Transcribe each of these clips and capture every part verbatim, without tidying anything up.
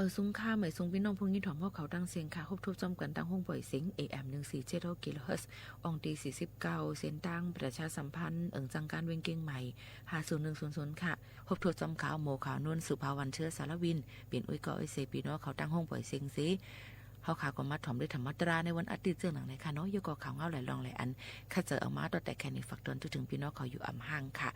เอ่อ สุงค่ะ หมายสุงปี้น้องผู้ยินถวมเฮาเขาตังเสียงค่ะ ฮบทบจ้อมกั๋นตางห้องป่อยเสียง เอ เอ็ม หนึ่งสี่เจ็ดห้า กิโลเฮิรตซ์ อ่องตี้ สี่สิบเก้า เส้นตางประชาสัมพันธ์ เอิงจังก๋านเวียงเกียงใหม่ ห้าศูนย์หนึ่งศูนย์ศูนย์ ค่ะ ฮบทบจ้อมข่าวโม ข่าวโน้น สุภาวัน เชื้อสารวิน เป๋นอุ้ยก้ออุ้ยเส ปี้น้องเขาตางห้องป่อยเสียงเส เฮาค่ะก็มาถวมได้ถวมมาตราในวันอาทิตย์เจื้อหนังเลยค่ะเนาะ ยกก็ข่าวเงาหลายรองหลายอัน คัดเจอเอามาตั้งแต่แค่นี้ ฝากตวนทั่วเถิงปี้น้องเขาอยู่อ่ำห่างค่ะ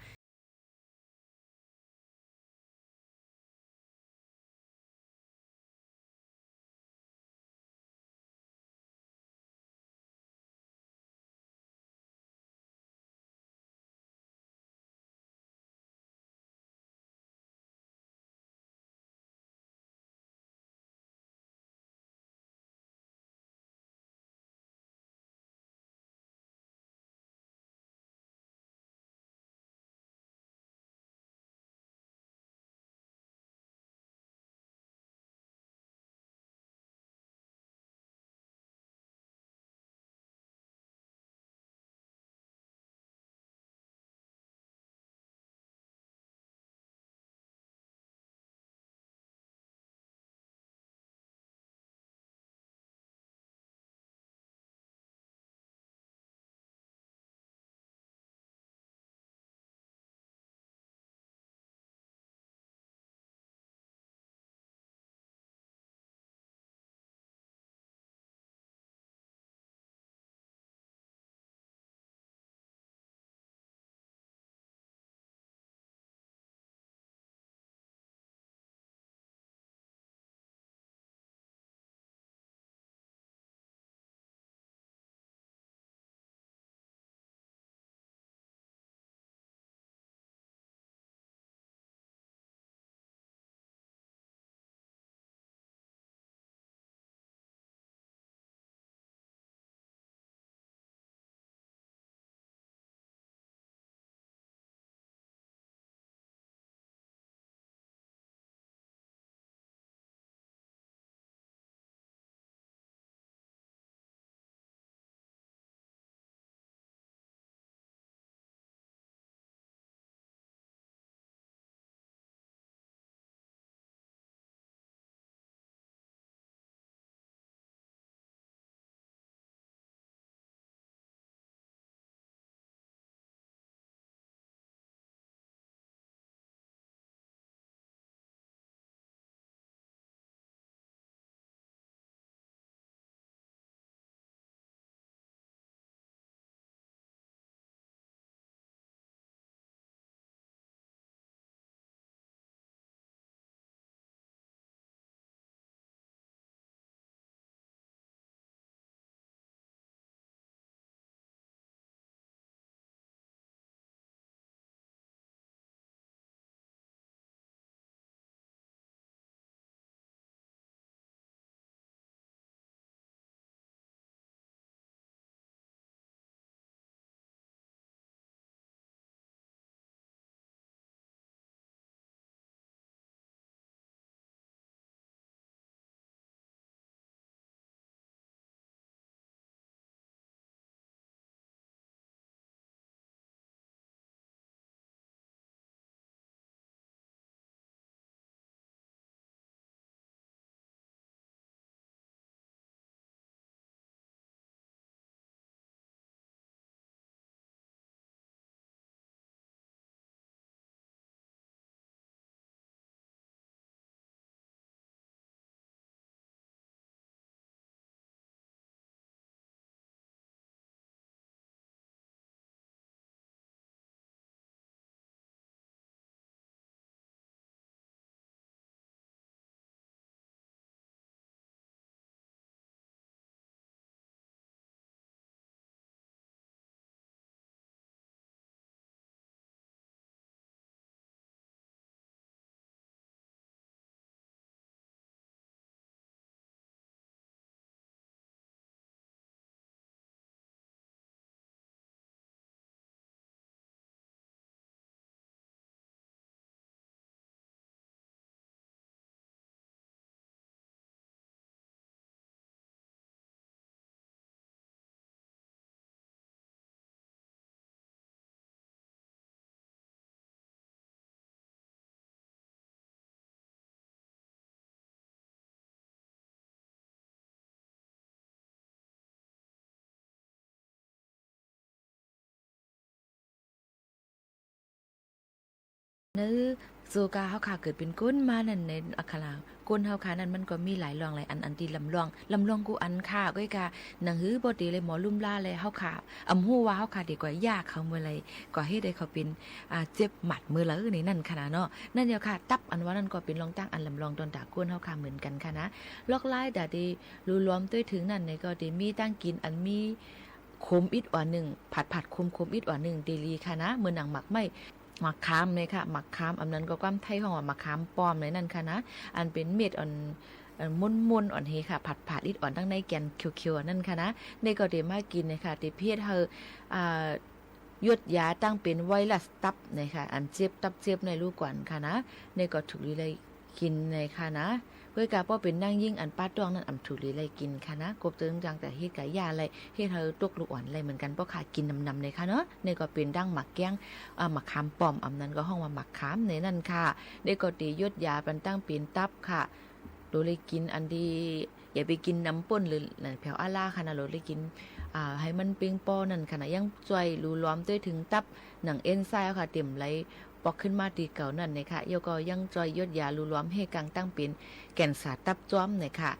ในโซกาเฮาข้าเกิดเป๋นคนมานั้น ในอักขระก้นเฮาข้านั้นมันก็มีหลายล่องหลายอัน อันตี้ลำลอง ลำลองกู้อันค่ะ ก้อยกา หนังหื้อบ่เต๋เลยหมอลุ่มล้าแล เฮาข้าอ่ำฮู้ว่าเฮาข้าเต๋กว่าเยียะเขาเมื่อใด กว่าเฮ็ดหื้อเขาเป๋น อ่า เจ็บหมัดเมื่อใดในนั้นค่ะนะเนาะ นั่นเดียวค่ะ ตับอันว่านั้นก็เป๋นล่องตั้งอันลำลองต๋อนต๋าก้นเฮาข้าเหมือนกั๋นค่ะนะ ลอกลายต๋าตี้ลูลวมตวยเถิงนั้นเนี่ยก็เต๋มีตั้งกิ๋นอันมีขมอิดอ่อนนึ่ง ผัดๆ ขมๆ อิดอ่อนนึ่งเต๋ลีค่ะนะ เหมือนหนังหมากไม้ หมากขามเนี่ยค่ะ หมากขาม อันนั้นก็กว้ำไทยฮ้องว่าหมากขามป้อมในนั้นค่ะนะ อันเป๋นเม็ดอ่อน อ่อนม้วนๆ อ่อนเฮค่ะ ผัดๆ อิดอ่อนตังในแก่นเขียวๆ อันนั้นค่ะนะ เนี่ยก็เต๋มากิ๋นเนี่ยค่ะ เต๋เปียดหื้อ อ่า ยดยาตั้งเป๋นไวรัสตับเนี่ยค่ะ อันเจ็บตับเจ็บในลูกก่อนค่ะนะ เนี่ยก็ถูกดีเลยกิ๋นเนี่ยค่ะนะ ก้อยกาป้อเป๋นนางยิ่งอันป้าต๊องนั้นอ่ำถูกดีเลยกิ๋นค่ะนะ กบเติงจังแต่เฮ็ดก๋าเยียะเลย เฮ็ดหื้อตกลูกอ่อนเลยเหมือนกั๋น ป้อข้ากิ๋นนำๆ เนี่ยค่ะเนาะ เนี่ยก็เป๋นดั้งหมากแก้ง อ่า หมากขามป้อม อันนั้นก็ฮ้องว่าหมากขามในนั้นค่ะ เนี่ยก็เต๋ยดยาปันตั้งเป๋นตับค่ะ โหลดเลยกิ๋นอันตี้ อย่าไปกิ๋นนำป้นหรือแผวอาล่าค่ะนะ โหลดเลยกิ๋น อ่า หื้อมันเปียงป้อนั้นค่ะนะ ยังจ้อยลูลวมตวยเถิงตับ หนังเอ็นไซม์ค่ะ เต๋มไหลปอกขึ้นมาตี้เก่านั้นเนี่ยค่ะ แล้วก็ยังจ้อยยดยาลูลวมหื้อกั๋งตั้งเป๋นแก่นสาตับจ้อมเนี่ยค่ะ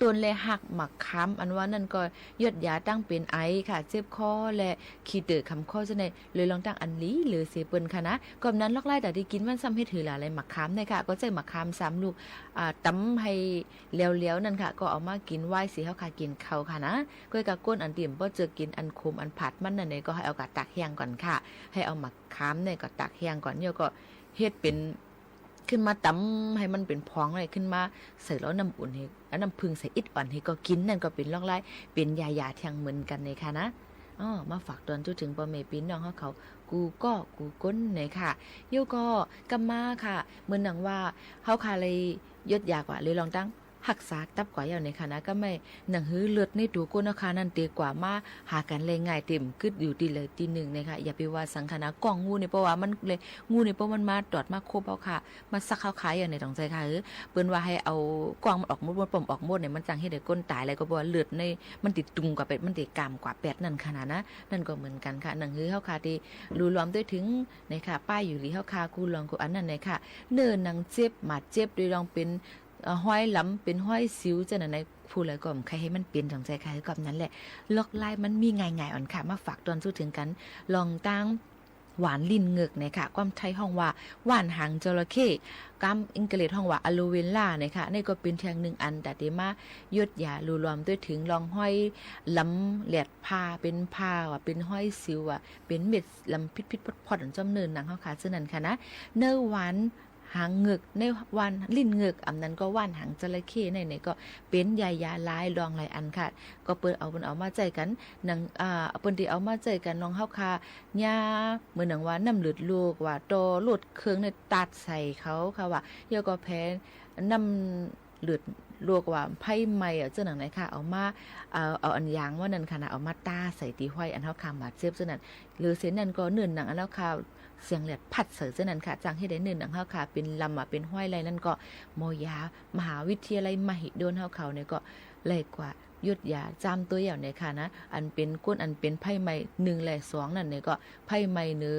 ต้นและฮากหมากขามอันว่านั้นก็ยดยาตั้งเป๋นไอค่ะ เจ็บคอและขี้เต๋อขำคอเจ้าใน เลยล่องตั้งอันหลีเหลือเสียเปิ้นค่ะนะ ก็นั้นลอกลายต๋าตี้กิ๋นมันซ้ำเฮ็ดหื้อหลายหลายหมากขามเนี่ยค่ะ ก็ใจ๊หมากขามสามลูก อ่า ต๋ำหื้อแหลวๆ นั้นค่ะ ก็เอามากิ๋นวายเสียเฮาข้ากิ๋นข้าวค่ะนะ ก้อยกาก้นอันตี้บ่เจิกกิ๋นอันขมอันผัดมันนั้นเนี่ย ก็หื้อเอาก๋าตากแห้งก่อนค่ะ หื้อเอาหมากขามเนี่ยก็ตากแห้งก่อน แล้วก็เฮ็ดเป๋น ขึ้นมาต๋ำหื้อมันเป๋นผงเลย ขึ้นมาใส่แล้วน้ำอุ่นหื้อ เอาน้ำผึ้งใส่อิดอ่อนหื้อก็กิ๋น นั่นก็เป๋นลอกลาย เป๋นยายาแท่งเหมือนกั๋นเนี่ยค่ะนะ อ้อ มาฝากตอนจู้เถิงป้อแม่ปี้น้องเฮาเขา กู้ก้อกู้คนเนี่ยค่ะ แล้วก็กำมาค่ะ เหมือนหนังว่าเฮาข้าเลยยดยากว่า เลยล่องตั้งฮักษาตับกว่าเยียะเนี่ยค่ะนะ ก็ไม่ หนังหื้อเลือดในตั๋วก้นเฮาข้านั้นเต๋กว่ามาหากั๋นเลยง่าย เต๋มกึ๊ดอยู่ตี้ใดตี้นึ่งเนี่ยค่ะ อย่าไปว่าสังค่ะนะ ก้องงูเนี่ย เพราะว่ามันเลย งูเนี่ย เพราะมันมาตอดมาคบเฮาข้า มาซักเฮาข้าเยียะเนี่ย ต้องใจ๊ค่ะ เออ เปิ้นว่าหื้อเอาก้องมันออกหมด บ่ป้อมออกหมดเนี่ย มันจังเฮ็ดหื้อคนต๋ายเลย ก็เพราะว่าเลือดใน มันติดตุงกว่าแปด มันติดกล้ามกว่าแปดนั่นค่ะนะ นั่นก็เหมือนกั๋นค่ะ หนังหื้อเฮาข้าตี้ลูลวมตวยเถิงเนี่ยค่ะ ป้ายอยู่หลีเฮาข้า กู้ล่องกู้อันนั้นเนี่ยค่ะ เนื้อหนังเจ็บ หมาดเจ็บ โดยล่องเป๋น เอ่อ ฮอยหลำ เป๋นฮอยสิว เจ้านั้นใน ผู้ใดก็บ่ใค่หื้อมันเป๋น ต้องใจ๊ค่ะ หื้อก็นั้นแหละ ลอกลายมันมีง่ายๆ อ่อนค่ะ มาฝากตอนจู้เถิงกั๋น ล่องตั้ง หวานลิ้นเหงือกเนี่ยค่ะ กว้ำไทยฮ้องว่า ว่านหางจระเข้ กำอังกฤษฮ้องว่า อะโลเวราเนี่ยค่ะ นี่ก็เป๋นแท่งนึ่งอัน ต๋าเต๋มายดยาลูลวมตวยเถิงล่องฮอยหลำแหลดผ่า เป๋นผ่าว่า เป๋นฮอยสิวว่า เป๋นเม็ดหลำผิดๆ พอดๆ อันจ้อมเนื้อหนังเฮาข้า เจ้านั้นค่ะนะ เนื้อหวาน หางเหงือก ในว่านลิ้นเหงือก อันนั้นก็ว่านหางจระเข้ใน ในก็เป๋นยายาหลายล่องหลายอันค่ะ ก็เปิ้นเอา เปิ้นเอามาใจ๊กั๋น หนัง อ่า เปิ้นตี้เอามาใจ๊กั๋น น้องเฮาข้า ยา เหมือนหนังว่าน้ำเลือดลวกว่า ต่อรถเครื่องในตาดใส่เขาค่ะว่า แล้วก็แผลน้ำเลือดลวกว่าไฟไหม้อะ เจ้านั้นไหนค่ะ เอามา เอา เอาอันยางว่านั้นค่ะนะ เอามาตาใส่ตี้ฮอยอันเฮาข้าบาดเจ็บเจ้านั้น หรือเส้นนั้นก็เนื้อหนังอันเฮาข้า เสียงแหลดพัดใส่เจ้านั้นค่ะ จังเฮ็ดหื้อเนื้อหนังเฮาข้าเป๋นลำอะ เป๋นฮอยไหลนั่นก็ หมอยามหาวิทยาลัยมหิดลเฮาเขาเนี่ยก็ ไหลกว่ายดยาจ้ำตวยเยียะเนี่ยค่ะนะ อันเป๋นก้นอันเป๋นไฟไหม้หนึ่งและสองนั่นเนี่ยก็ ไฟไหม้เนื้อ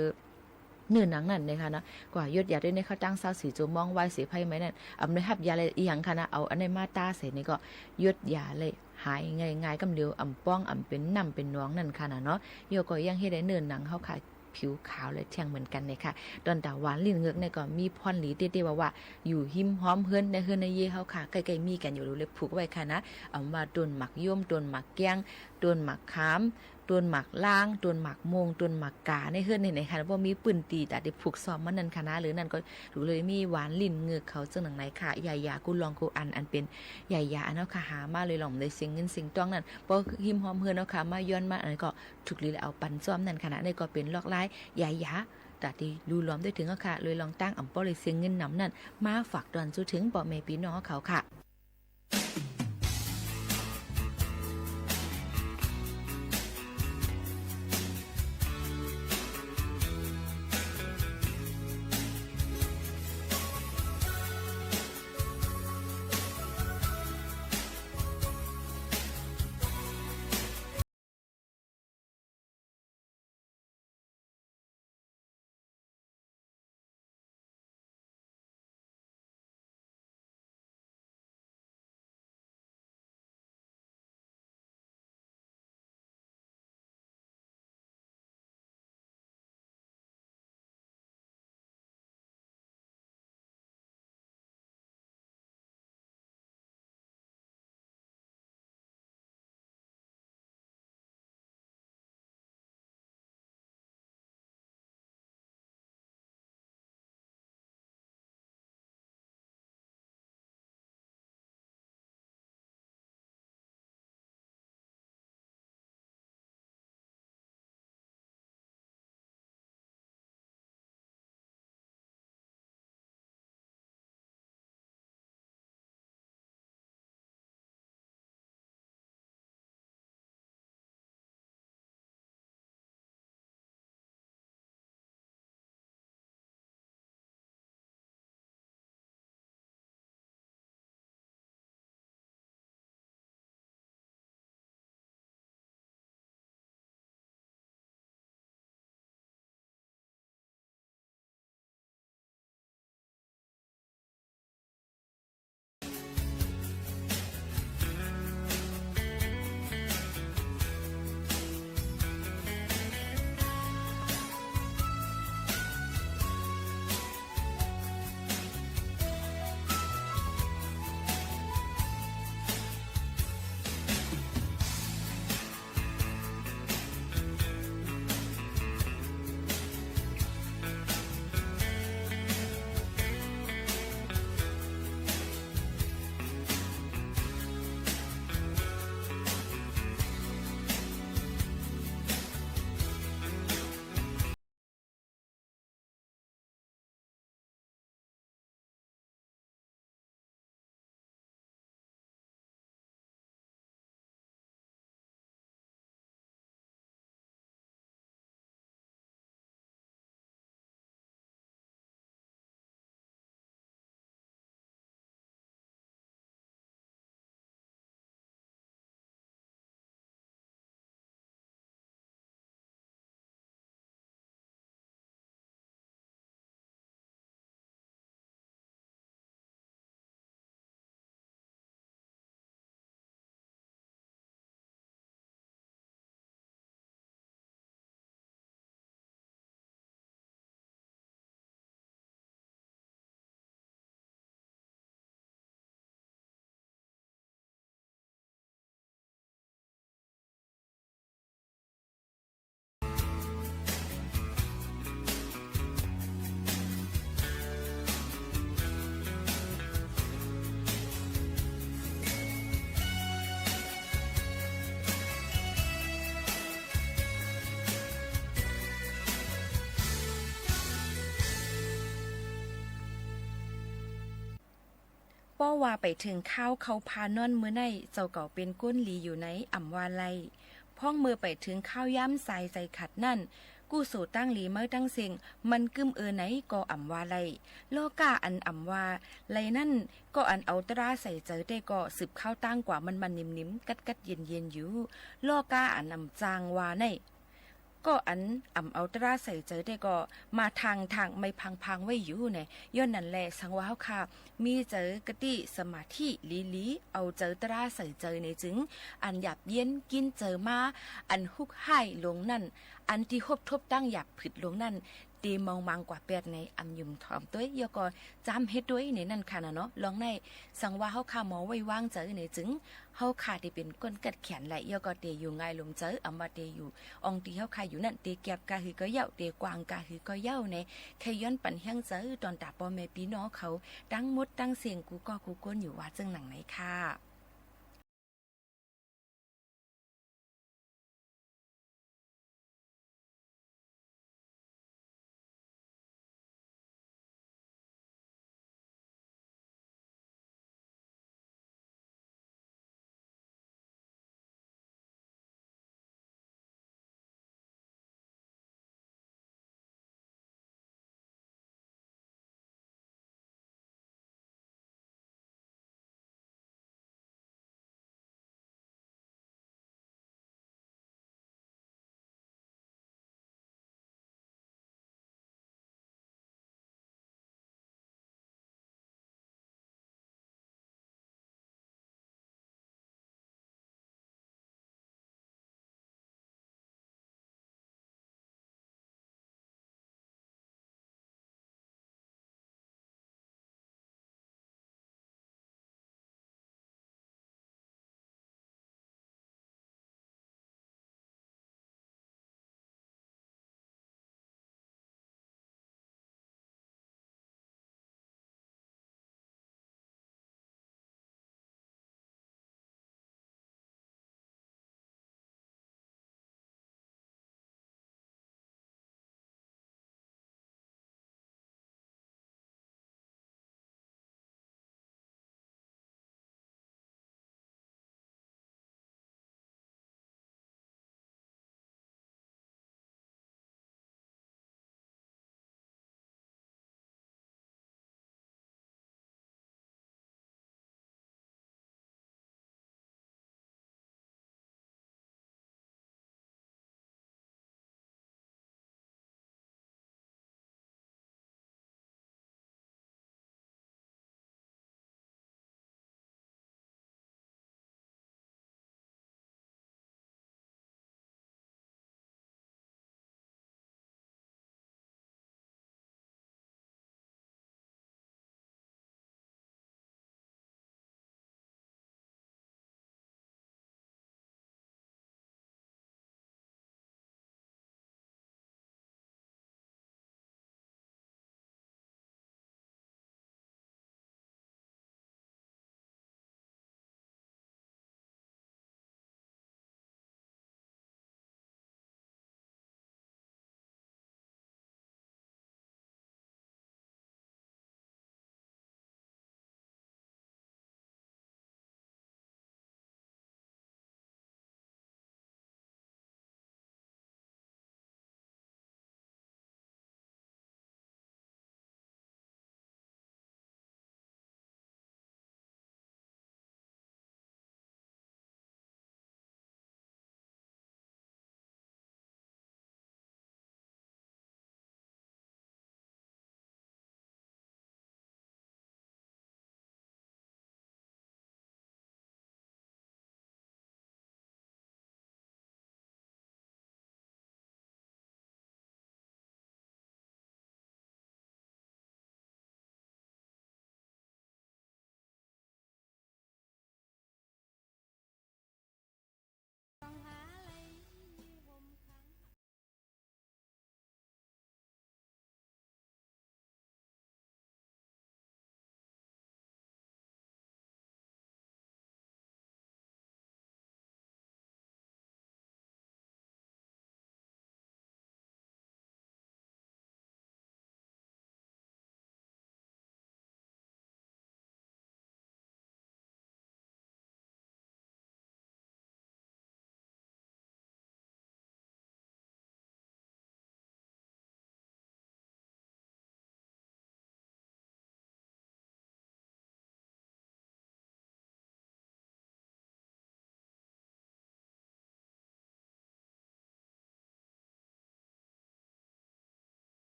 เนื้อหนังนั่นเนี่ยค่ะนะ กว่ายดยาตวยเนี่ยเขาตั้งซาวสี่จั่วโมงวายเสียไฟไหม้นั่น อำได้ฮับยาอะไรอีหยังค่ะนะ เอาอันนี้มาตาใส่เนี่ยก็ ยดยาเลยหายง่ายๆ กำเดียว อำป้อง อำเป๋นน้ำเป๋นหนองนั่นค่ะนะเนาะ แล้วก็ยังเฮ็ดหื้อเนื้อหนังเฮาข้า ผิวขาวและแท่งเหมือนกั๋นเนี่ยค่ะ ต๋อนต๋าหวานลิ้นเหงือกเนี่ยก็มีพ่อนหลีเต๊ๆ ว่าว่า อยู่ฮิมฮอมเฮือน ในเฮือนในเย้เฮาข้า ใก้ๆ มีกั๋นอยู่ เลยผูกไว้ค่ะนะ อำว่าต้นหมากยม ต้นหมากแก้ง ต้นหมากขาม ต้นหมากลาง ต้นหมากโมง ต้นหมากกา ในเฮือนในไหนค่ะ บ่มีปื้นตี้ต๋าเต๋ผูกซ่อมมันนั่นค่ะนะ หรือนั่นก็เลยมีหวานลิ้นเหงือกเขาเจ้านั้นไหนค่ะ ยายากู้ล่องกู้อัน อันเป๋นยายาอันเฮาข้าหามาเลยล่องได้เสียเงินเสียตองนั่น ป้อฮิมฮอมเฮือนเฮาข้ามาย้อนมาอันนั้นก็ ถูกหลีเอาปันจ้อมนั่นค่ะนะ นี่ก็เป๋นลอกลายยายา ต๋าตี้ลูลวมตวยเถิงเฮาข้า เลยล่องตั้งอำป้อเลยเสียเงินนำนั่น มาฝากตอนจู้เถิงป้อแม่ปี้น้องเฮาเขาค่ะ ป้อว่าไปเถิงคราวเข้าพานอนเมื่อใด เจ้าเก่าเป๋นคนดีอยู่ไหน อ่ำว่าไล่ พ่องเมื่อไปเถิงคราวยามสายใจ๋ขัดนั้น กู้โสตางหลีเมิดตังเสี้ง มันกึ๊มเอ่อไหนก็อ่ำว่าไล่ ล่อก้าอันอ่ำว่าไล่นั้น ก็อันเอาตราใส่ใจ๋แต๊ก็ สืบคราวตางกว่ามั่นๆ นิ่มๆ กั๊ดๆ เย็นๆ อยู่ ล่อก้าอันอ่ำจางว่าไน่ ก็อันอ่ำเอาตราใส่ใจ๋แต๊ก็ มาทางๆ ไม่พางๆ ไว้อยู่แน่ ย้อนนั้นแหละ สังว่าเฮาข้า มีใจ๋กติสมาธิหลีๆ เอาใจ๋ตราใส่ใจ๋ในจึง อันหยาบเย็นกิ๋นใจ๋มา อันฮุกฮ้ายลงนั้น อันตี้ฮบทบตางหยาบผึดลงนั้น เตเมามังกว่าแป๊ดใน อ่ำหยุ่มถ่อมตวย แล้วก็จำเฮ็ดตวยในนั้นค่ะนะเนาะ ลองใน สังว่าเฮาข้าเมาไว้วางใจ๋ในจึง เฮาข้าเตเป๋นคนกัดแขนไหล แล้วก็เตอยู่ง่ายลมใจ๋ อ่ำว่าเตอยู่ อ่องตี้เฮาข้าอยู่นั้น เตแก็บก้าหื้อก็เย้า เตกว้างก้าหื้อก็เย้าแน่ ใค่ย้อนปันแฮงใจ๋ ตอนตาป้อแม่ปี้น้องเขา ตังหมดตังเสี้ง กู้ก้อกู้คนอยู่ว่าเจิ่งหนังไหนค่ะ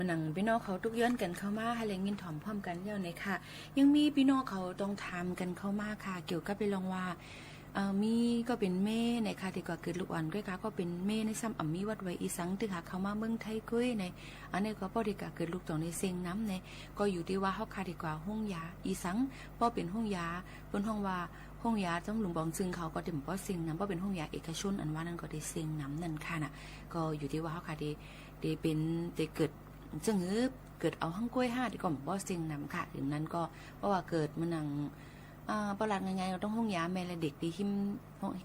หนังปี้น้องเขาตุ๊กย้อนกั๋นเข้ามาหื้อแลยินถ่อมพร้อมกั๋นแล้วเน่ยค่ะ ยังมีปี้น้องเขาต้องถามกั๋นเข้ามาค่ะ เกี่ยวกับเป๋นเรื่องว่า เอ่อ มีก็เป๋นแม่เน่ยค่ะ ตี้ก็เกิดลูกอ่อนก้อยกา ก็เป๋นแม่เน่ยซ้ำอ่ำมีวัตถุอีสัง ตึงหากเข้ามาเมืองไทยก้อยเน่ย อันนี้ก็ป้อตี้ก็เกิดลูกต้องได้เซ็งนำเน่ย ก็อยู่ตี้ว่าเฮาค่ะตี้ก็โฮงยาอีสัง ป้อเป๋นโฮงยา เปิ้นฮ้องว่าโฮงยาจ๋ำหลวงป๋องจึงเขาก็ตี้บ่เซ็งนำ ป้อเป๋นโฮงยาเอกชนอันว่านั้นก็ได้เซ็งนำนั่นค่ะน่ะ ก็อยู่ตี้ว่าเฮาค่ะตี้ ตี้เป๋น ตี้เกิด เซิ่งหื้อเกิดเอาหั้งก้อยห้าตี้ก็บ่เซ็งนำค่ะ อย่างนั้นก็ เพราะว่าเกิดเมืองหนัง อ่า ประหลาดง่ายๆ ก็ต้องโฮงยาแม่และเด็กตี้ฮิม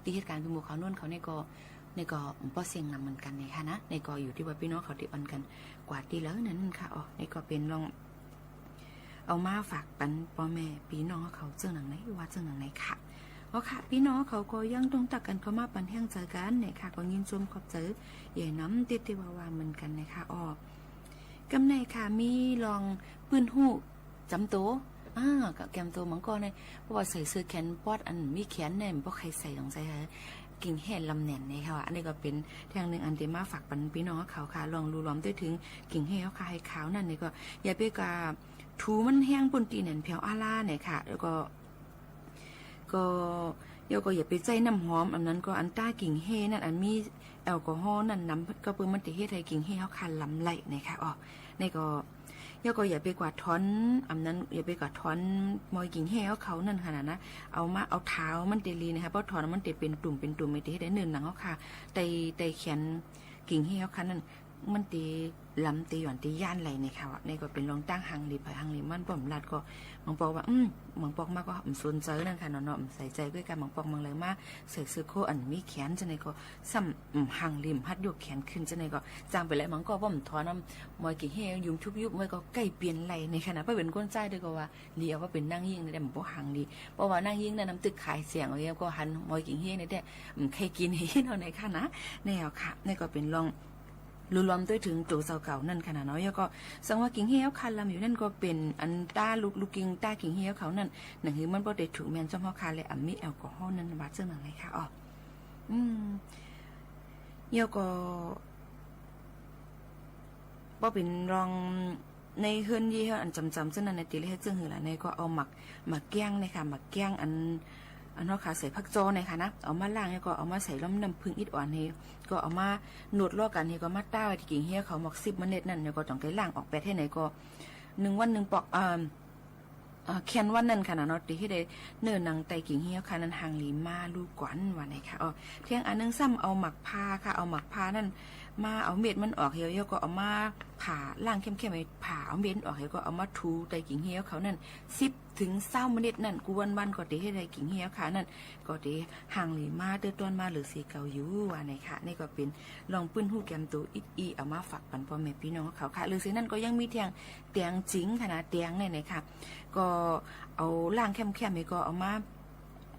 ตี้เหตุก๋ารณ์ปี๋หมู่เขาโน่นเขาเนี่ยก็ เนี่ยก็บ่เซ็งนำเหมือนกั๋นเน่ยค่ะนะ เนี่ยก็อยู่ตี้ว่าปี้น้องเขาตี้อ่อนกั๋นกว่าตี้เหลือนั้นค่ะ อ๋อ เนี่ยก็เป๋นลอง เอามาฝากปันป้อแม่ปี้น้องเขาเซิ่งหนังไหนว่าเซิ่งหนังไหนค่ะ อ๋อค่ะ ปี้น้องเขาก็ยังต้องตักกั๋นเข้ามาปันแฮงใจ๋กั๋นเน่ยค่ะ ก็ยินชมขอบใจ๋ใหญ่นำตี้ตี้ว่าว่าเหมือนกั๋นเน่ยค่ะ อ๋อ กำเน่ยค่ะ มีลองปื้นฮู้จ๋ำโต อ่า ก็แก้มโตบางก้อนเนี่ย เพราะว่าใส่เสื้อแขนปอดอันมีแขนเนี่ย บ่ใค่ใส่สงสัย กิ่งแฮลำแหน่นเน่ยค่ะ อันนี้ก็เป๋นแท่งนึ่งอันตี้มาฝากปันปี้น้องเขาค่ะ ลองลู่ลอมตวยเถิงกิ่งแฮเฮาค่ะ หื้อขาวนั่นเนี่ยก็ อย่าไปกาถูมันแฮงปู้นตี้แหน่นแผวอาลาเน่ยค่ะ แล้วก็ ก็ แล้วก็อย่าไปใจ๊น้ำหอม อันนั้นก็อันต้ากิ่งแฮนั่น อันมีแอลกอฮอล์นั่นนำ ก็เปื้อมันตี้เฮ็ดหื้อกิ่งแฮเฮาค่ะลำไหลเน่ยค่ะ อ๋อ เนี่ยก็ แล้วก็อย่าไปกวาดถอน อันนั้น อย่าไปกวาดถอนมอยกิ่งแฮเฮาเขานั่นค่ะน่ะนะ เอามา เอาถาวมันตี้หลีเน่ยค่ะ เพราะถอนมันตี้เป๋นตุ่มเป๋นตุ่ม มันตี้เฮ็ดหื้อเนื้อหนังเฮาค่ะ ใต้ ใต้แขนกิ่งแฮเฮาค่ะนั่น มันตี้ลำตี้หย่อนตี้ย้านไหลเน่ยค่ะ เนี่ยก็เป๋นลองตั้งหังหลีไผหังหลีมัน ป้อมลาดก็ บางปอกว่า อืม บางปอกมาก็บ่สนใจ๋นั่นค่ะเนาะ เนาะ บ่ใส่ใจ๋ก้อยกา บางปอกบางไหลมา ใส่เสื้อโค้ทอันมีแขน จั่งใดก็ ซ้ำ อืม หังหลีบ่หัดยกแขนขึ้น จั่งใดก็ จ้างไปแล้ว บางก็บ่ถอนนำ มอยกิ่งแฮยุบยุบยุบ มอยก็ใก้เปลี่ยนไหลเน่ยค่ะนะ ป้อเป๋นคนใจ๊ตวยก็ว่า หลีเอาว่าเป๋นนางยิ่งเนี่ย บ่หังหลี เพราะว่านางยิ่งเนี่ยนำตึกขายเสียงเอาไว้ ก็หันมอยกิ่งแฮเนี่ยแต๊ อืม ใค่กิ๋นหื้อเนาะเน่ยค่ะนะ เนี่ยค่ะ เนี่ยก็เป๋นลอง ลู่ลอมตวยเถิงโตเจ้าเก่านั่นค่ะน่ะเนาะ แล้วก็สังว่ากิ่งแฮเฮาค่ะลำอยู่นั่นก็เป๋นอันต้าลูก ลูกกิ่งต้ากิ่งแฮเฮาเขานั่น หนังหื้อมันบ่ได้ถูกแมนจ้อมเฮาค่ะ และอ่ำมีแอลกอฮอล์นั่นว่าเซิ่งหนังไหนค่ะ อ๋อ อืม แล้วก็ ป้อเป๋นลอง ในเฮือนเยียะอันจ๋ำๆ เซิ่งนั้นน่ะ ตี้เฮาเฮ็ดเซิ่งหื้อล่ะ เนี่ยก็เอาหมาก หมากแก้งเน่ยค่ะ หมากแก้งอัน อันเฮาค่ะใส่ผักจ้อเน่ยค่ะนะ เอามาล้างแล้วก็เอามาใส่ล้อมน้ำผึ้งอิดอ่อนหื้อ ก็เอามาหนวดล่อกั๋นหื้อ ก็มาต้าไว้ตี้กิ่งแฮเฮาหมอกสิบเมล็ดนั่น แล้วก็ต้องได้ล้างออกแปดหื้อ ไหนก็ นึ่งวันนึ่งปอก เอ่อ เอ่อ แค่นวันนั้นค่ะน่ะเนาะ ตี้หื้อได้เนื้อหนังใต้กิ่งแฮเฮาค่ะนั่นหังหลีมาลู่ก๋อนว่าเน่ยค่ะ อ๋อ แท่งอันนึ่งซ้ำเอาหมากพร้าค่ะ เอาหมากพร้านั่นมาเอาเม็ดมันออกหื้อ แล้วก็เอามาผ่าล้างแค่มๆ หื้อ ผ่าเอาเม็ดมันออกหื้อ ก็เอามาถูใต้กิ่งแฮเฮาเขานั่น สิบเถิงซาวเมล็ดนั่น กู้วันๆ ก็ตี้หื้อได้กิ่งแฮเฮาค่ะนั่น ก็ตี้หังหลีมาเตื้อต้อนมาเหลือสีเก่าอยู่ว่าเน่ยค่ะ เนี่ยก็เป๋นลองปื้นฮู้แก้มโตอิดอี้ เอามาฝากปันป้อแม่ปี้น้องเขาค่ะ เหลือสีนั้นก็ยังมีแท่งแตงจิงค่ะนะ แตงเนี่ยเน่ยค่ะ ก็เอาล้างแค่มๆ หื้อ ก็เอามา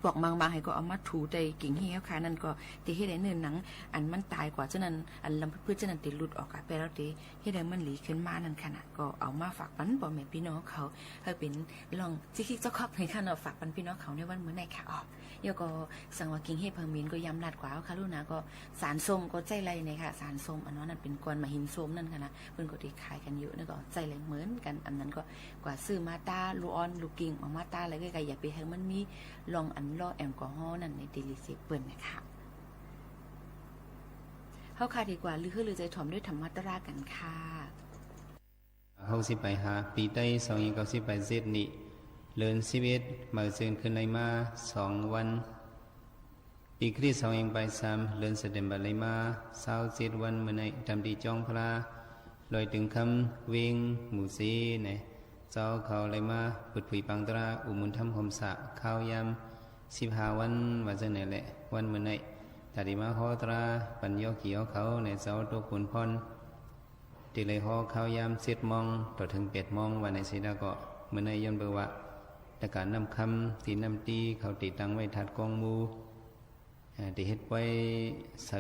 ปอกบางๆ หื้อ ก็เอามาถูใต้กิ่งแฮเฮาค่ะนั่น ก็ตี้หื้อได้เนื้อหนัง อันมันต๋ายกว่าเซิ่งนั้น อันลำพืชๆ เซิ่งนั้นตี้หลุดออกค่ะ แปะแล้วตี้ หื้อได้มันหลีขึ้นมานั่นค่ะน่ะ ก็เอามาฝากปันป้อแม่ปี้น้องเขา หื้อเป๋นลองจิกคิกจ๊อกคอกเน่ยค่ะเนาะ ฝากปันปี้น้องเขาในวันมื้อนี้ค่ะ อ๋อ แล้วก็สังว่ากิ่งแฮเผิงหมิ่นก็ยำลาดกว่าเฮาค่ะลู่นะ ก็สารส้มก็ใจ๊ไหลเน่ยค่ะ สารส้มอันนั้นน่ะเป๋นก้อนหมากหินส้มนั่นค่ะนะ เปิ้นก็ตี้ขายกั๋นอยู่ เนี่ยก็ใจ๊ไหลเหมือนกั๋น อันนั้นก็กว่าซื้อมาต้าลู่อ่อนลู่กิ่ง เอามาต้าไหลก้อยกา อย่าไปหื้อมันมีลองอันล่อแอลกอฮอล์นั่น ในตี้หลีเสียเปิ้นเน่ยค่ะ เฮาค่ะดีกว่า ลือหื้อลือใจ๋ถ่อมด้วยธรรมะตรากั๋นค่ะ หกสิบแปด หา ปี๋ไต้ สองเอ็งเก้าสิบแปด เจ็ดนี้ เดือนสิบเอ็ด เมื่อเจินขึ้นไหลมา สองวัน ปี๋คริสต์ สองเอ็งแปดสาม เดือนเซปเต็มเบอร์ไหลมา ซาวเจ็ดวัน มื้อนี้ ต๋ามตี้จ้องพระ ลอยตึงคำ เวงหมู่สี่เน่ย เจ้าเขาไหลมา เปิดผุยปางตรา อุมมูลธรรมคมสระ ข้าวยาม สิบห้าวัน ว่าจั่งไหนแหละ วันมื้อนี้ ต๋ามตี้มาฮ้อตรา ปัญญาเขียวเขาเน่ย เจ้าตกบุญพร ตี้ไหลฮ้อข้าวยามเจ็ดโมง ต่อเถิงแปดโมง ว่าในสีดาก็ มื้อนี้ย้อนเปื้อว่า ตะก๋านน้ำคำ ตี้น้ำตี้เขาตี้ตั้งไว้ถาดกองหมู่ เอ่อ ตี้เฮ็ดไว้ใส่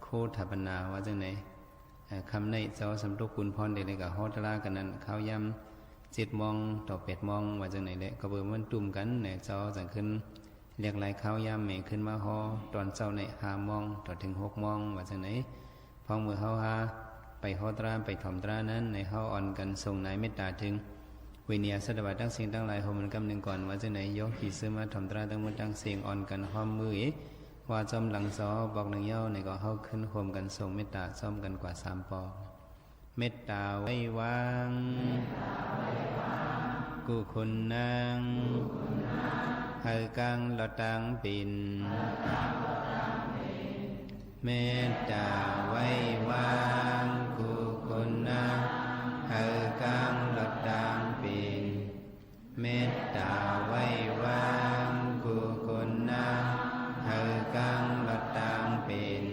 โคตรถาปนา ว่าจั่งไหน เอ่อ คำในเจ้าสำตกบุญพรตี้ไหลก็ฮ้อตรากั๋นนั้น ข้าวยามเจ็ดโมง ต่อแปดโมง ว่าจั่งไหนแหละ ก็เปื้อมันตุ้มกั๋นเน่ย เจ้าจั่งขึ้น เรียกรายข้าวยามแหมขึ้นมาฮ้อ ต๋อนเจ๊าในห้าโมง ต่อเถิงหกโมง ว่าจั่งไหน พ่องเมื่อเฮาหา ไปฮ้อตรา ไปถ่อมตรานั้น ในเฮาอ่อนกั๋นส่งหนายเมตต๋าเถิง เวเนียสัตวะตังสิ่งตังหลาย โฮมกั๋นกำนึ่งก่อน ว่าจะไหน โยคีซึ่งมาถ่อมตราตังหมดตังสิ่ง อ่อนกั๋นฮ้อมมือ ว่าจ้อมหลังเสา ปอกนึ่งเย้า ในก็เฮาขึ้นโฮมกั๋นส่งเมตต๋าจ้อมกั๋นกว่าสามปอก เมตต๋าไหว้วาง กู้คุณนาง หื้อก้างลอดตางเป๋น เมตต๋าไหว้วาง กู้คุณนาง หื้อก้างลอดตางเป๋น เมตต๋าไหว้วาง กู้คุณนาง หื้อก้างลอดตางเป๋น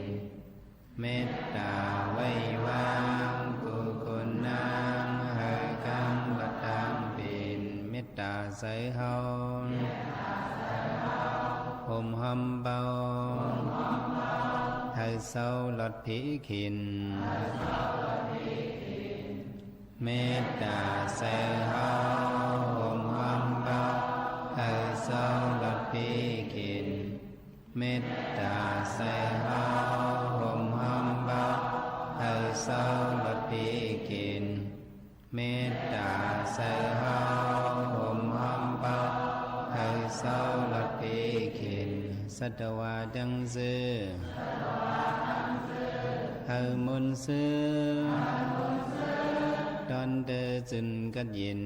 เมตต๋าไหว้วาง กู้คุณนาง หื้อก้างลอดตางเป๋น เมตต๋าใส่เฮา ห่มห้อมเบา หื้อเซาลอดผีเข็ญ เมตต๋าใส่เฮา ห่มห้อมเบา หื้อเซาลอดผีเข็ญ เมตต๋าใส่เฮา ห่มห้อมเบา หื้อเซาลอดผีเข็ญ เมตต๋าใส่เฮา ห่มห้อมเบา หื้อเซาลอดผีเข็ญ สัตวะตังซื่อ หื้อมนต์ซื่อ ต้อนเตอร์จื้นกั๊ดเย็น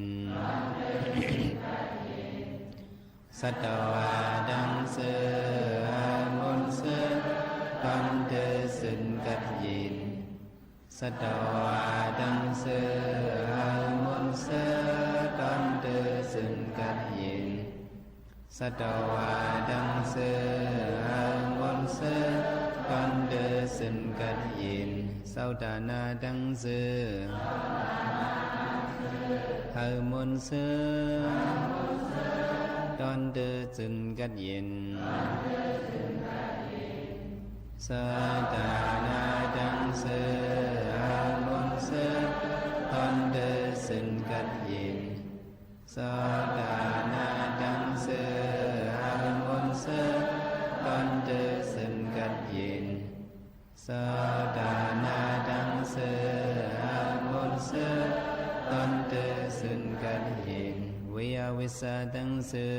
สัตวะตังซื่อ หื้อมนต์ซื่อ ต้อนเตอร์จื้นกั๊ดเย็น สัตวะตังซื่อ หื้อมนต์ซื่อ ต้อนเตอร์จื้นกั๊ดเย็น สัตวะตังซื่อ หื้อมนต์ซื่อ ต้อนเตอร์จื้นกั๊ดเย็น เซาต๋าหน้าตังซื่อ หื้อมนต์ซื่อ ต้อนเตอร์จื้นกั๊ดเย็น เซาต๋าหน้าตังซื่อ หื้อมนต์ซื่อ ต้อนเตอร์จื้นกั๊ดเย็น เซาต๋าหน้าตังซื่อ หื้อมนต์ซื่อ ต้อนเตอร์จื้นกั๊ดเย็น เซาต๋าหน้าตังซื่อ หื้อมนต์ซื่อ ต้อนเตอร์จื้นกั๊ดเย็น เวยาเวสาตังซื่อ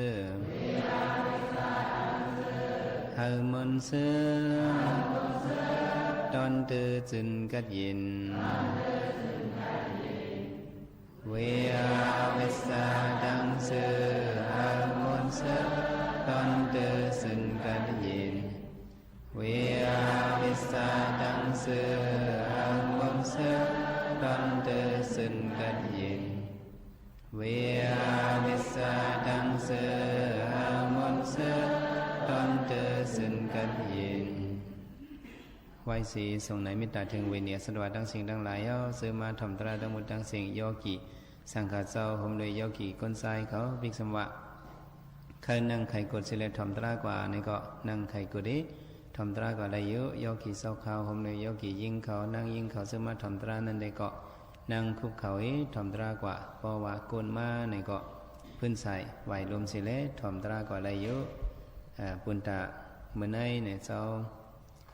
หื้อมนต์ซื่อ ต้อนเตอร์จื้นกั๊ดเย็น เวยาเวสาตังซื่อ หื้อมนต์ซื่อ ต้อนเตอร์จื้นกั๊ดเย็น เวยาเวสาตังซื่อ หื้อมนต์ซื่อ ต้อนเตอร์จื้นกั๊ดเย็น เวยาเวสาตังซื่อ หื้อมนต์ซื่อ ต้อนเตอร์จื้นกั๊ดเย็น ไหว้สีส่งหนายเมตต๋าเถิงเวเนียสัตวะตังสิ่งตังหลายเย้า ซึ่งมาถ่อมตราตังหมดตังสิ่ง โยคีสังฆะเจ้า โฮมโดยโยคีก้นซ้ายเขา ภิกษวะ ใค่นั่งใค่กดเสียแลถ่อมตรากว่า ในก็นั่งใค่กดเอง ถ่อมตรากว่าได้อยู่ โยคีเจ้าเขา โฮมโดยโยคีญิงเขา นางญิงเขา ซึ่งมาถ่อมตรานั้นได้ก็ นั่งคุกเข่าเอง ถ่อมตรากว่า เพราะว่าก้นมาในก็ พื้นใส ไหวลมเสียแลถ่อมตรากว่าได้อยู่ อ่า ปุณตะ เมื่อไหนเนี่ยเจ้า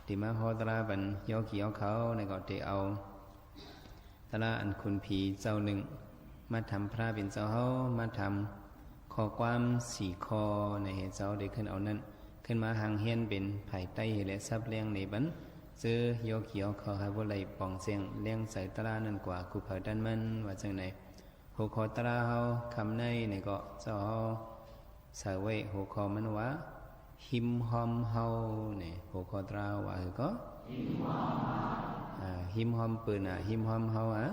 ตี้มาฮ้อตราปันโยคีเอาเขา ในก็ตี้เอา ตราอันขุนผีเจ้านึ่ง มาถามพระเป๋นเจ้าเฮา มาถามข้อความสี่ข้อในหื้อเจ้าได้ขึ้นเอานั้น ขึ้นมาหางเฮียนเป๋นภายใต้หื้อแลสับเลี้ยงในบัน เจื้อโยคีเอาเขาหื้อบ่ได้ป่องแจ้งแหลงใจ๋ตรานั้นกว่ากู้เผาต้านมัน ว่าจั่งใด หัวข้อตราเฮาค่ำในในก็เจ้าเฮา ใส่ไว้หัวข้อมันว่า หิมห้อมเฮาเนี่ย หัวข้อตราว่าหื้อก็ อ่า หิมห้อมเปิ้นอ่ะ หิมห้อมเฮาอ่ะ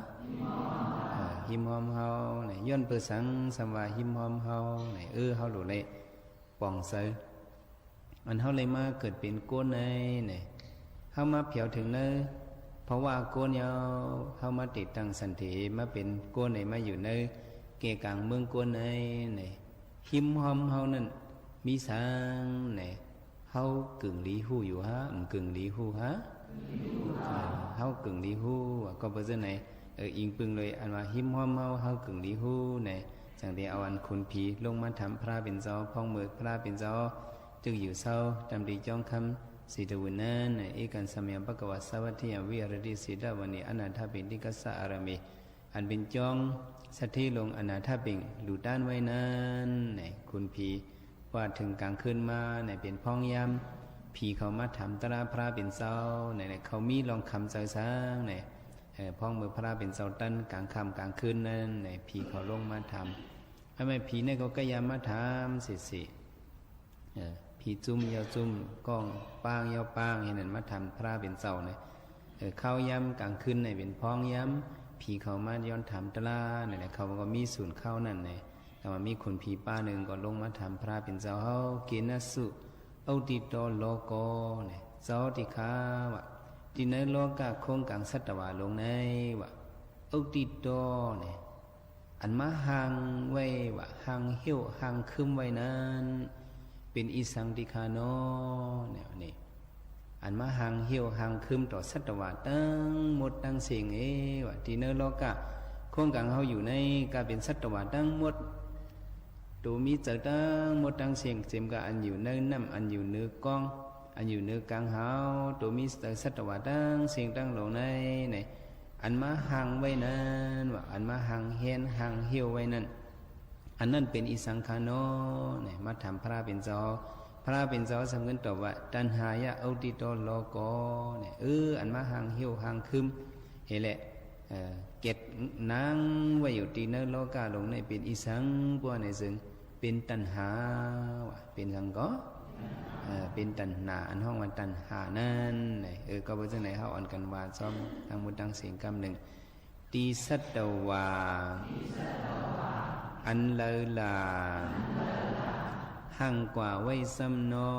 อ่า หิมห้อมเฮาเนี่ย ย้อนเปื้อสัง ซ้ำว่าหิมห้อมเฮาเนี่ย เออ เฮาหลู่เลย ป่องใส อันเฮาเลยมาเกิดเป๋นก้นในเนี่ย เฮามาแผวเถิงใน เพราะว่าก้นเย้า เฮามาติดตั้งสันเถ มาเป๋นก้นใน มาอยู่ในเกะก๋างเมืองก้นในเนี่ย หิมห้อมเฮานั้น มีสังไหน เฮากึ่งหลีฮู้อยู่ฮะ บ่กึ่งหลีฮู้ฮะ อ่า เฮากึ่งหลีฮู้ ก็เป๋นจั่งใด เออ อิงปึงเลย อันว่าหิมห้อมเฮา เฮากึ่งหลีฮู้ไหน จั่งได้เอาอันขุนผีลงมาถามพระเป๋นเจ้า พ่องเมิกพระเป๋นเจ้า ตึกอยู่เซา ต๋ามตี้จ้องคำ สีตะวันนั้นน่ะ เอกัง สะมยัง ภะคะวา สาวัตถิยัง วิหะรติ เชตวะเน อนาถปิณฑิกะสะอารามเม อันเป๋นจ๊องสัตถิลงอนาถปิณฑิกะ หลู่ต้านไว้นั้นน่ะ ขุนผี ว่าเถิงก๋างคืนมาน่ะ เป๋นพ้องยาม ผีเขามาถามตราพระเป๋นเจ้าน่ะ เขามีลองคำเจอสังน่ะ เอ่อ พ้องเมื่อพระเป๋นเจ้าตันก๋างค่ำก๋างคืนนั้นน่ะ ผีเขาลงมาถาม อันแม่นผีนั่นก็กะยำมาถามเสียๆ เออ ผีจุ้มยาวจุ้ม ก้องป้างยาวป้าง เหียนั้นมาถามพระเป๋นเจ้าน่ะ เออ เข้ายามก๋างคืนน่ะ เป๋นพ้องยาม ผีเขามาย้อนถามตรานั่นแหละ เขาก็มีสูนเข้านั้นน่ะ แต่ว่ามีขุนผีป้านึ่งก็ลงมาถามพระเป๋นเจ้าเฮา เกนะสุ อุตถิโต โลโก น่ะ เจ้าตี้ข้าว่า ตี้ในโลกะโค้งก๋างสัตวะโลกในว่า อุตถิโต น่ะ อันมาห่างไว้ว่า ห่างเหี้ยวห่างครึ้มไว้นั้น เป๋นอีสังตี้ข้าน้อ แนวนี้ อันมาห่างเหี้ยวห่างครึ้มต่อสัตวะตังหมดตังเสี้ยงเอว่า ตี้ในโลกะโค้งก๋างเฮาอยู่ในกาเป๋นสัตวะตังหมด ตั๋วมีเจอตังหมดตังเสี้ยง เจียมกาอันอยู่ในน้ำ อันอยู่เหนือก้อง อันอยู่เหนือก๋างหาว ตั๋วมีเจอสัตวะตังเสี้ยงตังโลกในน่ะ อันมาห่างไว้นั้นว่า อันมาห่างเหี้ยนห่างเหี้ยวไว้นั้น อันนั้นเป๋นอีสังข้าน้อ น่ะ มาถามพระเป๋นเจ้า พระเป๋นเจ้าสำเงินตอบว่า ตัณหายะ อุตถิโต โลโก น่ะ เออ อันมาห่างเหี้ยวห่างครึ้ม เหียแหละ เอ่อ เก็บหนังไว้อยู่ตี้ในโลกะโลกในเป๋นอีสัง กว่าในซึ่ง เป๋นตัณหา ว่า เป๋นสังก็ เอ่อ เป๋นตัณหา อันฮ้องว่าตัณหานั้นน่ะ เออ ก็เป๋นจั่งใดเฮาอ่อนกั๋นว่าซ้อมตังหมดตังเสี้ยงกำนึ่ง ตี้สัตวะ อันเลาหล่า ห่างกว่าไว้ซ้ำน้อ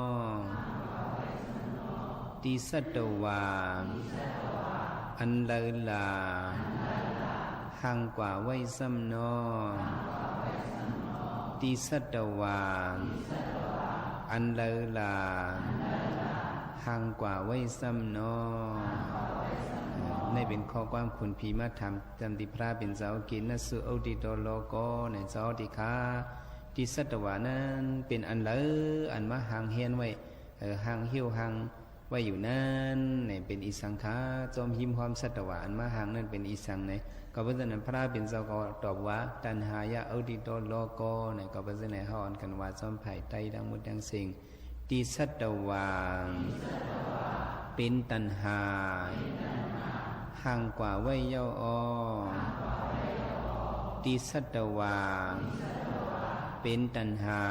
ตี้สัตวะ อันเลาหล่า ห่างกว่าไว้ซ้ำน้อ ตี้สัตวะ อันเลาหล่า ห่างกว่าไว้ซ้ำน้อ เอ่อ นี่เป๋นข้อความขุนผีมาถาม ต๋ามตี้พระเป๋นเจ้า เกนะสุ อุตถิโต โลโก น่ะ เจ้าตี้ข้า ตี้สัตวะนั้นเป๋นอันเลา อันมาห่างเหี้ยนไว้ เอ่อ ห่างเหี้ยวห่างไว้อยู่นั้นน่ะ เป๋นอีสังข้า จอมฮิมฮอมสัตวะอันมาห่างนั้นเป๋นอีสังน่ะ ก็เป๋นจั่งนั้นพระเป๋นเจ้าก็ตอบว่า ตัณหายะ อุตถิโต โลโก น่ะ ก็เป๋นจั่งนั้นเฮาอ่อนกั๋นว่าซ้อมภายใต้ตังหมดตังเสี้ยง ตี้สัตวะ เป๋นตัณหา ห่างกว่าไว้เย้าอ้อ ตี้สัตวะ เป๋นตัณหา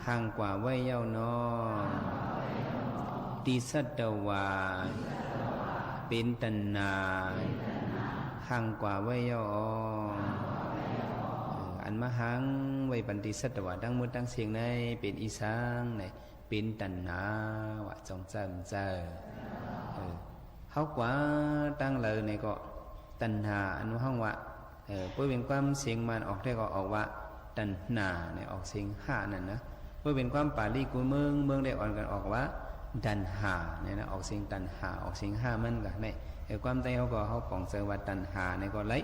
ห่างกว่าไว้เย้านอ ตี้สัตวะ เป๋นตัณหา ห่างกว่าไว้เย้าอ้อ เอ่อ อันมาห่างไว้ปันตี้สัตวะตังหมดตังเสี้ยงในเป๋นอีสังน่ะ เป๋นตัณหา ว่า จองเจ้า เจ้า เออ เฮากว่าตังเลานี่ก็ ตัณหา อันฮ้องว่า เออ เปื้อเป๋นความเสียงมานออกได้ก็ออกว่า ตัณหา เนี่ย ออกเสียงหานั่นนะ เปื้อเป๋นความปาลีกูเมือง เมืองได้อ่อนกั๋นออกว่า ตัณหา เนี่ยนะ ออกเสียงตัณหา ออกเสียงหามันก็ เนี่ย เออ ความใต้เฮาก็เฮาป๋องใจ๋ว่าตัณหา เนี่ยก็ไล่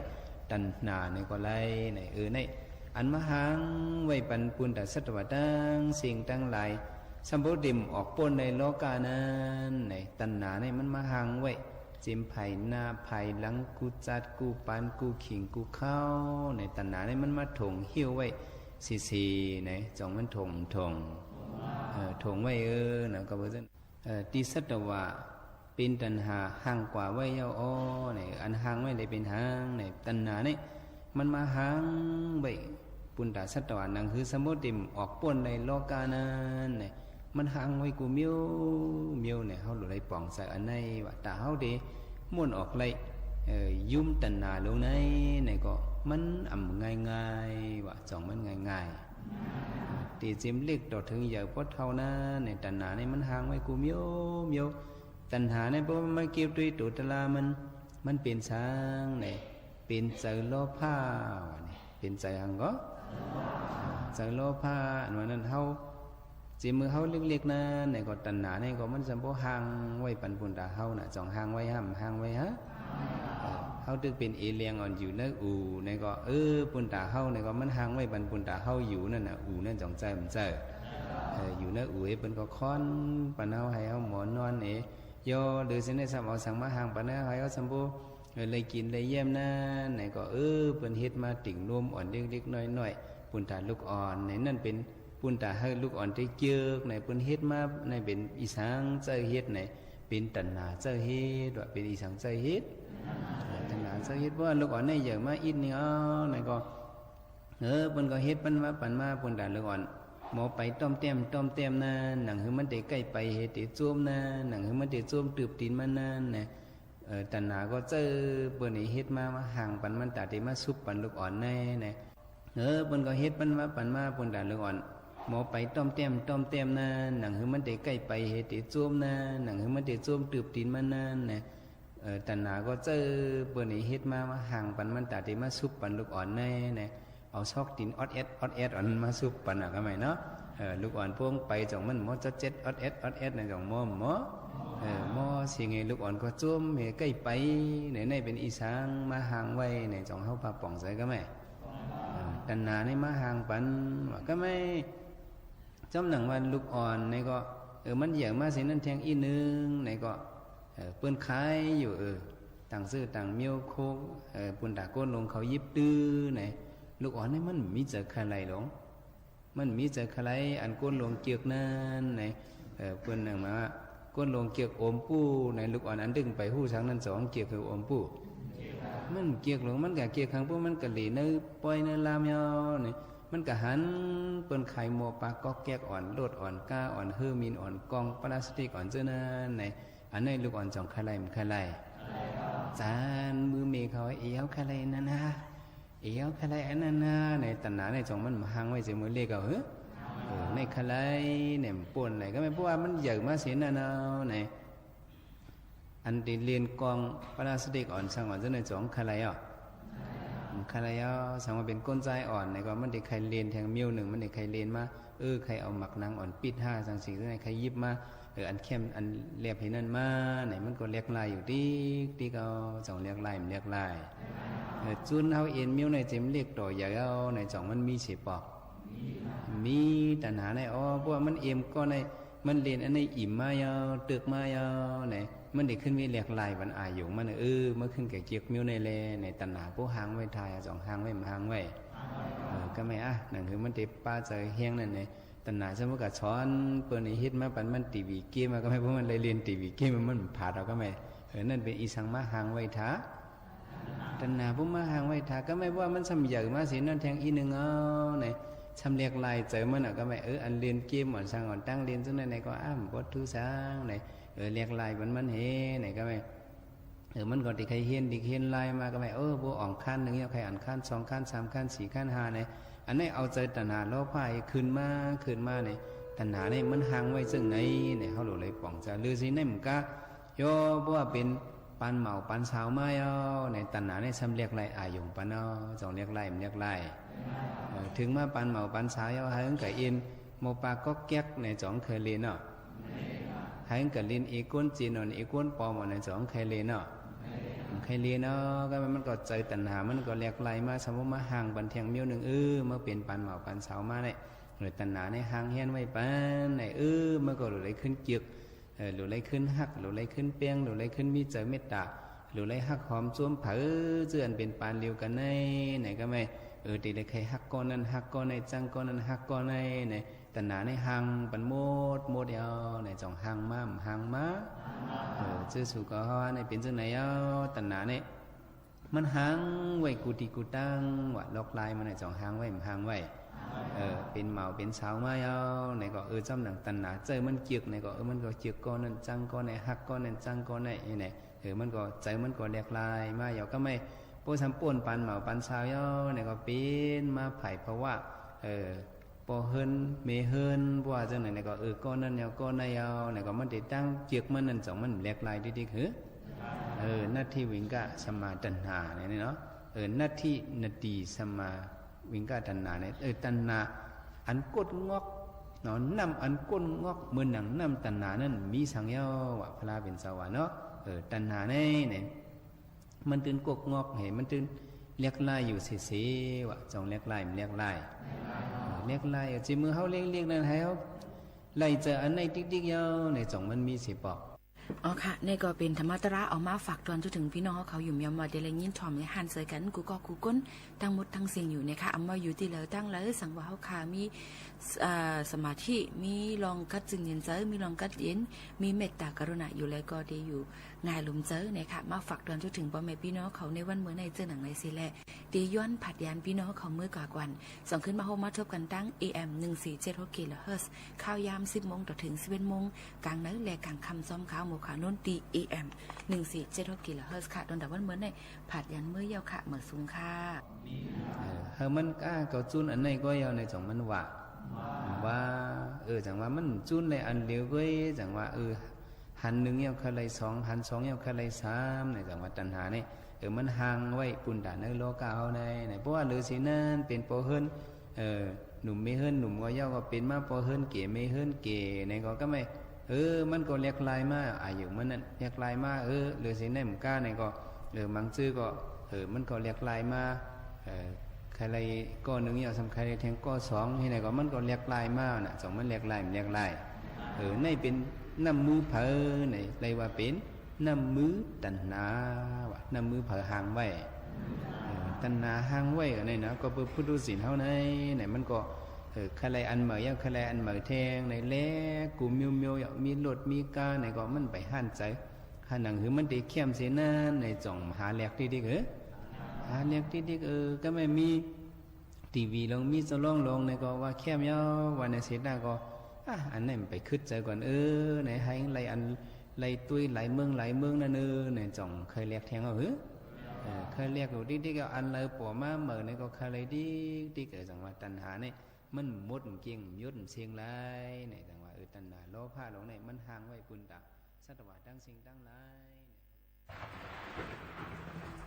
ตัณหา เนี่ยก็ไล่ เนี่ย เออ เนี่ย อันมาห่างไว้ปันปุณณะสัตวะตังสิ่งตังหลาย สำเร็จเต็มออกป๊นในโลกานั้น ในตัณหาเนี่ยมันมาห่างไว้ เจียมภายหน้าภายหลัง กู้จัดกู้ปานกู้ขิงกู้เข้า ในตัณหาเนี่ยมันมาถ่วงหิ้วไว้ สี่ๆ ใน จ่องมันถ่วงถ่วง เอ่อ ถ่วงไว้ เออ นะ ก็เป๋นจั่ง เอ่อ ตี้สัตวะ เป๋นตัณหา ห่างกว่าไว้เย้าอ้อ เนี่ย อันห่างไว้ได้เป๋นหาง เนี่ย ตัณหาเนี่ย มันมาห่างไว้ ปุณณะสัตวะ หนังหื้อสำเร็จเต็มออกป๊นในโลกานั้น เนี่ย มันห่างไว้กู้เมี้ยวเมี้ยว เนี่ย เฮาหลู่ได้ป๋องใจ๋อันไหนว่า ถ้าเฮาได้ม่วนออกไล่ เอ่อ ยุ้มตัณหาลงใน เนี่ยก็ มันอ่ำง่ายๆ ว่า จ่องมันง่ายๆ ตี้เจียมเล็กต่อเถิงใหญ่ปอเท่านั้น เนี่ย ตัณหาเนี่ยมันห่างไว้กู้เมี้ยวเมี้ยว ตัณหาเนี่ย เพราะว่ามันเกี่ยวด้วยตั๋วตะลามัน มันเป๋นสังเนี่ย เป๋นใจ๋โลภะ ว่าเนี่ย เป๋นใจ๋หยังก็ ใจ๋โลภะ อันว่านั้นเฮา เจียมเมื่อเฮาเล็กๆ นั้น เนี่ยก็ตัณหาเนี่ยก็มันสำบ่ห่างไว้ปันปุณณะเฮาน่ะ จ่องห่างไว้ห้าม ห่างไว้ฮะ เออ เฮาตึกเป๋นเอเลียงอ่อนอยู่ในอู่ เนี่ยก็ เออ ปุณณะเฮาเนี่ยก็มันห่างไว้ปันปุณณะเฮาอยู่นั่นน่ะ อู่นั่นจ่องใจ๋ บ่ใจ๋ เออ อยู่เนอ อู๋เอ๋ย เปิ้นก็ค้อนปันเฮา หื้อเฮาหมอนอนเอ๋ย ย่อ หรือสิ่งใดซ้ำเอาสังมาหางปันเฮา หื้อเฮาซ้ำบ่ เออ ได้กิ๋นได้แย้มนั้น ไหนก็ เออ เปิ้นเฮ็ดมาติ่งนมอ่อนเล็กๆ น้อยๆ ปูนต๋าลูกอ่อน ไหน นั้นเป๋นปูนต๋าหื้อลูกอ่อนได้เจิก ไหน เปิ้นเฮ็ดมา ไหน เป๋นอีสังเจ้าเฮ็ด ไหน เป๋นตัณหาเจ้าเฮ็ด ว่าเป๋นอีสังเจ้าเฮ็ด เออ ตัณหาเจ้าเฮ็ด เพราะว่าลูกอ่อนนี่ใหญ่มาอิดนึ่งเอา ไหนก็ เออ เปิ้นก็เฮ็ดปันมา ปันมา ปูนต๋าลูกอ่อน หมอไปต้อมแต้ม ต้อมแต้มนั้น หนังหื้อมันได้ใก้ไป เฮเต๋โจ๊มนั้น หนังหื้อมันได้โจ๊มตืบตี๋นมันนั้น นะ เออ ตัณหาก็เจ้า เปิ้นนี่เฮ็ดมา มาหางปันมัน ต๋าเต๋มาซุบปันลูกอ่อนแน่ นะ เออ เปิ้นก็เฮ็ดปันมา ปันมา ปูนต๋าลูกอ่อน หมอไปต้อมแต้ม ต้อมแต้มนั้น หนังหื้อมันได้ใก้ไป เฮเต๋โจ๊มนั้น หนังหื้อมันได้โจ๊มตืบตี๋นมันนั้น นะ เออ ตัณหาก็เจ้า เปิ้นนี่เฮ็ดมา มาหางปันมัน ต๋าเต๋มาซุบปันลูกอ่อนแน่ นะ เอาซอกตี๋นออดแอด ออดแอดอ่อนมาซุบปันอะ ก็แม่นเนาะ เออ ลูกอ่อนป้งไป จ่องมันหมอจ๊อดเจ๊ด ออดแอด ออดแอด นะ จ่องหมอ หมอ เออ หมอสิ่งหื้อลูกอ่อนก็โจ๊ม เฮใก้ไป ไหน ไหนเป๋นอีสังมาหางไว้ ไหน จ่องเฮาปาป่องใส ก็แม่น เออ ตัณหานี่มาหางปัน ว่า ก็แม่น จ้อมหนังว่าลูกอ่อนนี่ก็ เออ มันใหญ่มาเสียนั้นแทงอี้นึ่งนี่ก็ เออ เปิ้นขายอยู่ เออ ต่างซื้อต่างเมี้ยวโคก เออ ปูนต๋าก้นลงเขายิบตื้อนี่ ลูกอ่อนนี่มันมีเจอใคร่หลง มันมีเจอใคร่ อันก้นลงเจือกนั้นนี่ เออ เปิ้นหนังมาว่า ก้นลงเจือกอมปู้นี่ ลูกอ่อนอันดึงไปฮู้สังนั้นสองเจือกคืออมปู้ มันเจือกหลง มันก็เจือกขังปู้ มันก็เหล่เนื้อป้อยเนื้อลามยาวนี่ มันก็หัน เปิ้นขายหม้อปลาก๊อกแก๊กอ่อน โลดอ่อน ก้าอ่อน เฮอร์มินอ่อน กล่องปลาสติกอ่อน เจ้านั้นนี่ อันนี้ลูกอ่อนจ่องใคร่ มันใคร่ จานมือเมย์เขา เอ๋วใคร่นั่นนะ เอ๋วใคร่อันนั้นนะ ในตัณหาในจ่องมันมาหางไว้เสียมือเล็กเอา เฮ้อ เออ ในใคร่เนี่ยมันป่นไหนก็แม่น เพราะว่ามันใหญ่มาเสียนั่นเอาไหน อันตี้เล่นกล่องปลาสติกอ่อนสังอ่อนเจ้าในจ่องใคร่อ่ะ มันใคร่อ่ะ สังว่าเป๋นก้นจายอ่อนนี่ก็มันได้ใคร่เล่นแทงเมี้ยวนึ่ง มันได้ใคร่เล่นมา เออ ใคร่เอาหมากหนังอ่อนปิดห้าสังสิ่งเจ้าในใคร่ยิบมา เออ อันเข้มอันแหลบหื้อนั้นมาไหน มันก็แหลกลายอยู่ติ๊กติ๊กเอา จ่องแหลกลาย มันแหลกลาย เออ จุนเฮาเอ็นเมี้ยวในเจ็มเล็กต่อใหญ่เอาไหน จ่องมันมีเสียปอก มีตัณหาใน อ๋อ เพราะว่ามันเอ็มก้อนใน มันเล่นอันนี้อิ่มมาเอา ตึกมาเอาไหน มันได้ขึ้นมีแหลกลายวันอายุงมัน เออ เมื่อขึ้นแก่เจือกเมี้ยวในแล ในตัณหาผู้หางไว้ทาย จ่องหางไว้ มันหางไว้ เออ ก็แม่นอะ หนังหื้อมันได้ปาเจอแฮงนั่นไง ตัณหาสมมุติก็สอนเปิ้นให้เฮ็ดมาปันมันตี้วีเกมอะ ก็แม่น เพราะมันได้เล่นตี้วีเกม มันผาดเอา ก็แม่น เออ นั่นเป๋นอีสังมาหางไว้ทา ตัณหาผู้มาหางไว้ทา ก็แม่น ว่ามันซ้ำใหญ่มาเสียนั่นแทงอี้นึ่งเอาไหน ซ้ำแหลกลายเจอมันอะ ก็แม่น เออ อันเล่นเกมอ่อนสังอ่อนตั้งเล่นซึ่งนั่นไหนก็อ้ำปวดทูสังไหน เออ แหลกลายปันมันเฮไหน ก็แม่น เออ มันก็ตี้ใคร่เห็นดิกเห็นลายมา ก็แม่น เออ บ่อ่องคันนึ่งเนี่ย ใคร่อ่านคันสองคันสามคันสี่คันห้าไหน อันนี้เอาเจอตัณหาโลภะขึ้นมา ขึ้นมาไหน ตัณหานี่มันหางไว้ซึ่งไหนไหน เฮาหลู่เลยป่องจา หรือสิ่งไหนมันก็ ย่อ เพราะว่าเป๋นปานเหมาปานสาวมาเอาไหน ตัณหานี่ซ้ำแหลกลายอายุงปันเอา จ่องแหลกลาย มันแหลกลาย เออ ถึงมาปานเหมาปานสาวเอา หาหึงก็เอ็นหม้อปลาก๊อกแก๊กไหน จ่องใค่เล่นเนาะ หาหึงก็เล่นเอก้นจีนอ่อน เอก้นปอมอ่อนไหน จ่องใค่เล่นเนาะ ใค่เล่นเนาะ ก็มันก็เจอตัณหา มันก็แหลกลายมา สมมุติมาหางปันแทงเมี้ยวนึ่ง เออ มาเป๋นปานเหมาปานสาวมาไหน เออ ตัณหานี่หางเฮี้ยนไว้ปันไหน เออ มันก็หลู่เลยขึ้นเจือก เออ หลู่เลยขึ้นฮัก หลู่เลยขึ้นแป้ง หลู่เลยขึ้นมีใจ๋เมตต๋า หลู่เลยฮักหอมโจ๊มเผา เจื้ออันเป๋นปานเดียวกั๋นไหน ไหนก็แม่น เออ ตี้เลยใค่ฮักก้อนนั้น ฮักก้อนไหน จั้งก้อนนั้น ฮักก้อนไหนไหน ตัณหานี่หางปันหมด หมดเอาไหน จ่องหางมา หางมา เออ เจ้าสู่ก็ว่าไหน เป๋นจั้งไหนเอา ตัณหานี่ มันหางไว้กู้ตี้กู้ตัง ว่าหลอกลายมันไหน จ่องหางไว้ มันหางไว้ เออ เป๋นเหมาเป๋นสาวมาเอาไหนก็ เออ จ้อมหนังตัณหาเจอมันเจือกไหนก็ เออ มันก็เจือกก้อนนั้น จั้งก้อนไหน ฮักก้อนนั้น จั้งก้อนไหนไหน เออ มันก็ เจอมันก็แหลกลายมาเอา ก็แม่น เพราะซ้ำป่นปานเหมาปานสาวเอาไหนก็ เป๋นมาฝ่ายภาวะ เออ ปอเฮือนแม่เฮือน ว่าจั้งไหนไหนก็ เออ ก้อนนั้นเอา ก้อนไหนเอาไหนก็ มันได้ตั้งเจือกมันนั่น จ่องมันแหลกลายติ๊กติ๊กหื้อ เออ นัตถิวิงกะสัมมาตัณหาเนี่ยเนาะ เออ นัตถิ นัตถิสัมมาวิงกะตัณหาเนี่ย เออ ตัณหาอันก๊ดง็อกเนาะ น้ำอันก๊ดง็อก เหมือนหนังน้ำตัณหานั้น มีสังเอา ว่าพระเป๋นเจ้าว่าเนาะ เออ ตัณหาในเนี่ย มันตึงก๊ดง็อกหื้อ มันตึงแหลกลายอยู่เสียๆ ว่าจ่องแหลกลาย มันแหลกลาย เออ แหลกหลาย เออ เจ้า เมื่อเฮาเล็กๆ นั้น หื้อเฮาไล่เจออันไหนติ๊กๆ เย้า ในจ๋องมันมีเสียปอก อ๋อค่ะ นี่ก็เป๋นธรรมะตะระ เอามาฝากตอนจนเถิงปี้น้องเขา อยู่เมียนมา ได้ยินถ่อมในหันใส่กั๋น กู้ก้อกู้ก้น ตังหมดตังสิ้นอยู่เนี่ยค่ะ อำว่าอยู่ตี้เลิวตังเลิว สังว่าเฮาค่ะ มี เอ่อ สมาธิ มีลองกัดจึงเย็นใจ๋ มีลองกัดเย็น มีเมตตากรุณาอยู่แล้วก็ได้อยู่ ง่ายลุ่มใจ๋เนี่ยค่ะ มาฝากตอนจนเถิงป้อแม่ปี้น้องเขาในวันเมื่อในเจ้าหนังในสิแล ตี้ย้อนผัดยานปี้น้องเขาเมื่อกาก่อน ส่งขึ้นมาโฮมมาทบกั๋นตัง เอ เอ็ม หนึ่งสี่เจ็ดหก กิโลเฮิรตซ์ ข่าวยามสิบโมงต่อเถิงสิบเอ็ดโมง ก๋างเนินและก๋างค่ำ จ้อมข่าวโมงคาโน้นตี้ เอ เอ็ม หนึ่งสี่เจ็ดหก กิโลเฮิรตซ์ค่ะ ตอนแต่วันเมื่อในผัดยานเมื่อเย้าค่ะ เมื่อสูงค่ะ เออ หื้อมันก้าเก่าจุนอันไหนก็เย้า ในจ๋องมันว่า ว่า เออ จังว่ามันจุนในอันเดียวก็ จังว่า เออ หันนึ่งเย้าใค่ไล่สอง หันสองเย้าใค่ไล่สาม ในจ๋องว่าตัณหานี่ เออ มันห่างไว้ปุ้นต๋าในโลกาเฮาใน ใน เพราะว่าเหลือเสียนั้นเป๋นปอเฮิ้น เออ หนุ่มเมเฮิ้นหนุ่ม ก็เย้าก็เป๋นมาปอเฮิ้นเก๋ เมเฮิ้นเก๋ ในก็ ก็ไม่ เออ มันก็แหลกหลายมา อายุมันนั้นแหลกหลายมา เออ เหลือเสียนั้นมันก้าในก็ เออ บางจื้อก็ เออ มันก็แหลกหลายมา เออ ใค่ไล่ก้อนึ่งเย้า ซ้ำใค่ไล่แทงก้อสอง ตี้ไหนก็มันก็แหลกหลายมาน่ะ จ๋องมันแหลกหลาย มันแหลกหลาย เออ ในเป๋นน้ำมือใผ ใน ไล่ว่าเป๋น น้ำมือตัณหา ว่าน้ำมือใผห่างไว้ เออ ตัณหาห่างไว้ อันนี้นะ ก็เปื้อปุถุชนเฮาใน ในมันก็ เออ ใค่ไล่อันใหม่ เย้าใค่ไล่อันใหม่แทง ในแหลกกู้เมียวๆ เย้า มีรถมีก๋า ในก็มันไปหันใจ๋ หันหนังหื้อมันได้เข้มเสียนั้น ในจ๋องหาแหลกติ๊กๆ เออ หาแหลกติ๊กๆ เออ ก็ไม่มี ทีวีลง มีสะร้องลง ในก็ว่าเข้มเย้า ว่าในเสร็จแล้วก็ อ่ะ อันนั้นไปกึ๊ดใจ๋ก่อน เออ ในหื้อไล่อัน ไล่ตุ้ยไล่เมืองไล่เมืองนั่น เออ ในจ๋องใค่แหลกแทงเอาหื้อ เออ ใค่แหลกอยู่ติ๊กๆ เอาอันเลิวป๋อมาใหม่ ในก็ใค่ไล่ติ๊กๆ เออ จังว่าตัณหานี่ มันหมดเกลี้ยง หมดเสี้ยงหลาย ใน จังว่า เออ ตัณหา โลภะหลงใน มันห่างไว้ปุ้นต๋า สัตว์ทั้งสิ่งทั้งหลาย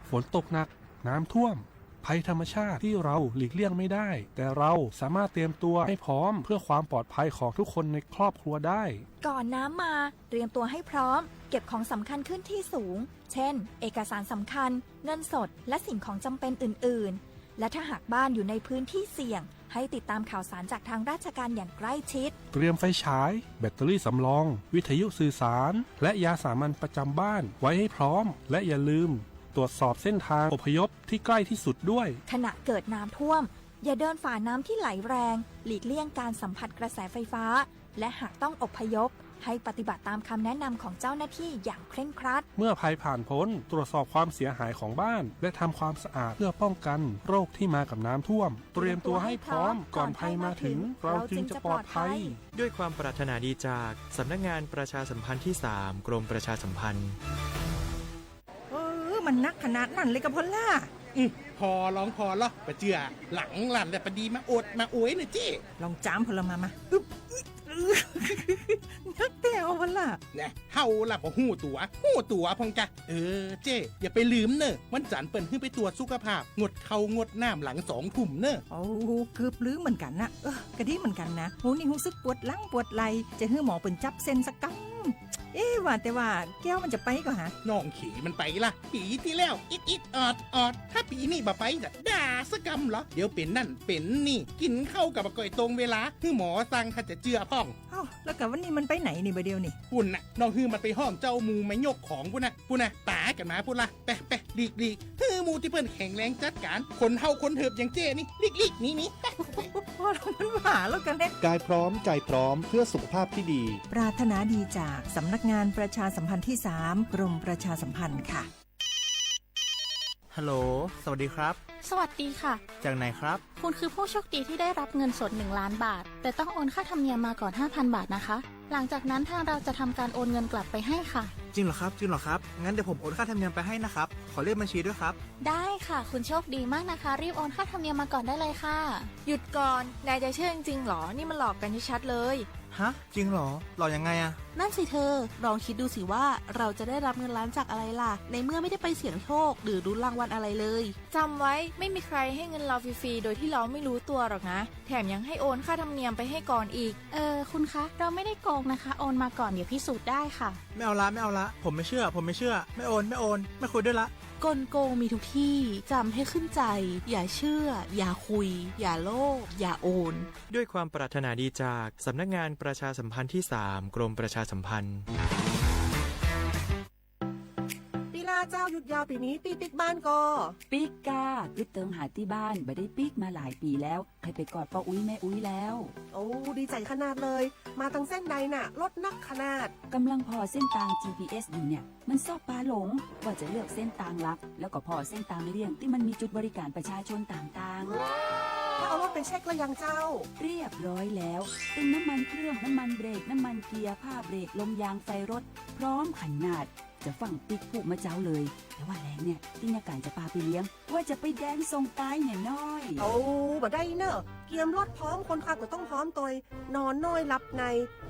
ฝนตกหนัก น้ำท่วม ภัยธรรมชาติที่เราหลีกเลี่ยงไม่ได้ แต่เราสามารถเตรียมตัวให้พร้อมเพื่อความปลอดภัยของทุกคนในครอบครัวได้ ก่อนน้ำมา เตรียมตัวให้พร้อม เก็บของสำคัญขึ้นที่สูง เช่น เอกสารสำคัญ เงินสด และสิ่งของจำเป็นอื่นๆ และถ้าหากบ้านอยู่ในพื้นที่เสี่ยง ให้ติดตามข่าวสารจากทางราชการอย่างใกล้ชิด เตรียมไฟฉาย แบตเตอรี่สำรอง วิทยุสื่อสาร และยาสามัญประจำบ้านไว้ให้พร้อม และอย่าลืมตรวจสอบเส้นทางอพยพที่ใกล้ที่สุดด้วย ขณะเกิดน้ำท่วม อย่าเดินฝ่าน้ำที่ไหลแรง หลีกเลี่ยงการสัมผัสกระแสไฟฟ้า และหากต้องอพยพ ให้ปฏิบัติตามคำแนะนำของเจ้าหน้าที่อย่างเคร่งครัด เมื่อภัยผ่านพ้น ตรวจสอบความเสียหายของบ้าน และทำความสะอาดเพื่อป้องกันโรคที่มากับน้ำท่วม เตรียมตัวให้พร้อมก่อนภัยมาถึง เราจึงจะปลอดภัย ด้วยความปรารถนาดีจากสำนักงานประชาสัมพันธ์ที่สาม กรมประชาสัมพันธ์ เออ มันหนักขนาดนั้นเลยกาพ่อหล้า อืม ผ่อลองผ่อลอ บ่เจื้อ หลังลั่นแล้วปะดีมาโอดมาโอยเน่อเจ้ ลองจ้ำพ่อหล้ามา มา อึ๊บ นักแต๊พ่อหล้า แน่ เฮาละบ่ฮู้ตั๋ว ฮู้ตั๋วพ่องกา เออ เจ้ อย่าไปลืมเน่อ วันจันทร์เปิ้นหื้อไปตรวจสุขภาพ งดข้าวงดน้ำหลังสองทุ่มเน่อ โอ้ เกือบลืมเหมือนกั๋นนะ เออ ก็ดีเหมือนกั๋นนะ ฮู้นี่ฮู้สึกปวดหลังปวดไหล่ จะหื้อหมอเปิ้นจับเส้นสักกำ เอ๊ะ ว่าแต่ว่าแก้วมันจะไปก่อหา น้องเขยมันไปละ ปี๋ตี้แล้ว อิดอิดออดออด ถ้าปี๋นี้บ่ไปจะด่าสักกำเหรอ เดี๋ยวเป๋นนั่นเป๋นนี่ กิ๋นข้าวก็บ่ก่อยตรงเวลา หื้อหมอสั่งถ้าจะเจื้อพ่อง เอ้า แล้วกาวันนี้มันไปไหนนี่บ่าเดี่ยวนี่ ปุ้นน่ะ น้องหื้อมันไปฮ้องเจ้าหมู่มายกของปุ้นน่ะ ปุ้นน่ะ ต๋ากั๋นมาปุ้นละ ไปไป หลีกหลีก หื้อหมู่ตี้เปิ้นแข็งแรงจัดก๋าน คนเฒ่าคนเถิบอย่างเจ้นี่ หลีกหลีก หนีหนี ไป พ่อหล้ามันว่าแล้วกั๋นแน่ กายพร้อม ใจพร้อม เพื่อสุขภาพที่ดี ปรารถนาดีจากสำนักงานประชาสัมพันธ์ที่สาม กรมประชาสัมพันธ์ค่ะ ฮัลโหล สวัสดีครับ สวัสดีค่ะ จากไหนครับ คุณคือผู้โชคดีที่ได้รับเงินสดหนึ่งล้านบาท แต่ต้องโอนค่าธรรมเนียมมาก่อนห้าพันบาทนะคะ หลังจากนั้นทางเราจะทำการโอนเงินกลับไปให้ค่ะ จริงเหรอครับ จริงเหรอครับ งั้นเดี๋ยวผมโอนค่าธรรมเนียมไปให้นะครับ ขอเลขบัญชีด้วยครับ ได้ค่ะ คุณโชคดีมากนะคะ รีบโอนค่าธรรมเนียมมาก่อนได้เลยค่ะ หยุดก่อน นายจะเชื่อจริงๆหรอ นี่มันหลอกกันชัดๆเลย ฮะ จริงเหรอ หลอกยังไงอะ นั่นสิเธอ ลองคิดดูสิว่าเราจะได้รับเงินล้านจากอะไรล่ะ ในเมื่อไม่ได้ไปเสี่ยงโชคหรือลุ้นรางวัลอะไรเลย จำไว้ ไม่มีใครให้เงินเราฟรีๆ โดยที่เราไม่รู้ตัวหรอกนะ แถมยังให้โอนค่าธรรมเนียมไปให้ก่อนอีก เออ คุณคะ เราไม่ได้โกงนะคะ โอนมาก่อน เดี๋ยวพิสูจน์ได้ค่ะ ไม่เอาละ ไม่เอาละ ผมไม่เชื่อ ผมไม่เชื่อ ไม่โอน ไม่โอน ไม่คุยด้วยละ กลโกงมีทุกที่ จำให้ขึ้นใจ อย่าเชื่อ อย่าคุย อย่าโลภ อย่าโอน ด้วยความปรารถนาดีจากสำนักงานประชาสัมพันธ์ที่สาม กรมประชาสัมพันธ์ ปี้ลาเจ้า หยุดยาวปี๋นี้ ปี้ปิ๊กบ้านก่อ ปิ๊กก้า กึ๊ดเติงหาตี้บ้าน บ่ได้ปิ๊กมาหลายปี๋แล้ว ใค่ไปกอดป้ออุ๊ยแม่อุ๊ยแล้ว โอ้ ดีใจ๋ขนาดเลย มาตังเส้นใดน่ะ รถนักขนาด ก่ำลังผ่อเส้นตาง จีพีเอส อยู่เนี่ย มันซอกปาหลง ว่าจะเลือกเส้นตางหลัก แล้วก็ผ่อเส้นตางเลี่ยงตี้มันมีจุดบริการประชาชนต่างๆ แล้วเอารถไปเช็คแล้วยังเจ้า เรียบร้อยแล้ว ตึงน้ำมันเครื่อง น้ำมันเบรก น้ำมันเกียร์ ผ้าเบรก ลมยาง ไฟรถ พร้อมขนาด จะฟั่งปิ๊กพูดมาเจ๊าเลย แต่ว่าแลงเนี่ย ตี้ยาก๋านจะปาไปเลี้ยง ว่าจะไปแดนส่งตายเนี่ยน้อย โอ้ บ่ได้เน่อ เกียมรถพร้อม คนขับก็ต้องพร้อมตวย นอนน้อยหลับใน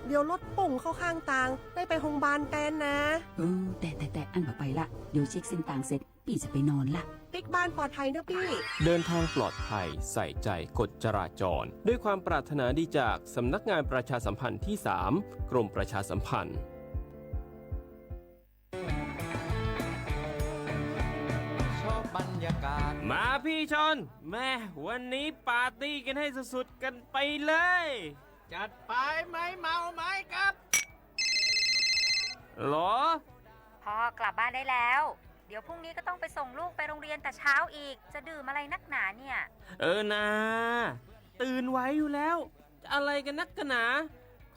เดี๋ยวรถปุ้งเข้าข้างตาง ได้ไปโฮงบาลแตนนะ เออ แต่ แต่ แต่ อั้นบ่ไปละ เดี๋ยวเช็คเส้นตางเสร็จ ปี้จะไปนอนละ ปิ๊กบ้านปลอดภัยเน่อปี้ เดินทางปลอดภัย ใส่ใจกฎจราจร ด้วยความปรารถนาดีจากสำนักงานประชาสัมพันธ์ที่สาม กรมประชาสัมพันธ์ ชอบบรรยากาศ มาพี่ชน แม่ วันนี้ปาร์ตี้กันให้สุดๆ กันไปเลย จัดไป ไม้เมาไม้กลับ หรอ พ่อกลับบ้านได้แล้ว เดี๋ยวพรุ่งนี้ก็ต้องไปส่งลูกไปโรงเรียนแต่เช้าอีก จะดื่มอะไรนักหนาเนี่ย เออนา ตื่นไวอยู่แล้ว จะอะไรกันนักกันหนา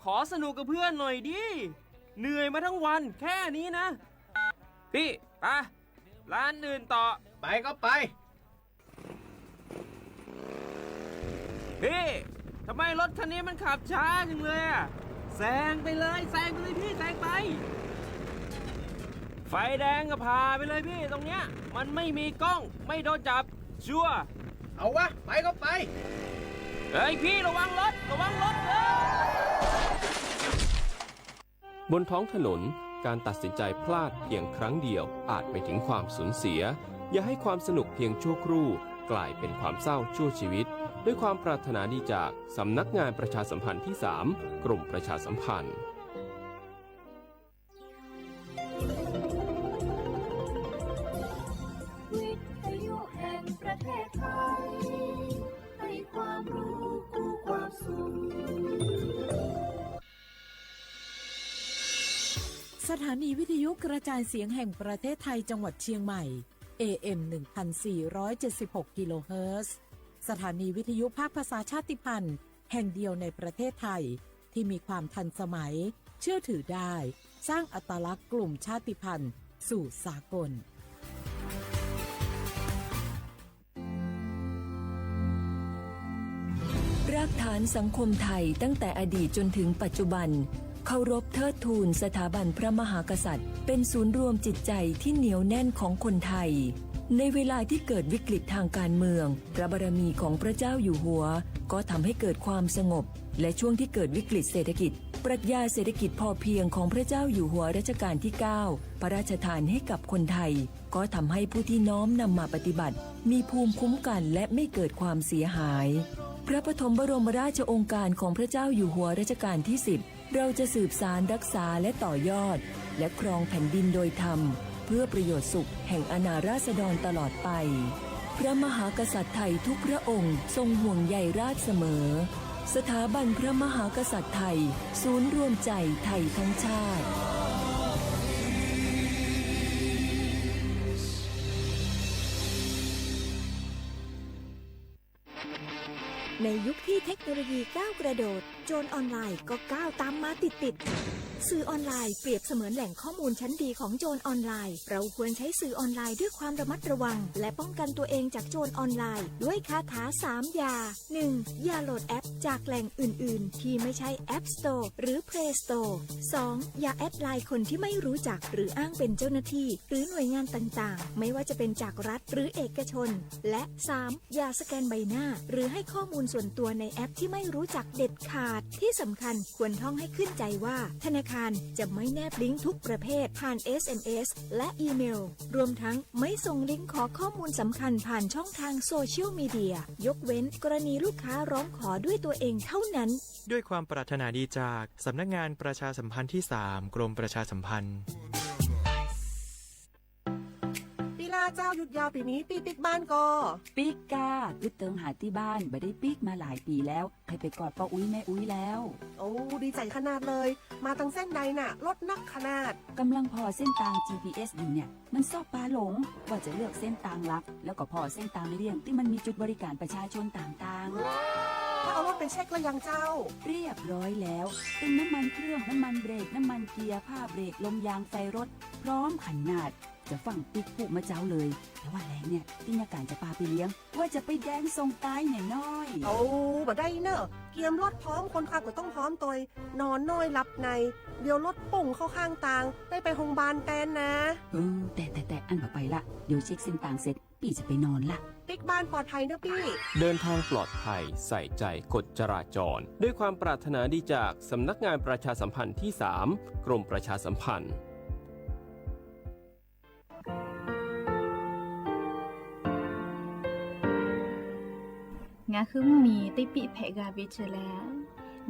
ขอสนุกกับเพื่อนหน่อยดิ เหนื่อยมาทั้งวันแค่นี้นะ พี่ ไป ร้านอื่นต่อ ไปก็ไป พี่ ทำไมรถคันนี้มันขับช้าจังเลยอะ แซงไปเลย แซงไปเลยพี่ แซงไป ไฟแดงก็ผ่าไปเลยพี่ ตรงเนี้ย มันไม่มีกล้อง ไม่โดนจับ ชัวร์ เอาวะ ไปก็ไป เฮ้ยพี่ ระวังรถ ระวังรถ เฮ้ย บนท้องถนน การตัดสินใจพลาดเพียงครั้งเดียวอาจไปถึงความสูญเสีย อย่าให้ความสนุกเพียงชั่วครู่กลายเป็นความเศร้าชั่วชีวิต ด้วยความปรารถนาดีจากสำนักงานประชาสัมพันธ์ที่สาม กรมประชาสัมพันธ์ วิทยุแห่งประเทศไทย ให้ความรู้คู่ความสุข สถานีวิทยุกระจายเสียงแห่งประเทศไทยจังหวัดเชียงใหม่ เอเอ็ม หนึ่งพันสี่ร้อยเจ็ดสิบหก กิโลเฮิรตซ์ สถานีวิทยุภาคภาษาชาติพันธุ์แห่งเดียวในประเทศไทย ที่มีความทันสมัย เชื่อถือได้ สร้างอัตลักษณ์กลุ่มชาติพันธุ์สู่สากล รากฐานสังคมไทยตั้งแต่อดีตจนถึงปัจจุบัน เคารพเทิดทูนสถาบันพระมหากษัตริย์ เป็นศูนย์รวมจิตใจที่เหนียวแน่นของคนไทย ในเวลาที่เกิดวิกฤตทางการเมือง พระบารมีของพระเจ้าอยู่หัวก็ทำให้เกิดความสงบ และช่วงที่เกิดวิกฤตเศรษฐกิจ ปรัชญาเศรษฐกิจพอเพียงของพระเจ้าอยู่หัวรัชกาลที่เก้า พระราชทานให้กับคนไทย ก็ทำให้ผู้ที่น้อมนำมาปฏิบัติ มีภูมิคุ้มกันและไม่เกิดความเสียหาย พระปฐมบรมราชโองการของพระเจ้าอยู่หัวรัชกาลที่สิบ เราจะสืบสานรักษาและต่อยอด และครองแผ่นดินโดยธรรม เพื่อประโยชน์สุขแห่งอาณาราษฎรตลอดไป พระมหากษัตริย์ไทยทุกพระองค์ทรงห่วงใยราษฎร์เสมอ สถาบันพระมหากษัตริย์ไทย ศูนย์รวมใจไทยทั้งชาติ ในยุคที่เทคโนโลยีก้าวกระโดด โจรออนไลน์ก็ก้าวตามมาติดๆ สื่อออนไลน์เปรียบเสมือนแหล่งข้อมูลชั้นดีของโจรออนไลน์ เราควรใช้สื่อออนไลน์ด้วยความระมัดระวัง และป้องกันตัวเองจากโจรออนไลน์ ด้วยคาถาสามอย่า หนึ่ง อย่าโหลดแอปจากแหล่งอื่นๆ ที่ไม่ใช่ App Store หรือ Play Store สอง อย่าแอดไลน์คนที่ไม่รู้จัก หรืออ้างเป็นเจ้าหน้าที่ หรือหน่วยงานต่างๆ ไม่ว่าจะเป็นจากรัฐหรือเอกชน และ สาม อย่าสแกนใบหน้า หรือให้ข้อมูลส่วนตัวในแอปที่ไม่รู้จักเด็ดขา ที่สำคัญควรท่องให้ขึ้นใจว่าธนาคารจะไม่แนบลิงก์ทุกประเภทผ่าน เอสเอ็มเอส และอีเมล รวมทั้งไม่ส่งลิงก์ขอข้อมูลสำคัญผ่านช่องทางโซเชียลมีเดีย ยกเว้นกรณีลูกค้าร้องขอด้วยตัวเองเท่านั้น ด้วยความปรารถนาดีจากสำนักงานประชาสัมพันธ์ที่สาม กรมประชาสัมพันธ์ ปี้ลาเจ้า หยุดยาวปี๋นี้ ปี้ปิ๊กบ้านก่อ ปิ๊กก้า กึ๊ดเติงหาตี้บ้าน บ่ได้ปิ๊กมาหลายปี๋แล้ว ใค่ไปกอดป้ออุ๊ยแม่อุ๊ยแล้ว โอ้ ดีใจ๋ขนาดเลย มาตังเส้นใดน่ะ รถนักขนาด ก่ำลังผ่อเส้นตาง จีพีเอส อยู่เนี่ย มันซอบปาหลง ว่าจะเลือกเส้นตางหลัก แล้วก็ผ่อเส้นตางเลี่ยงตี้มันมีจุดบริการประชาชนต่างๆ แล้วเอารถไปเช็คแล้วยังเจ้า เรียบร้อยแล้ว ตึงน้ำมันเครื่อง น้ำมันเบรก น้ำมันเกียร์ ผ้าเบรก ลมยาง ไฟรถ พร้อมขนาด จะฟั่งปิ๊กพูดเมื่อเจ๊าเลย แต่ว่าแลงเนี่ย ตี้ยาก๋านจะปาไปเลี้ยง ว่าจะไปแดนส่งตายแน่น้อย โอ้ บ่ได้เน่อ เกียมรถพร้อม คนขับก็ต้องพร้อมตวย นอนน้อยหลับใน เดี๋ยวรถปุ้งเข้าข้างตาง ได้ไปโฮงบาลแตนนะ เออ แต่ แต่ แต่ อั้นบ่ไปละ เดี๋ยวเช็คเส้นตางเสร็จ ปี้จะไปนอนละ ปิ๊กบ้านปลอดภัยเน่อปี้ เดินทางปลอดภัย ใส่ใจกฎจราจร ด้วยความปรารถนาดีจากสำนักงานประชาสัมพันธ์ที่สาม กรมประชาสัมพันธ์ งาคือมีตี้ปิ๊กแผะกาเวเชอแล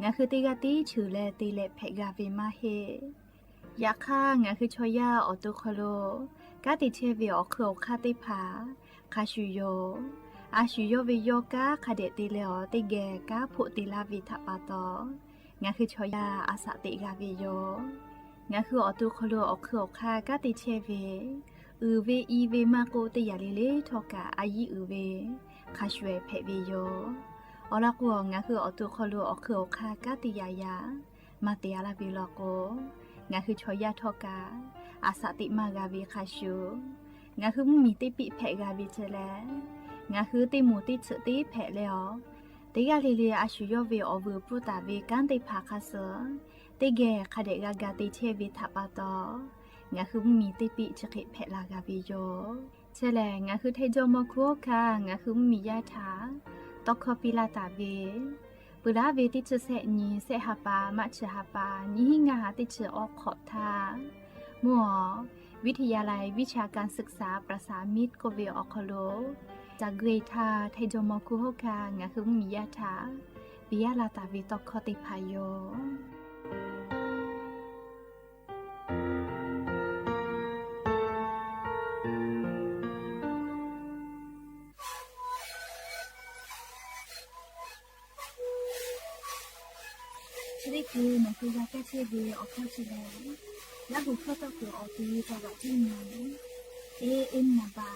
งาคือตี้กาตี้ฉือแลตี้แลแผะกาเวมาเฮ ยะค่ะ งาคือชอย่า ออกโตคอโล ก้าติเชเวออกเครือออกค่าตี้ผา ค่ะ ชูโย อาชูโยเวโยก้า ค่ะเดะตี้แลออตี้แก ก้าโผะตี้ลาเวถะปาตอ งาคือชอย่า อาสะติกาเวโย งาคือออกโตคอโล ออกเครือออกค่า ก้าติเชเว อือเวอีเวมาโก ตี้ยาเลเล ทอกะ อายีอือเว ค่ะ ช่วยแผะเวโย ออละกัว งาคือออกโตคอโล ออกเครือออกค่า ก้าติยายา มาเตียลาเวลอโก งาคือชอย่าทอกา อาสะติมากาเวคาชู งาคือบ่มีตี้ปิ๊กแผะกาเวเชอแล งาคือตี้หมู่ตี้ฉึกตี้แผะแลออ ตี้กาเลเล อาชูโยเวออเวอปูตาเวก้านตี้ผาคาเซอ ตี้แก ค่ะเดะกากาตี้เชเวถะปาตอ งาคือบ่มีตี้ปิ๊กฉะเขะแผะลากาเวโย เชอแล งาคือไทยจอมอคูโฮคา งาคือบ่มียาถา ตอกคอปี้ลาตาเว ปือลาเวตี้ฉึกแสะหนี แสะหาปา มะฉึกหาปา หนีหิ้งงาตี้ฉึกออกขอบทา มัว วิทยาลัยวิชาการศึกษาประสานมิตร โกเวออกคอโล จากเกรทา ไทยจอมอคูโฮคา งาคือบ่มียาถา ปี้ยาลาตาเวตอกคอตี้ผาโย ชะนี้คือ หนังสือยาแก้เชเว ออกข้อเชลย และหัวข้อก็คือออกตีประวัติที่หนึ่ง เอเอ็นนาบา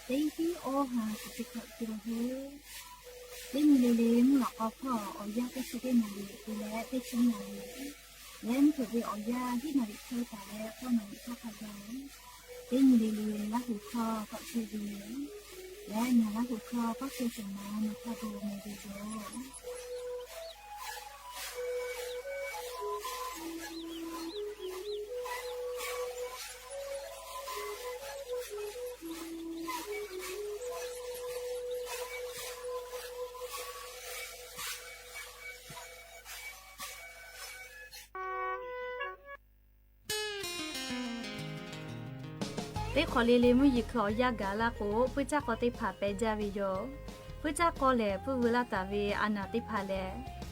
เต็งที่โอฮาสุติกะกิโลเฮ เต็งเลเลงหลอกออกข้อออกยาแก้เชเวนาลี และเต็งชิงนาลี และเถิดเวออกยาที่นาลีเทตาและข้อนาลีข้อพยา เต็งเลเลงและหัวข้อก็เชเว และนาละหัวข้อก็เชสมานาคาโบเมเดโด เต๊ขอเลเลมุยหยิกคือออกยากาละโก ปื้อจากอเต๊ผาแปะจาเวยอ ปื้อจากอแหละ ปื้อวือละตาเวอาณาเต๊ผาแหละ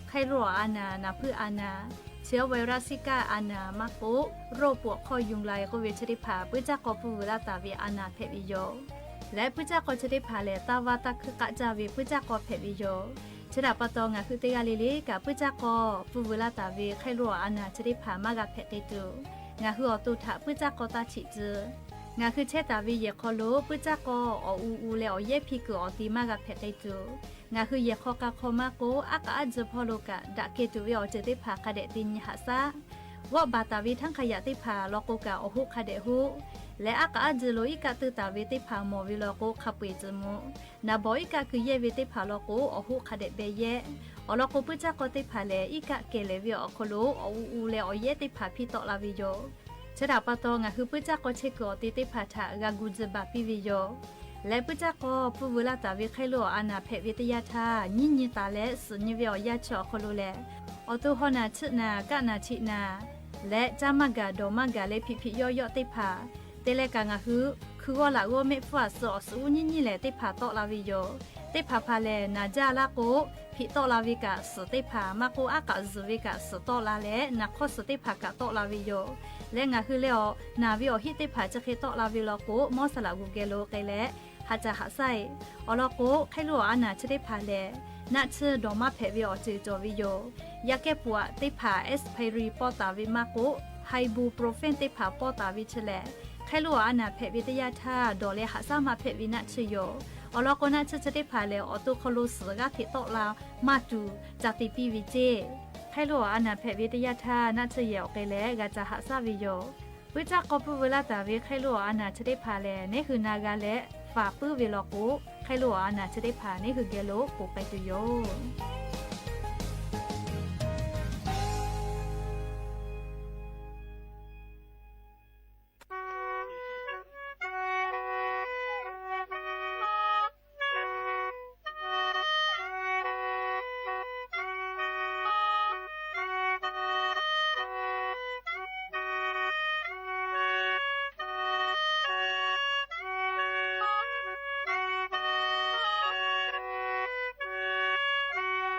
ใค่รู้อาณา นาปื้ออาณา เชื้อไวรัสซิก้าอาณา มาโก โรคปวดข้อยุงลาย โกเวชะเต๊ผา ปื้อจากอปื้อวือละตาเวอาณาแผะเวยอ และปื้อจากอชะเต๊ผาแหละ ตาว่าตาคือกะจาเว ปื้อจากอแผะเวยอ ชะดาปะตองาคือเต๊กาเลเลกา ปื้อจากอ ปื้อวือละตาเว ใค่รู้อาณาชะเต๊ผามากาแผะเตตู งาคือออกตูถะปื้อจากอตาฉิจือ งาคือแช่ตาเวเหยียดคอโล ปื้อจากอ ออกอูอูและออกแยะพีเกือออกตีมากาแผะเตตู งาคือเหยียดคอกาคอมาโก อักกะอัดจือพอโลกะ ดะเกตูเวออกจือเต๊ผาคะแดะตินหะซะ วอกบาตาเวทั้งขยะเต๊ผาลอโกกะออกฮู้คะแดะฮู้ และอักกะอัดจือโลอิกะตื้อตาเวเต๊ผาหมอเวลอโกคะเปยจือมู นาบออิกะกือแยะเวเต๊ผาลอโกออกฮู้คะแดะแบแยะ ออกลอโกปื้อจากอเต๊ผาแหละ อิกะแก่แหละเวออกคอโล ออกอูอูและออกแยะเต๊ผาพีเตาะลาเวยอ ชะดาปะตองาคือปื้อจากอเช็กเกือออกตีเต๊ผาถะ กากูจือบาปี้เวยอ လႄႈ ပုၸ်ၸၢၵ်ႈ ၵေႃႈ ပုၼ်ႈဝိုဝ်ႈလၢတ်ႈတႃႇဝႄႈ ၶႆႈလူႉဢေႃးဢႃးၼႃး ၽႅပ်ႇဝႄႈတယႃႉထႃႈ ငိၼ်းငိၼ်းတႃလႄႈ သိုပ်ႇငိၼ်းဝႄႈဢေႃးယႃႉ ၸိူဝ်းၶဝ်လူလႄႈ ဢေႃးတူဝ်ႁေႃးၼႃႇ ထိတ်ႉၼႃႇ ၵႃႉၼႃႇ ထိတ်ႉၼႃႇ လႄႈ ၸႃႇမႃႉၵႃႇ တေႃႇမႃႉၵႃႇ လႄႈ ၽိတ်ႈၽိတ်ႈယေႃးယေႃး တိတ်းၽႃႇ တေလႆႈၵႃႈငႃႈႁိုဝ် ၶိုၼ်းဝႃႈလႃႇ ဝူဝ်းမဵတ်ႉၾူၼ်း သိုပ်ႇဢေႃႈ သိုပ်ႇငိၼ်းငိၼ်းလႄႈ တိတ်းၽႃႇ တေႃႉလႃႈဝႄႈယဝ်ႉ။ တိတ်းၽႃႇၽႃႇလႄႈ ၼႃႇၸႃႉလႃႈၵေႃႈ ၽိတ်ႈတေႃႉလႃႈဝႄႈၵႃႈ သိုပ်ႇတိတ်းၽႃႇ မႃးၵေႃႈ ဢႃႉၵႃႇ သိုပ်ႇဝႄႈၵႃႈ သိုပ်ႇတေႃႉလႃႈလႄႈ ၼႃႇၶေႃး သိုပ်ႇတိတ်းၽႃႇၵႃႈ တေႃႉလႃႈဝႄႈယဝ်ႉ။ လႄႈ ငႃႈႁိုဝ်လႄႈဢေႃႈ ၼႃႇဝႄႈဢေႃႈ ႁိတ်းတိတ်းၽႃႇ ၸၢၵ်ႈၶႄႉ တေႃႉလႃႈဝႄႈလႄႈၵေႃႈ မေႃးသလႃႇ ၵူႇၵႄႇလူဝ်ႇၵႄႇလႄႈ ႁႃၸႃႇႁႃႉသႆႈ ဢေႃႈ လႄႈၵေႃႈ ၶႆႈလူႉဢေႃးဢႃးၼႃး ၸႃႉတိတ်းၽႃႇလႄႈ ၼႃႉၸိုဝ်ႈ တေႃႇမႃးၽႅပ်ႇဝႄႈဢေႃႈ ၸိုဝ်ႈၸေႃႇဝႄႈယဝ်ႉ။ ယႃႈၵႄႈပူတ်းတိတ်းၽႃႇ ဢႅတ်ႉသ်ပၢႆႇရီႇ ပေႃးတႃႇဝႄႈမႃးၵေႃႈ ႁၢႆႇပူႇပရူဝ်ႇၾႅၼ်ႇ တိတ်းၽႃႇ ပေႃးတႃႇဝႄႈၸိုဝ်ႈလႄႈ ၶႆႈလူႉဢေႃးဢႃးၼႃး ၽႅပ်ႇဝႄႈတယႃႉထႃႈ တေႃႇလႄႈ ႁႃႉသႃႇမႃးၽႅပ်ႇဝႄႈ ၼႃႉၸိုဝ်ႈယဝ်ႉ။ ဢေႃႈ လႄႈၵေႃႈ ၼႃႉၸိုဝ်ႈ ၸႃႉတိတ်းၽႃႇလႄႈ ဢေႃႈ တူဝ်ၶဝ်လူဝ်ႇသိုပ်ႇၵႃႈ ၽိတ်ႈတေႃႉလႃႈ မႃးတူႈ ၸႃႉတိတ်းပီႇဝီႇၸေႇ ၶႆႈလူႉဢေႃးဢႃးၼႃး ၽႅပ်ႇဝႄႈတယႃႉထႃႈ ၼႃႉၸိုဝ်ႈယဝ်ႉၵႄႇလႄႈ ၵႃႈၸႃႉႁႃႉသႃႇဝႄႈယဝ်ႉ။ ပုၸ်ၸၢၵ်ႈ ၵေႃႈ ပုၼ်ႈဝိုဝ်ႈလၢတ်ႈတႃႇဝႄႈ ၶႆႈလူႉဢေႃးဢႃးၼႃး ၸႃႉတိတ်းၽႃႇလႄႈ ၼႄႁိုဝ်ၼႃႈၵၢၼ်လႄႈ ၾၢၵ်ႇပိုၼ်ႉဝႆႉလႄႈၵေႃႈ ၶႆႈလူႉဢေႃးဢႃးၼႃး ၸႃႉတိတ်းၽႃႇ ၼႄႁိုဝ်ၵႄႇလူဝ်ႇ ၵူႈၵႆႉတူၺ်းယူႇ။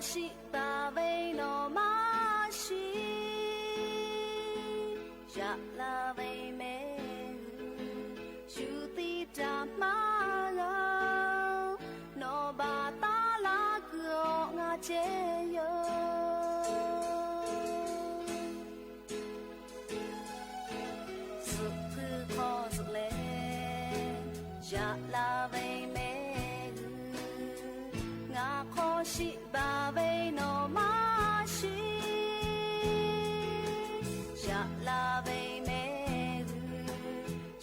ရှံးဘၣ်ဝဲနီၢ်မၤရှံး ယလၢဝဲမဲာ် ယူၢ်သံတၢ်မၤဂီၤ နီၢ်ဘၣ်သးလၢကွံာ်အီၤ ငါကဲယိာ် စူးဖုခီၣ်စူးလဲၣ် ယလၢဝဲမဲာ် ငါခီၣ်ရှံး ဘၣ်ဝဲနီၢ်မၤရှံး ယလၢဝဲမဲာ်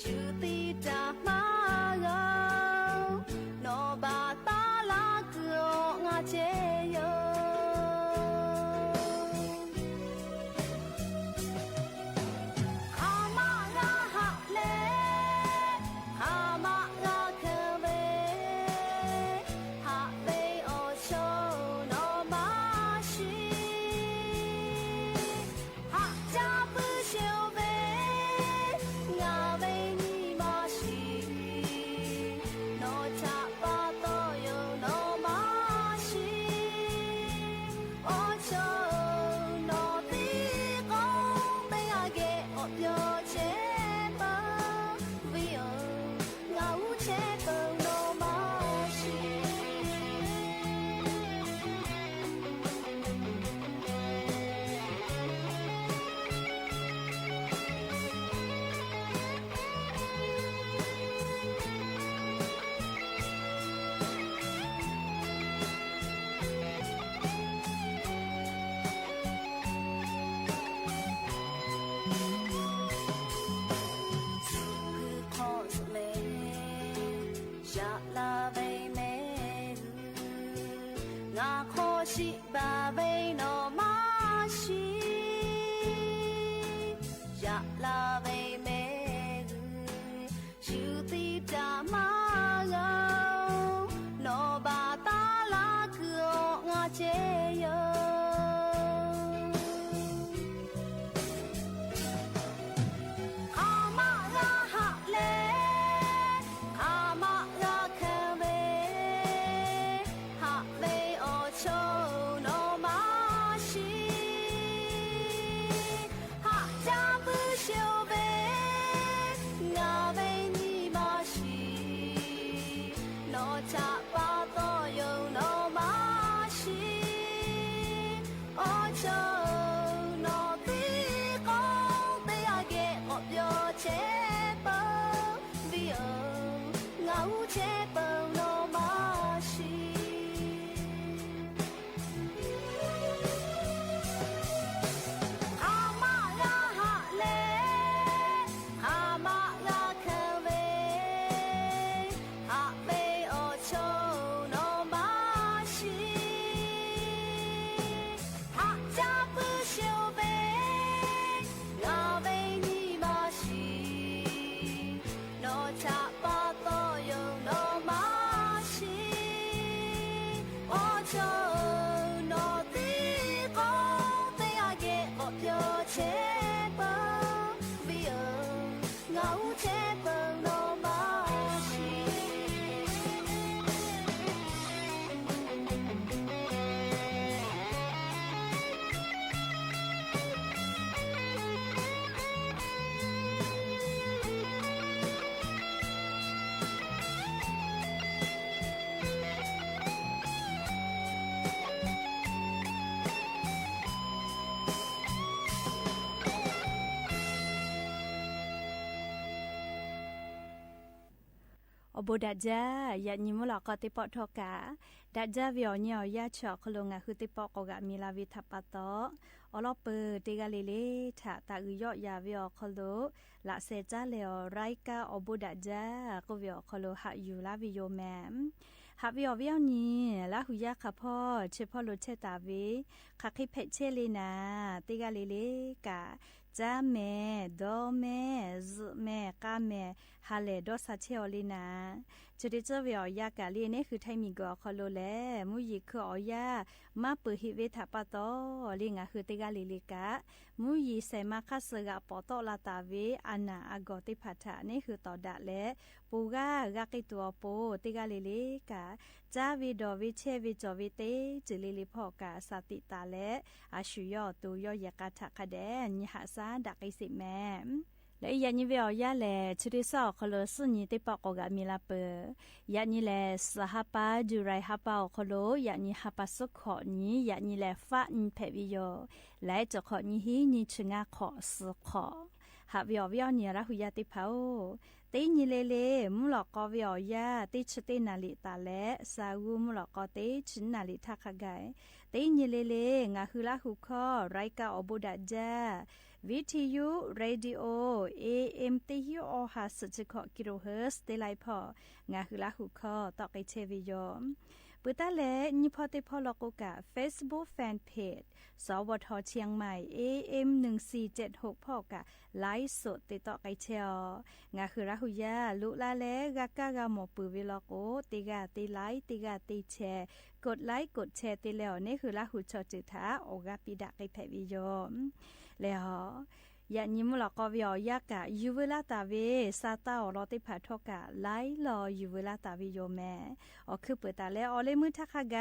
ယူၢ်သံတၢ်မၤဂီၤ နီၢ်ဘၣ်သးလၢကွံာ်အီၤ ငါကဲယိာ် ခမရ ဟးလဲၣ် ခမရ ခဲဝဲ ဟးဝဲအိၣ်ဆိး နီၢ်မၤရှံး ဟးကၢ်ပၢၢ်ဆိးဝဲ ငါဝဲနံၣ်မၤရှံး နီၢ်ဆၣ်ပၢ်သီၣ်ယိာ် နီၢ်မၤရှံး အိၣ်ဆိး နီၢ်သံကိး ဘၣ်အဂ့ၢ် အိၣ်ပျီဆဲးပၢၢ် ဝံဧၢ ငါအူဆဲးပၢၢ် နီၢ်မၤရှံး စူးဖုခီၣ်စူးလဲၣ် ယလၢဝဲမဲာ် ငါခီၣ်ရှံး ဘၣ်ဝဲနီၢ်မၤရှံး ယလၢဝဲမဲာ် ယူၢ်သံတၢ်မၤဂီၤ နီၢ်ဘၣ်သးလၢကွံာ်အီၤ ငါကဲယိာ် ခမရ ဟးလဲၣ် ခမရ ခဲဝဲ ဟးဝဲအိၣ်ဆိး နီၢ်မၤရှံး ဟးကၢ်ပၢၢ်ဆိးဝဲ ငါဝဲနံၣ်မၤရှံး နီၢ်ဆၣ်ပၢ်သီၣ်ယိာ် နီၢ်မၤရှံး အိၣ်ဆိး နီၢ်သံကိး ဘၣ်အဂ့ၢ် အိၣ်ပျီဆဲးပၢၢ် ဝံဧၢ ငါအူဆဲးပၢၢ် နီၢ်မၤရှံး ခမရ ဟးလဲၣ် ခမရ ခဲဝဲ ဟးဝဲအိၣ်ဆိး နီၢ်မၤရှံး ဟးကၢ်ပၢၢ်ဆိးဝဲ ငါဝဲနံၣ်မၤရှံး နီၢ်ဆၣ်ပၢ်သီၣ်ယိာ် နီၢ်မၤရှံး အိၣ်ဆိး နီၢ်သံကိး ဘၣ်အဂ့ၢ် အိၣ်ပျီဆဲးပၢၢ် ဝံဧၢ ငါအူဆဲးပၢၢ် နီၢ်မၤရှံး အိၣ်ဘိးဒၣ်ဒၢ ယၣ်ညံမူလီၤကီး သ့ၣ်ပီၣ်ထီၣ်ကး ဒၣ်ဒၢဝံၤအီၤ ညံအီၤယါဆၢ ခီဖျိငါဟုသ့ၣ်ပီၣ်ကိးဂၤ မံၤလၢ်ဝံၤ ထးပာ်သီၣ် အလီၢ်ပၢၢ် တ့ၢ်ဂၤလံလၢ ထး သးဂုာ်ယီၣ်ယၤဝံၤအီၤခီဖျိ လၢစဲးတၢ်လဲၤအီၤ ရၢ်ကၢ် အိၣ်ဘိးဒၣ်ဒၢ ကီၢ်ဝံၤအီၤခီဖျိ ဟးယူၤလၢ်ဝံၤယိာ်မး ဟးဝံၤအီၤဝံၤအီၤန့ၣ် လၢဟူးယၢ်ခါဖီ ဆဲးဖီၣ်လိာ်ထဲတၢ်ဝံၤ ခးဃံဖဲးဆဲးလံနၤ တ့ၢ်ဂၤလံလၢကး จ๊ะแม ดอแม จึ๊ะแม ก้าแม ฮาแหล่ดอซาแช่ออเลยนา จะได้เจอเวออกยากาศเลยเน่คือไทยมีก่อคอโลแล มุ้ยหยีคือออกยาก มาเปิดหีบเวถาปาตอ เลยงาคือเตกาเลยเลยกะ มุ้ยหยีใส่มาคัดเสกะปอตอลาตาเว อาหนาอากอเตผาถะเน่คือต่อดะแล ปูกา กาเกตัวโป เตกาเลยเลยกะ จ๊ะเวดอเวแช่เวจ่อเวเต จือเลยเลยพ่อกะ สาติตาแล อาชุยอดตูยอดแยกาถะคะแดน ยีหาซาดะเกสิแม และอีกอย่างนี้เวออกยากแล ชื่อที่สองคอโลซึ่งนี้เตปอกกะมีลาเปอ อย่างนี้แล สหปา จุไรฮาปาออกคอโล อย่างนี้ฮาปาสุขอนี้ อย่างนี้แล ฟ้านี้แผดวิโย และจอขอนี้ฮีนี้ชึงาขอ สือขอ หาวิออกวิออกนี้ละหุยาเตผา เตนี้เลเล มุ้งหลอกกอวิออกยาก เตชึเตนาลิตาและ สากูมุ้งหลอกกอเตชึนาลิท่าคะไก เตนี้เลเล งาคือละหุคอ รายการออกบูดาจ้า วิทยุ เรดิโอ เอเอ็ม เตฮิวออฮา สิบเจ็ดจุดหก กิโลเฮิรตซ์ เตไลพ่อ งาคือละหุคอ ต่อเกเชวิโย ปือต้าแล นี้พ่อเตพ่อลอกูกะ เฟซบุ๊กแฟนเพจ สวท เชียงใหม่ เอเอ็ม หนึ่งสี่เจ็ดหก พ่อกะ ไลฟ์สดเตต่อเกเชออ งาคือละหุยา ลุละแล กากากาหมอปือเวลอกู เตกาเตไลค์ เตกาเตแชร์ กดไลค์ กดแชร์เตแล้ว เน่คือละหุชอจือถา โอกาสปิดะเกแผดวิโย แล้ว อย่างนี้มุ้งหลอกกอวิออกยากะ อยู่เวลาตาเว ซาตาออกลอเตผาทอกะ ไลค์ลออยู่เวลาตาเวโยแม ออกคือเปิดตาแล ออกเลยมือท่าคะไก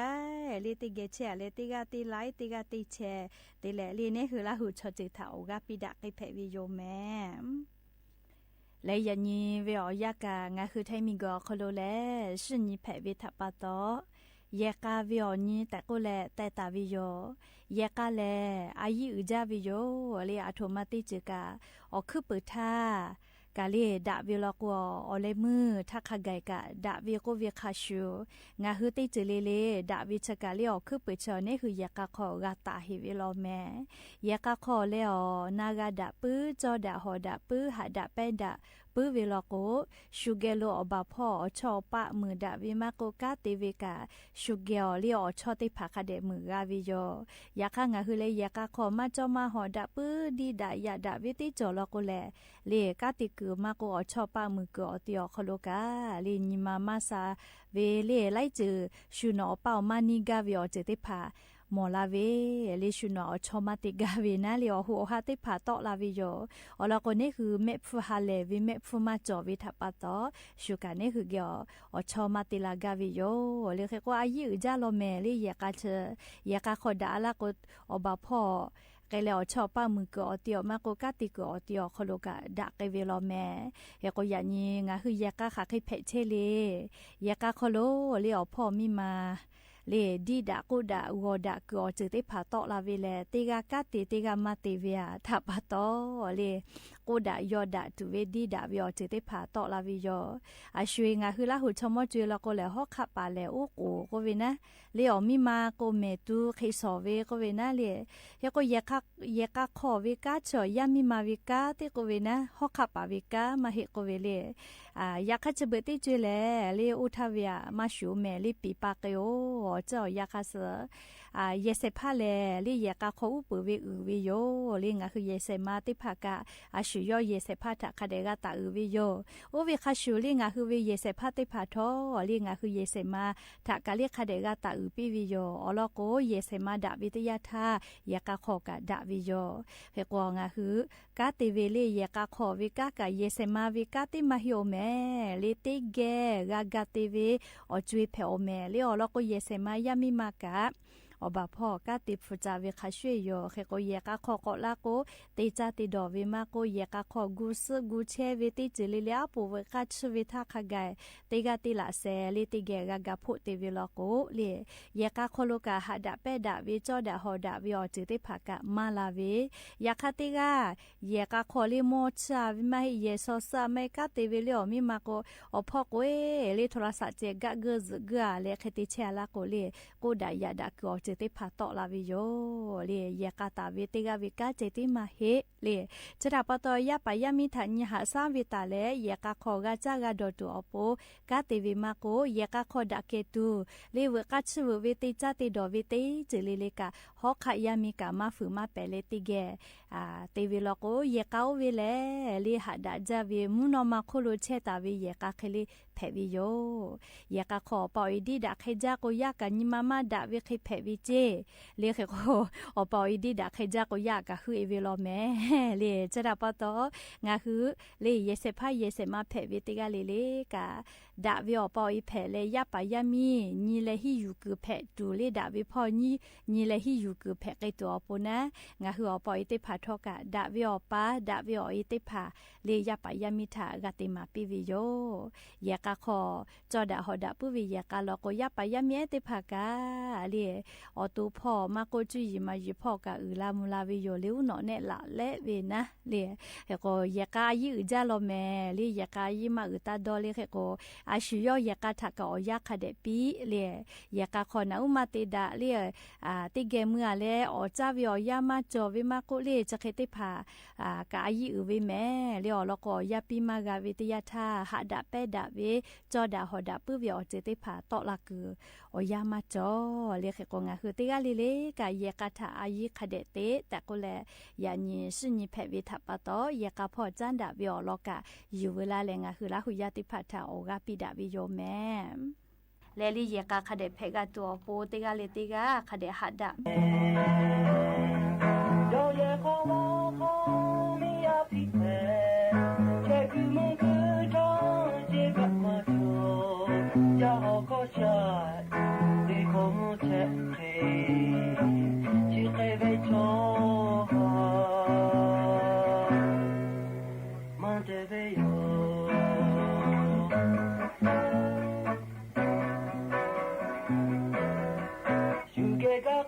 เลยเตเกแชร์ เลยเตกาเตไลค์ เตกาเตแชร์ เตแล เลยเน่คือละหุชอจือถา โอกาสปิดะเกแผดวิโยแม และอย่างนี้เวออกยากะ งาคือไทยมีก่อคอโลแล ชื่อนี้แผดเวถาปาตอ แยกาเวออกนี้แต่กูแล แต่ตาวิโย แยกาแล อายี่อือจ้าวิโย เลยอาโทมาเตจือกะ ออกคือเปิดท่า กะเลยดะเวลอกู ออกเลยมือท่าคะไกกะ ดะเวกูเวคาชู งาคือเตจือเลเล ดะเวชะกะเลยออกคือเปิดเชอ เน่คือแยกาคอกาตะเหเวลอแม แยกาคอเลยออก นากาดะปื้อ จอดะหอดะปื้อ หะดะแป้ดะปื้อเวลอกู ชูแกโลออกบ่าพ่อ ออกช่อปะมือดะเวมากู กาเตเวกะ ชูแกออกเลยออกช่อเตผาคะแดดมือกาวิโย ยาคางาคือเลยแยกาคอมาจอมาหอดะปื้อ ดีดะยะดะเวเตจ่อลอกูแล เลยกาเตกือมากู ออกช่อปะมือกือออกเตียวคอโลกา เลยนี้มามาซาเว เลยไลค์จือ ชูหนอเป้ามานี้กาวิออกจือเตผา หมอลาเว เลยชูหนอออกช่อมาเตกาเวนะ เลยออกหูออกฮาเตผาตอลาเวโย ออกลอกูเน่คือแม่ผู้ฮาแลเว แม่ผู้มาจ่อเวถาปาตอ ชูกะเน่คือแกออก ออกช่อมาเตลากาเวโย เลยเขกว่าอายี่อือจ้าลอแม เลยแยกาเชอ แยกาคอดะอะละกู ออกบ่าพ่อ แกเลยออกช่อปะมือกือออกเตียวมากู กาเตกือออกเตียวคอโลกะ ดะเกเวลอแม เขกว่าอย่างนี้งาคือแยกาขาเกแผดเชเลย แยกาคอโล เลยออกพ่อมีมา เลยดีดะกูดะ วอดะกือออกจือเตผาตอลาเวแล เตกากาเต เตกามาเตเวอะ ถาปาตอ เลย กูดะยอดะ ตูเวดีดะเวออกจือเตผาตอลาเวโย อาชุยงาคือละหุชอมอจุยลอกูแล ฮอกคะปาแล อู้กูกูเวนะ เลยออกมีมากู แม่ตูเขสอเวกูเวนะ เลย เขกว่าแยกา แยกาคอเวกาเชอ ยามีมาเวกาเตกูเวนะ ฮอกคะปาเวกา มาเหกูเวเลย อ่า ยาคาเชเบิดเตจุยแล เลยอู้ทาเวอะ มาชูแม เลยปีปาเกโอ เจ้ายาคาเสอ อ่า แยใส่ผ้าแล เลยแยกาคออู้ปือเวอือเวโย เลยงาคือแยใส่มาเตผากะ อาชุยอดแยใส่ผ้าถาคะแดดกาตะอือเวโย อู้เวคาชู เลยงาคือเวแยใส่ผ้าเตผาทอ เลยงาคือแยใส่มา ถากะเลยคะแดดกาตะอือปี้เวโย ออกลอกูแยใส่มาดะเวเตยาทา แยกาคอกะดะเวโย เขกว่างาคือ กาเตเวเลย แยกาคอเวกากะ แยใส่มาเวกาเตมาเหโอแม เลยเตแก กากาเตเว ออกจุยแผดโอแม เลยออกลอกูแยใส่มา ยามีมากะ ออกบ่าพ่อ กาเตผูจาเวคาช่วยโย เขกว่าแยกาคอเกาะละกู เตจาเตดอเวมากู แยกาคอกูซื้อกูแชร์เวเตจือเลยเลย อาปูเวกาชื่อเวท่าคะไก เตกาเตละแส เลยเตแก กากาโผเตเวลอกู เลย แยกาคอโลกะ หะดะแป้ดะเว จอดะหอดะเว ออกจือเตผากะ มาลาเว ยาคาเตกา แยกาคอเลยมอชาเวมาเหแยซอสะ ไม่กาเตเวเลยออกมีมากู ออกพ่อกูเอ เลยโทรศัพท์เจกะเกอ จึกะ และเขเตแชร์ละกูเลย กูดะยะดะกือออก သ့ၣ်တဖၣ်တီၣ်လၢ်ဝဲယိၤ လၢယဲၢ်ကးတၢ်ဝဲတဂၤဝဲကါစဲးတ့မၤဟ့ လၢ ဆၢတၢ်ပီတီၢ် ယါပၢ်ယါမံထၣ်ညံဟးဆါဝဲတၢ်လၢ ယဲၢ်ကးခီၣ်ဂၤကၠါဂၤဒီးတူၢ် အီၣ်ပိ ကါတ့ၢ်ဝဲမးကိး ယဲၢ်ကးခီၣ်ဒၣ်ကဲတူၢ် လၢဝဲကါဆူဝဲတ့ၢ်ကၠါတ့ၢ်ဒီးဝဲတ့ၢ်စၢၤလၢလၢကး ဟီခးယါမံကး မၤဖုးမၤပဲာ်လၢတ့ၢ်ဂဲၤ တ့ၢ်ဝဲလီၤကိး ယဲၢ်ကးအိၣ်ဝဲလဲၣ် လၢဟးဒၣ်ကၠါဝဲ မူနီၢ်မၤခိၣ်လိာ်ဆဲးတၢ်ဝဲ ယဲၢ်ကးချ့လၢဖဲးဝဲယိၤ ယဲၢ်ကးခီၣ်အပီၢ်အံၤဒံးဒၣ်ခဲကၠါကိး ယါကးညံမါမါဒၣ်ဝဲ ချ့ဖဲးဝဲစ့ၢ် လၢဃဲးကိး အပီၢ်အံၤဒံးဒၣ်ခဲကၠါကိး ယါကးဃုအ့ၣ်ဝဲလီၤမဲာ် လၢ ဆၢတၢ်ပီတီၢ် ငါဃု လၢယဲၢ်ဆဲးဖးယဲၢ်ဆဲးမၤဖဲးဝဲတဂၤလၢလၢ ကး ဒၣ်ဝဲအီၤပီၢ်အံၤဖဲးလၢ ယါပၢ်ယါမံ ညံလဲၤဟံးယူၢ်ကုာ်ဖဲးတူၢ်လၢဒၣ်ဝဲဖီၣ်ညံ ညံလဲၤဟံးယူၢ်ကုာ်ဖဲးက့ၤတူၢ်အီၣ်ပိနၤ ငါဃုအီၣ်ပီၢ်အံၤသ့ၣ်တဖၣ်ထီၣ်ကး ဒၣ်ဝဲအီၤပၢ် ဒၣ်ဝဲအီၤအံၤသ့ၣ်တဖၣ် လၢယါပၢ်ယါမံထၣ် ဂၤတ့ၢ်မၤပ့ၢ်ဝဲယိၤ ယဲၢ်ကးခီၣ် ကၠီဒၣ်ဟီၣ်ဒၣ်ပုၢ်ဝဲယဲၢ်ကးလီၤကိး ယါပၢ်ယါမံသ့ၣ်တဖၣ်ကး လၢ အီၣ်တူၢ်ဖီၣ် မၤကိးကူယံာ်မၤယံာ်ဖီၣ်ကး အုၣ်လၢမူလၢဝဲယိၤ လၢအူနီၣ်နဲၣ်လးလဲၣ်ဝဲနၤ လၢ ဃဲးကိး ယဲၢ်ကးအယံၤအုၣ်ကၠါလီၤမဲာ် လၢယဲၢ်ကးအယံၤမၤအုၣ်တၢ်ဒီလၢ ဃဲးကိး အဆူၣ်ယီၤယဲၢ်ကးထးကးအီၣ်ယါခးဒဲးပံ လၢ ယဲၢ်ကးခီၣ်နၢ်အူမၤတ့ၢ်ဒၣ်လၢ တ့ၢ်ဂဲၤမုၢ်အလဲၣ် အီၣ်ကၠါဝဲအီၣ်ယါမၤကၠီၣ်ဝဲမၤကိးလၢ ဆၢဃဲးသ့ၣ်တဖၣ် ကအယံၤအုၣ်ဝဲမဲာ် လၢအီၣ်လီၤကိးအီၣ်ယါပံမၤဂၤဝဲတယါထါ ဟးဒၣ်ပဲဒၣ်ဝဲ ကၠီဒၣ်ဟီၣ်ဒၣ်ပုၢ်ဝဲအီၤစဲးသ့ၣ်တဖၣ် တီၣ်လၢကုာ် အီၣ်ယါမၤကၠီၣ် လၢဃဲးကိး ငါဃုတဂၤလၢလၢကး ယဲၢ်ကးထးအယံၤခးဒဲးတ့ၢ် တၢ်ကိးလဲၣ် ယၤနံၤစုနံၤဖဲးဝဲထးပာ်တီၣ် ယဲၢ်ကးဖီၣ်ကၠါဒၣ်ဝဲအီၤလီၤကး ယူၢ်ဝဲလၢလဲၣ် ငါဃုလၢဟူးယါသ့ၣ်တဖၣ်ထး အီၣ်ဂၤပံဒၣ်ဝဲယိၤမဲာ် လဲၤလံ ယဲၢ်ကးခးဒဲးဖဲးဂၤတူၢ်အီၣ်ပိ တဂၤလၢတဂၤ ခးဒဲးဟးဒၣ် စူၢ်က့ၤကးကိး စူၢ်ဒီးအုၣ်ဒု ဟဲဆှၢဝဲကၠီ ကဲဒံယ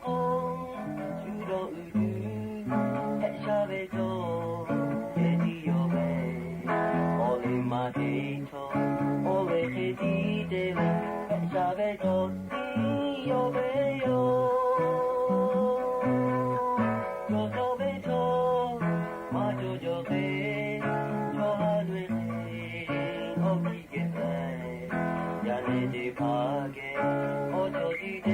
ီၤဝဲ အီၣ်လၢမၤဟ့ထီၣ် အီၣ်လၢဃ့ဒံတဲဝဲ ဟဲဆှၢဝဲကၠီ ဒံယီၤဝဲယိၤ ကၠီကၠီဝဲကၠီ မၤကၠီကၠီဃ့ ကၠီဟးနွဲဃ့ အီၣ်ကံ ယၤန့ၣ်ဒံးဖးကဲ အီၣ်ကၠီဒံး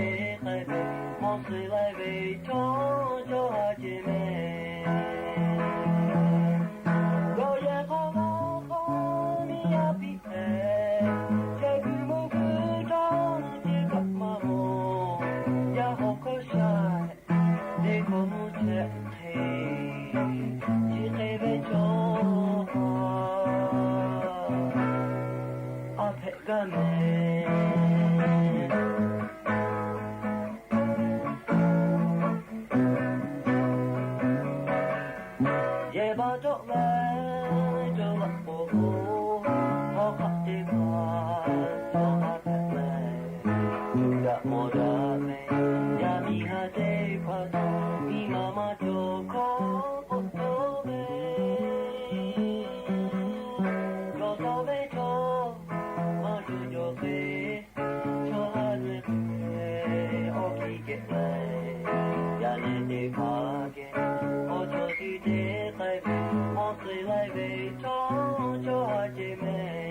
ဒဲးဃဲးဖဲ မီၤစ့လၢဝဲ ကၠီကၠီဟးက့ၤမဲာ် ကၠီယဲၢ်ကီၢ်ဝီကီၢ် မံယါပံးဖဲ ကဲကုမုၢ်ကုတၢ် က့ကမၤမီၤ ယဟီၣ်ခီၣ်ဆၢ ဒ့ခိၣ်မူထဲးထဲး စံးဃ့ဝဲကၠီ အဖဲးဂၤမဲာ် ယဲၢ်ဘၣ်ဒီးဝဲ ကၠီလၢပိာ်ဖိ ဟီၣ်ခီၣ်တ့ၢ်ဖး ကၠီဟးဖဲးလဲၣ် ဒုးဒၣ်မီၢ်ဒၣ်မဲာ် ယၤမံဟးတ့ၢ်ဖး မံမၤမၤကၠီခီၣ်ပိာ်ဖိဝဲ ကၠီကၠီဝဲကၠီ မၤကၠီကၠီဃ့ ကၠီဟးနွဲဃ့ အီၣ်ကံကဲးလဲၣ် ယၤန့ၣ်ဒံးဖးကဲ အီၣ်ကၠီဒံးဒဲးဃဲး မီၤစ့လၢဝဲ ကၠီကၠီဟးက့ၤမဲာ် ကၠီယဲၢ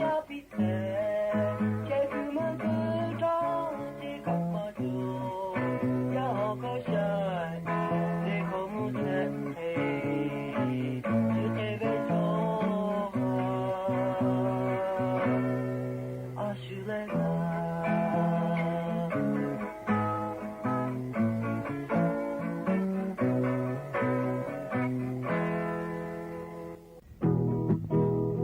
်ကီၢ်ဝီကီၢ် မံယါပံး ကဲကုမုၢ်ကုတၢ် က့ကမၤကၠီ ယဟီၣ်ခီၣ်ဆၢ ဒ့ခိၣ်မူထဲးထဲး စံးဃ့ဝဲကၠီ အဆူၣ်လဲၣ်ဂၤ ထံဘၢၣ်တ့ၢ်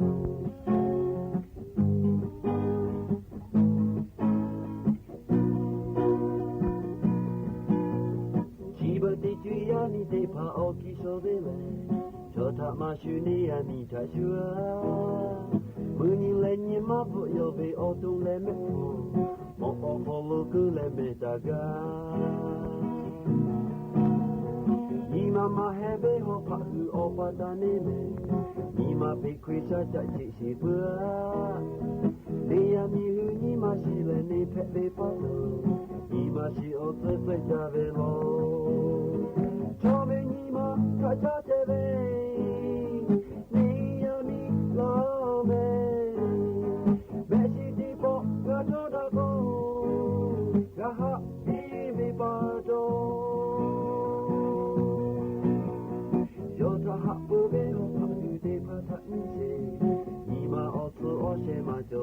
ကွံာ်ယါနံၤသ့ၣ်တဖၣ် အီၣ်ကံစီၤဝဲလဲၣ် ကၠီထးမၤဆူၣ်န့ၢ်ယါနံၤထးဆူၣ်ဧါ မုၢ်နံၤလဲၣ်ညါမၤဘိးယီၤဝဲ အီၣ်တူၢ်လဲၣ်မဲာ်ခိၣ် မီၢ်အီၣ်ဖီလိာ်ကၢလဲၣ်မဲာ်တၢ်ဂၤ နံၤမၤမၤဟဲဝဲဟီၣ်ဖး ဟုးအီၣ်ပာ်တၢ်န့ၣ်မဲာ် နံၤမၤပ့ၤခွံဆၢတၢ်စံးစံးပှၢ် နံၣ်ယၤမံၤ ဟုၣ်နံၣ်မၤရှံလဲၣ် နံၣ်ဖဲးဘၣ်ပၢ်တီၤ, နံၣ်မၤရှံအီၤ သွဲသွဲကၢ်ဝဲလီၤ. ထီၣ်ဘၣ်နံၣ်မၤ ခးဆါတဲဝဲ, နံၣ်ယၤမံၤလီၤမဲာ်, မဲာ်ဆှံတ့ပီၣ် ဂၤထီၣ်ဒၣ်ကီ, ဂၤဟးအ့ၣ်ဘၣ်ပၢ်တီၤ. ယီၤတၢ်ဟးပၢၢ်ဘၣ် ဟီၣ်ဖးဒိၣ်သ့ၣ်တဖၣ် ထးနံၣ်စဲး, နံၣ်မ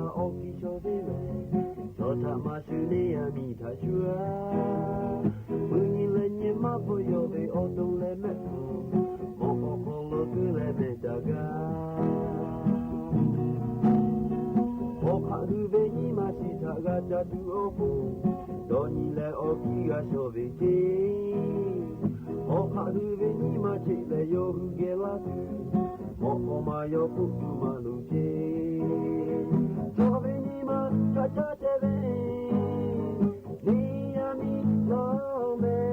ၤအီၤ သိအီၤ ရှဲမၤကၠီလီၤ. ထံဘၢၣ်တ့ကွံာ်ယၤမံၤသ့ၣ်တဖၣ် အီၣ်ကံၢ်ဆီၣ်သ့လဲၣ်, ဆီၣ်ထးမၤဆူၣ်န့ၢ်ယၤမံၤ ထးဆူၣ်ဧါ. မုၢ်နံၤလၢညါမၤ ပယီၤဘၣ်အီၤ တိလဲမဲာ်ဖိ, မီၣ်ခီၣ်ခီၣ်လီၤ ကၢလဲမဲာ်တၢ်ဂၤ. ဟီၣ်ဖးဒိၣ်ဘၣ် နံၣ်မၤဆံထး ဂၤတၢ်တူၢ်အီၤဖိ, ဒီးနံၣ်လဲၤအီၣ်ကံၢ် ဂၤဆီၣ်ဘၣ်က့. ဟီၣ်ဖးဒိၣ်ဘၣ် နံၣ်မၤဆံလဲၣ် ယီၤဟုၣ်ကဲလၢ်တုၤ, မီၣ်ခီၣ်မၤယီၤဖိ တူၢ်မၤလိာ်က့. ထီၣ်ဘၣ်နံၣ်မၤ ခးဆါတဲဝဲ, နံၣ်ယၤမ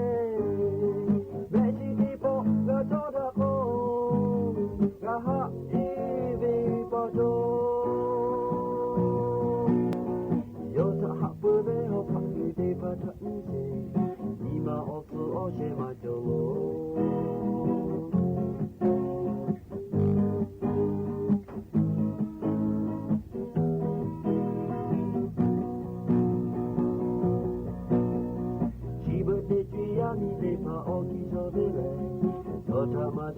ံၤလီၤမဲာ်, မဲာ်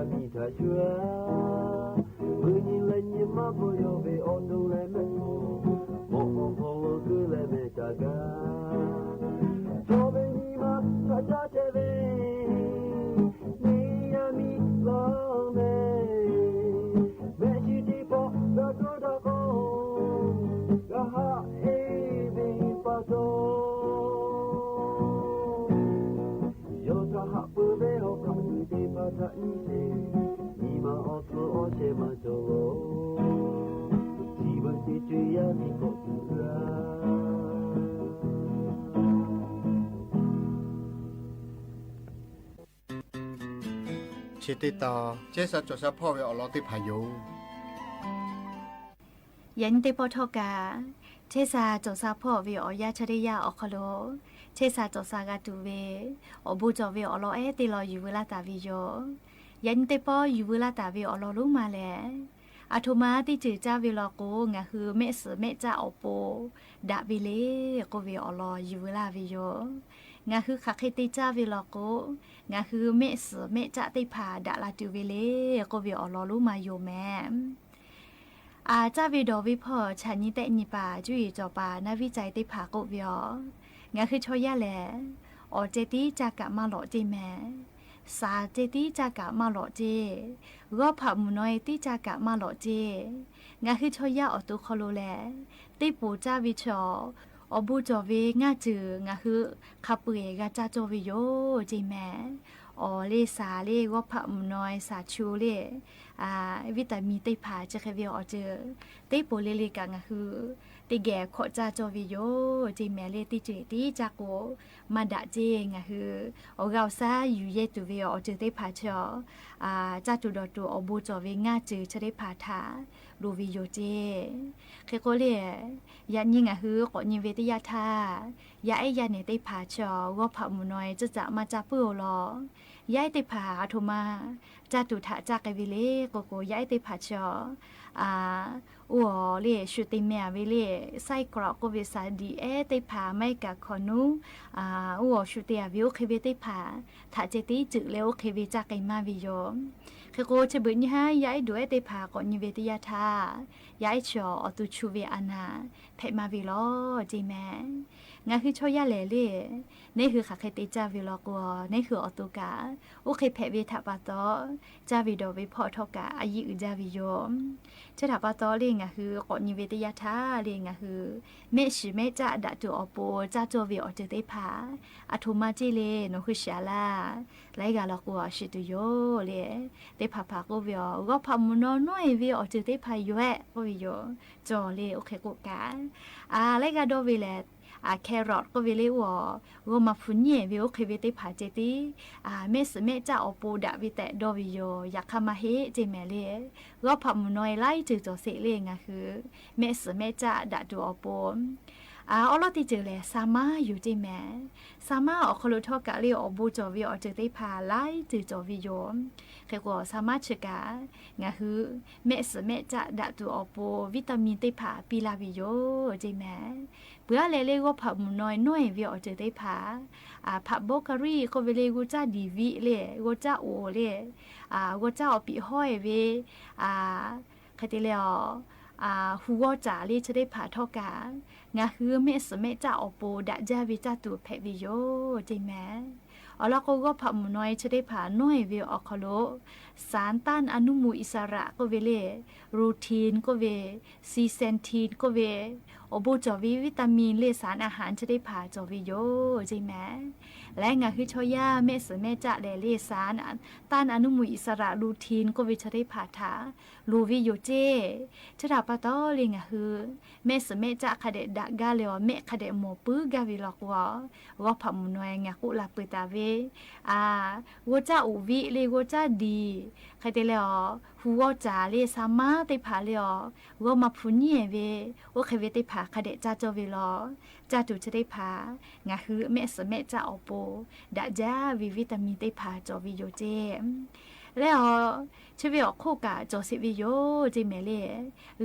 ဆှံတ့ပီၣ် ဂၤထီၣ်ဒၣ်ကီ, ဂၤဟးအ့ၣ်ဘၣ်ပၢ်တီၤ. ယီၤတၢ်ဟးပၢၢ်ဘၣ် ဟီၣ်ဖးဒိၣ်သ့ၣ်တဖၣ် ထးနံၣ်စဲး, နံၣ်မၤအီၤ သိအီၤ ရှဲမၤကၠီလီၤ. ထံဘၢၣ်တ့ကွံာ်ယၤမံၤသ့ၣ်တဖၣ် အီၣ်ကံၢ်ဆီၣ်သ့လဲၣ်, ဆီၣ်ထးမၤဆူၣ်န့ၢ်ယၤမံၤ ထးဆူၣ်ဧါ. မုၢ်နံၤလၢညါမၤ ပယီၤဘၣ်အီၤ တိလဲမဲာ်ဖိ, မီၣ်ခီၣ်ခီၣ်လီၤ ကၢလဲမဲာ်တၢ်ဂၤ. ထီၣ်ဘၣ်နံၣ်မၤ ခးဆါတဲဝဲ, နံၣ်ယၤမံၤလီၤမဲာ်, မဲာ်ဆှံတ့ပီၣ် ဂၤထီၣ်ဒၣ်ကီ, ဂၤဟးအ့ၣ်ဘၣ်ပၢ်တီၤ. ယီၤတၢ်ဟးပၢၢ်ဘၣ် ဟီၣ်ဖးဒိၣ်သ့ၣ်တဖၣ် ထးနံၣ်စဲး, နံၣ်မၤအီၤ သိအီၤ ရှဲမၤကၠီလီၤ. ထံဘၢၣ်တ့ကွံာ်ယၤမံၤ ကိးတုၤဧါ. ဆဵတ့တီၤ ကၠဲစး ကၠီၣ်စးဖီၣ်ဝဲအီၤလီၤသ့ၣ်တဖၣ်ယိာ်. ယၤနံၣ်သ့ၣ်ပီၣ်ထီၣ်ကး, ကၠဲစး ကၠီၣ်စးဖီၣ်ဝဲအီၤ ယါဆၢဒ့ယါအီၤခီလိာ်, ကၠဲစး ကၠီၣ်စး ဂၤတူၢ်ဝဲ, အီၣ်ဘိကၠီၣ်ဝဲအီၤလီၤ အဲၣ်တ့ၢ်လီၤ ယူၢ်ဝဲလၢတၢ်ဝံၤယိာ်. ယၤနံၣ်သ့ၣ်ပီၣ် ယူၢ်ဝဲလၢတၢ်ဝံၤအီၤလီၤ လိမးလဲၣ်. အထိးမး တံၢ်စၢၤကၠါဝဲလီၤကိး ငါဟု မဲာ်စၢၤမဲာ်ကၠၣ်အီၤပိာ် ဒၣ်ဝဲလဲၣ် ကိးဝဲအီၤလီၤ ယူၢ်ဝဲလၢဝံၤယိာ်. ငါဟု ဃၣ်ဃ့တ့ၢ်ကၠါဝဲလီၤကိး, ငါဟု မဲာ်စၢၤမဲာ်ကၠၣ်သ့ၣ်တဖၣ် ဒၣ်လၢတုၤဝဲလဲၣ် ကိးဝဲအီၤလီၤ လိမးယိာ်မဲာ်. အကၠၢ်ဝဲဒီးဝဲဖီၣ် ဆၣ်နံၣ်သဲးနံၣ်ပၢ် ကၠူအ့ၣ်စီၤပၤ နၢ်ဝံၣ်စၢ်သ့ၣ်တဖၣ်ကိးဝဲအီၤ, ငါဟုဆီယါလဲၣ်, အီၣ်စဲတံၢ်စၢ်ကးမးလီၤစ့မဲာ်, စၢ်စဲတံၢ်စၢ်ကးမးလီၤစ့, ဂီၢ်ဖးမုၢ်နီၤတံၢ်စၢ်ကးမးလီၤစ့, ငါဟုဆီယါအီၤတိခီလိာ်လဲၣ်, သ့ၣ်ပိၢ်စၢ်ဝံၤဆၢ အီၣ်ဘိကၠီၣ်ဝဲငါစၢၤ ငါဟု ခးပှဲၤဂၤစၢ်ကၠီဝဲယိာ် စ့မဲာ်. အီၣ်လၢစၢ်လၢဂီၢ်ဖးမုၢ်နီၤ စၢ်ဆူလၢ အဝံၣ်တၢ်မံၤသ့ၣ်တဖၣ် စၢဃဲဝဲအီၤစၢၤ, သ့ၣ်ပိၢ်လၢလၢကး ငါဟု သ့ၣ်ဂဲၤခိးစၢ်ကၠီဝဲယိာ် စ့မဲာ် လၢတံၢ်စၢၤတံၢ်စၢ်ကိး မၤဒၣ်စ့ ငါဟု အီၣ်ဂၤအီၣ်ဆၣ် ယူၢ်ယဲၢ်တုၤဝဲအီၤစၢၤသ့ၣ်တဖၣ်ဆၢ အစၢ်တိၢ်ဒီးတိၢ် အီၣ်ဘိကၠီၣ်ဝဲငါစၢၤဆၢသ့ၣ်တဖၣ်ထး လိၤဝဲယိာ်စ့. ဃ့ကိးလၢ ယၤနံၣ် ငါဟု ကိးနံၤဝဲတယၢ်ထါ ယအဲၣ်ယၤနဲၣ်သ့ၣ်တဖၣ်ဆၢ ဂီၢ်ဖးမုၢ်နီၤ စၢ်စၢ်မၤစၢ်ပၢၢ်အီၤလီၤ. ယအဲၣ်သ့ၣ်တဖၣ် အထိးမး စၢ်တိၢ်ထးစၢ်ကဲဝဲလဲၣ် ကိးကိး ယအဲၣ်သ့ၣ်တဖၣ်ဆၢ အအိၣ်အီၤလၢ ရှူးတ့ၢ်မဲာ်ဝဲလၢ စဲးကရီး ကိးဝဲ စၢ်ဒံၣ်အဲၣ်သ့ၣ်တဖၣ် မ့ၢ်ကးခီနူ အအိၣ်အီၤရှူးတ့ၢ်အဝဲ အိၣ်ဃ့ဝဲသ့ၣ်တဖၣ် ထးစဲတံၢ်စၢၤလၢအိၣ်ဃ့ဝဲစၢ်ကဲမးဝဲယိာ်. ဃ့ကိး ဆၢဘၢၣ်ညါ ယအဲၣ်ဒိးအဲၣ်သ့ၣ်တဖၣ် ကိးနံၤဝဲတယၢ်ထါ ယအဲၣ်ဆၢအီၤ အီၤသူဆူဝဲအနၢ် ဖဲးမးဝဲလီၤ စ့မဲာ်. ငါဟုဆီယါလဲၣ်လၢ နဟၢဃာ်ဃ့တ့ၢ်စၢ်ဝံၤလီၤကိး နဟၢအီၤသူကး အိၣ်ဃ့ဖဲးဝဲထးပာ်သီ စၢ်ဝံၤဒီးဝဲဖီၣ်ထီၣ်ကး အယံာ်အုၣ်ဒၣ်ဝဲယိာ်. ဆၢထးပာ်သီလၢ ငါဟုကိးနံၤဝဲတယၢ်ထါလၢ ငါဟု မဲာ်စံးမဲာ်ကၠၣ်ဒၣ်တုၤအီၤပိာ် စၢ်ကၠီဝဲအီၤတ့ၢ်သ့ၣ်တဖၣ် အထိးမးစ့လၢ နီၢ်ဃုဆှးလၢ် လၢဂၤလီၤကိးအီၤစံးတုၤယိာ်လၢ သ့ၣ်ဖးဖးကိးဝဲအီၤ ဂီၢ်ဖးမုၢ်နီၤနီၢ်အံၤဝဲအီၤတ့ၢ်သ့ၣ်တဖၣ်ယွဲၢ် ကိးဝဲယိာ် ကၠီလၢအိၣ်ဃ့ကိးကး အလၢဂၤဒီးဝဲလဲၣ် อ่า แครอท ก็เวเล่อู้อ๋อ กอมาพูเน่เว โอเคเวเต๊ผาเจติ อ่า แม่เสือแม่จ๊ะอ่อโปดะเวแตะดอเวโย อยากเข้ามาเฮะเจแหมเล่ กอผักหมูน้อยไล่จือจ๋อเสะเล่ งาคือ แม่เสือแม่จ๊ะดะตั๋วอ่อโป อ่า อ้อ ลอตี้เจิงแหละ สามารถอยู่เจแหม สามารถอ่อคอโลทอกะเล่ อ่อโบจ๋อเวอ่อเจิงเต๊ผาไล่จือจ๋อเวโย เขกว่าสามารถเชิกา งาคือ แม่เสือแม่จ๊ะดะตั๋วอ่อโป วิตามินเต๊ผาปี้ลาเวโย เจแหม เปื้อแลเล่ กอผักหมูน้อยน้อยเวอ่อเจิงเต๊ผา อ่า ผักบรอกโคลี ก็เวเล่ กอจ๊ะดีวิเล่ กอจ๊ะโอเล่ อ่า กอจ๊ะอ่อปิ๊กฮ้อยเว อ่า ใค่เตเล่อ อ่า ฮูกอจ๋าเล่ เชิงเต๊ผาทอกา งาคือ แม่เสือแม่จ๊ะอ่อโปดะจ๊ะเวจ๊ะตั๋วแผะเวโย เจแหม อ้อ แล้วก็กอผักหมูน้อยเชิงเต๊ผาน้อยเวอ่อคอโล สารต้านอนุมูลอิสระก็เวเล่ รูทีนก็เว ซีเซนทีนก็เว อ่อโบจ๋อเววิตามินเล่ สารอาหารเชิงเต๊ผาจ๋อเวโย เจแหม และงาคือ ชอหญ้า แม่เสือแม่จ๊ะแลเล่ สารต้านอนุมูลอิสระ รูทีนก็เวเชิงเต๊ผาถา หลู่เวโยเจ้ เชิงถาปาตอเล่ งาคือ แม่เสือแม่จ๊ะคะแดะดะก้าเล่อ แม่คะแดะหมอปื๊ก้าเวลอกอ กอผักหมูน้อย งากุลาปือตาเว อ่า กอจ๊ะอุวิเล่ กอจ๊ะดี ใค่เตเล่อ ฮูกอจ๋าเล่ สามารถเต๊ผาเล่อ กอมาพูเน่เว โอเคเวเต๊ผาคะแดะจ๊ะจ๋อเวลอ จ๊ะตั๋วเชิงเต๊ผา งาคือ แม่เสือแม่จ๊ะอ่อโป ดะจ๊ะเววิตามินเต๊ผาจ๋อเวโยเจ้ แล้ว เชิงเวอ่อโคกะจ๋อเสะเวโย เจแหมเล่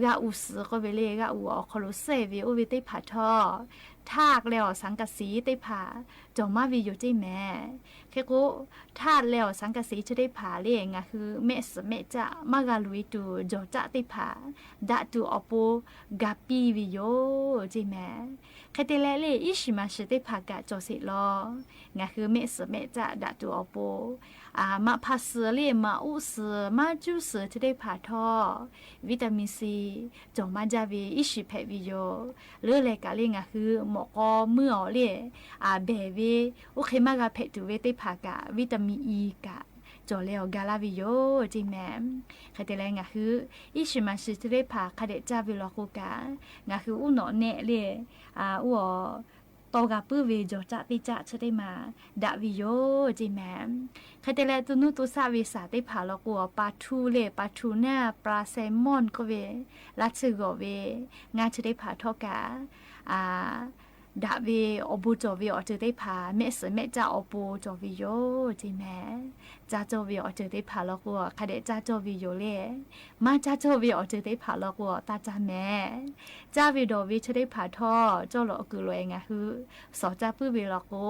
กาอู่สือก็เวเล่ กาอู่อ่อคอโลเซ่เว โอเวเต๊ผาทอ ถาดแล้วสังกะสีเต๊ผา จ๋อมาเวโยเจแหม เขกว่า ถาดแล้วสังกะสีเชิงเต๊ผาเล่ งาคือ แม่เสือแม่จ๊ะ มากาลุยตั๋วจ๋อจ๊ะเต๊ผา ดะตั๋วอ่อโป กาปี้เวโย เจแหม ใค่เตแลเล่ อิชิมาสึเต๊ผากะจ๋อเสะลอ งาคือ แม่เสือแม่จ๊ะดะตั๋วอ่อโป อ่า มาผาเสือเล่ มาอู้เสือ มาจู้เสือเชิงเต๊ผาทอ วิตามินซี จ๋อมาจ๊ะเว อิชิแผะเวโย เลือแลกะเล่ งาคือ หมอกอเมื่ออ่อเล่ อ่า แบ่เว โอเค มากาแผะตั๋วเวเต๊ผากะ วิตามินอีกะ จ๋อแล้วกาลาเวโย เจแหม ใค่เตแล งาคือ อิชิมาสึเชิงเต๊ผาคะแดะจ๊ะเวลอกอโคกะ งาคือ อู้หนอแนะเล่ อ่า อู้อ่อ ตอกาปื้อเวจ๋อจ๊ะตี้จ๊ะเชิงเต๊มา ดะเวโย เจแหม ใค่เตแล ตูนูตูซะเวสาเต๊ผาลอกอ ปลาทูเล่ ปลาทูน่า ปลาแซลมอนก็เว ลาเชิงก่อเว งาเชิงเต๊ผาทอกา อ่า ดะเว อ่อโบจ๋อเวอ่อเจิงเต๊ผา แม่เสือแม่จ๊ะอ่อโปจ๋อเวโย เจแหม จ๊ะจ๋อเวอ่อเจิงเต๊ผาลอกอ คะแดะจ๊ะจ๋อเวโยเล่ มาจ๊ะจ๋อเวอ่อเจิงเต๊ผาลอกอ ตาจ๊ะแหม จ๊ะเวดอเวเชิงเต๊ผาทอ จ้อหลอดกึ่งหลอย งาคือ สอจ๊ะปื้อเวลอกอ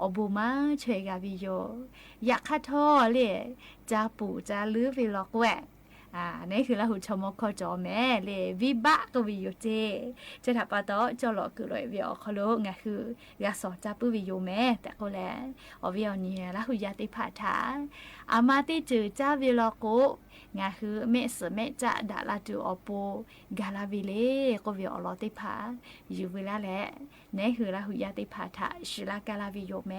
อ่อโบมาเชิงกาเวโย อยากฆ่าทอเล่ จ๊ะปู่จ๊ะลือเวลอกอ อ่า เน่คือลาหูชมคจ๋อแหมเล่ วิบะก็เวโยเจ้ เชิงถาปาตอ จ้อหลอดกึ่งหลอยเวอ่อคอโล งาคือ กาสอจ๊ะปื้อเวโยแหม แต่ก็แล อ่อเวอ่อเนีย ลาหูยาเต๊ผาถา อามาตี้จื้อจ๊ะเวลอกอ งาคือ แม่เสือแม่จ๊ะดะลาตั๋วอ่อโป กาลาเวเล่ ก็เวอ่อลอเต๊ผา อยู่เวลาแล เน่คือลาหูยาเต๊ผาถา สิลากาลาเวโยแหม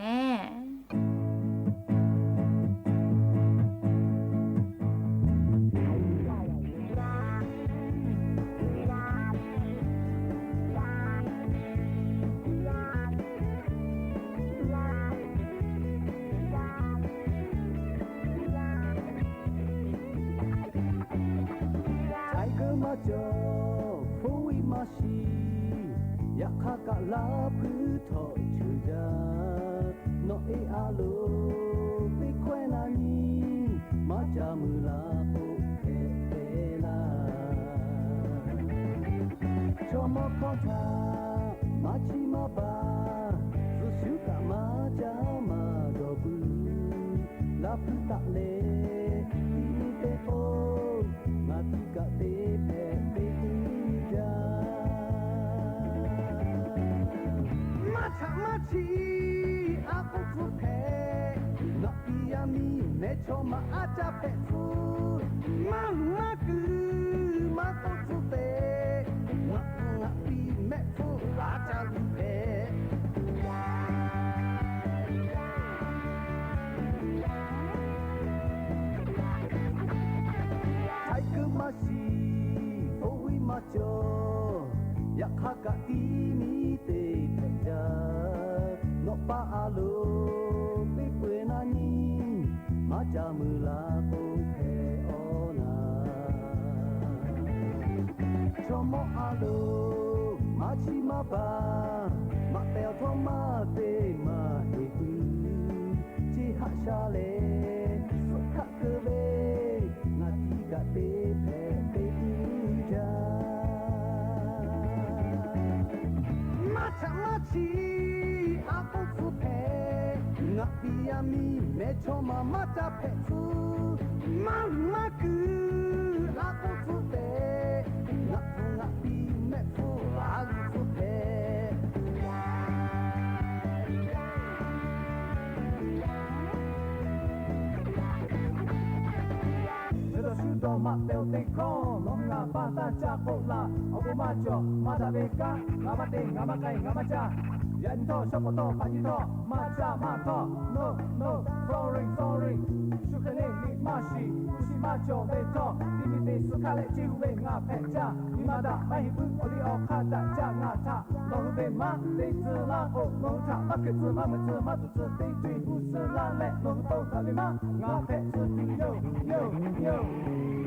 ไทเกอร์มาเจอ โฟร์วีมา ชี อยากฆ่ากะลาพื้นเถาะเชิงยา เนาะเออาโล ไปแควนนานี มาจามือลาโปแผะเปลา ชมคอถา มาชีมาบา สุสุกะมาจามาดอปือ ลาพื้นตะเล ตี้มีเตโป มาตี้กะเตแผะเปตี้จา มาชะมาชี อาโปจุแผะ เนาะปียามี แม่ชอมาอาจาแผะฟู มาหือมากือ มาโปจุเต งะงะปีแม่ ฟูอาจาลูแผะ ไทเกอร์มาชี โฟร์วีมาจอ อยากฆ่ากะตี้มีเตแผะจา လူ ပ့ပှဲၤနၤနံၤ မၤတၢ်မုၢ်လၢ် အိၣ်ဖဲအီၤနၤ ဆိကမိၣ်အလိၤ မၤဆံးမၤပာ် မၤပဲာ်ထီၣ်မၤသ့မၤဟ့ၣ်သု ဆံးဟးဆါလဲၣ် စခးကဝဲ ငါထံၣ်ကသ့ဖဲသ့ၣ်ဒုဒၣ် မၤဆါမၤဆံး အကိၣ်သူဖဲ ငါပံယါမံ မဲဆီမၤ မၤတၢ်ဖဲးသူ မၤမုာ်မၤခုၣ် အကိၣ်သူဖဲ ငါဖိငါပံ မဲာ်သူ အလူသူဖဲ မ့ၢ်တဆူဒီးမၤပဲာ်သ့ခီ လီၤမုၢ်ဂၤဘၣ်တၢ်ကၢ်ကိးလၢ အဝဲမၤကၠီၣ် မၤတၢ်ဘ့ကါ ငါမၤတ့ၢ် ငါမၤကဲ ငါမၤကၠၢ ယၤနံၤထီၣ် ဆၢကတီၢ်ဖးယံၤထီၣ် မၤကၢ်မၤထီၣ် no no sorry sorry ဆူၣ်ချ့န့ၣ် မ့ၢ်မၤဆံး မၤဆံးမၤကၠီၣ်ဝဲထီၣ် ဒ်မ့ၢ်သ့ၣ်စခါလဲၣ် က့ၤဟူးဝဲ ငါဖဲးကၠၢ် မ့ၢ်မၤတၢ် မၤဟ့ၣ်ဘု အီၣ်လံအီၣ်ခါ တၢ်ကၢ်နးထး လီၤဟူးဝဲမၤ သ့ၣ်စလါအိၣ် လီၤဟူးထး ဘၣ်က့ၤစၢၤ မၤမုာ်စၢၤ မၤတူၢ်စၢၤ သ့ၣ်တွံၢ်ဟူးစၢၤလါလဲၣ် လီၤဟူးတိၢ်တၢ်လံမၤ ငါဖဲးစၢၤ ယိၣ် ယိၣ် ယိၣ်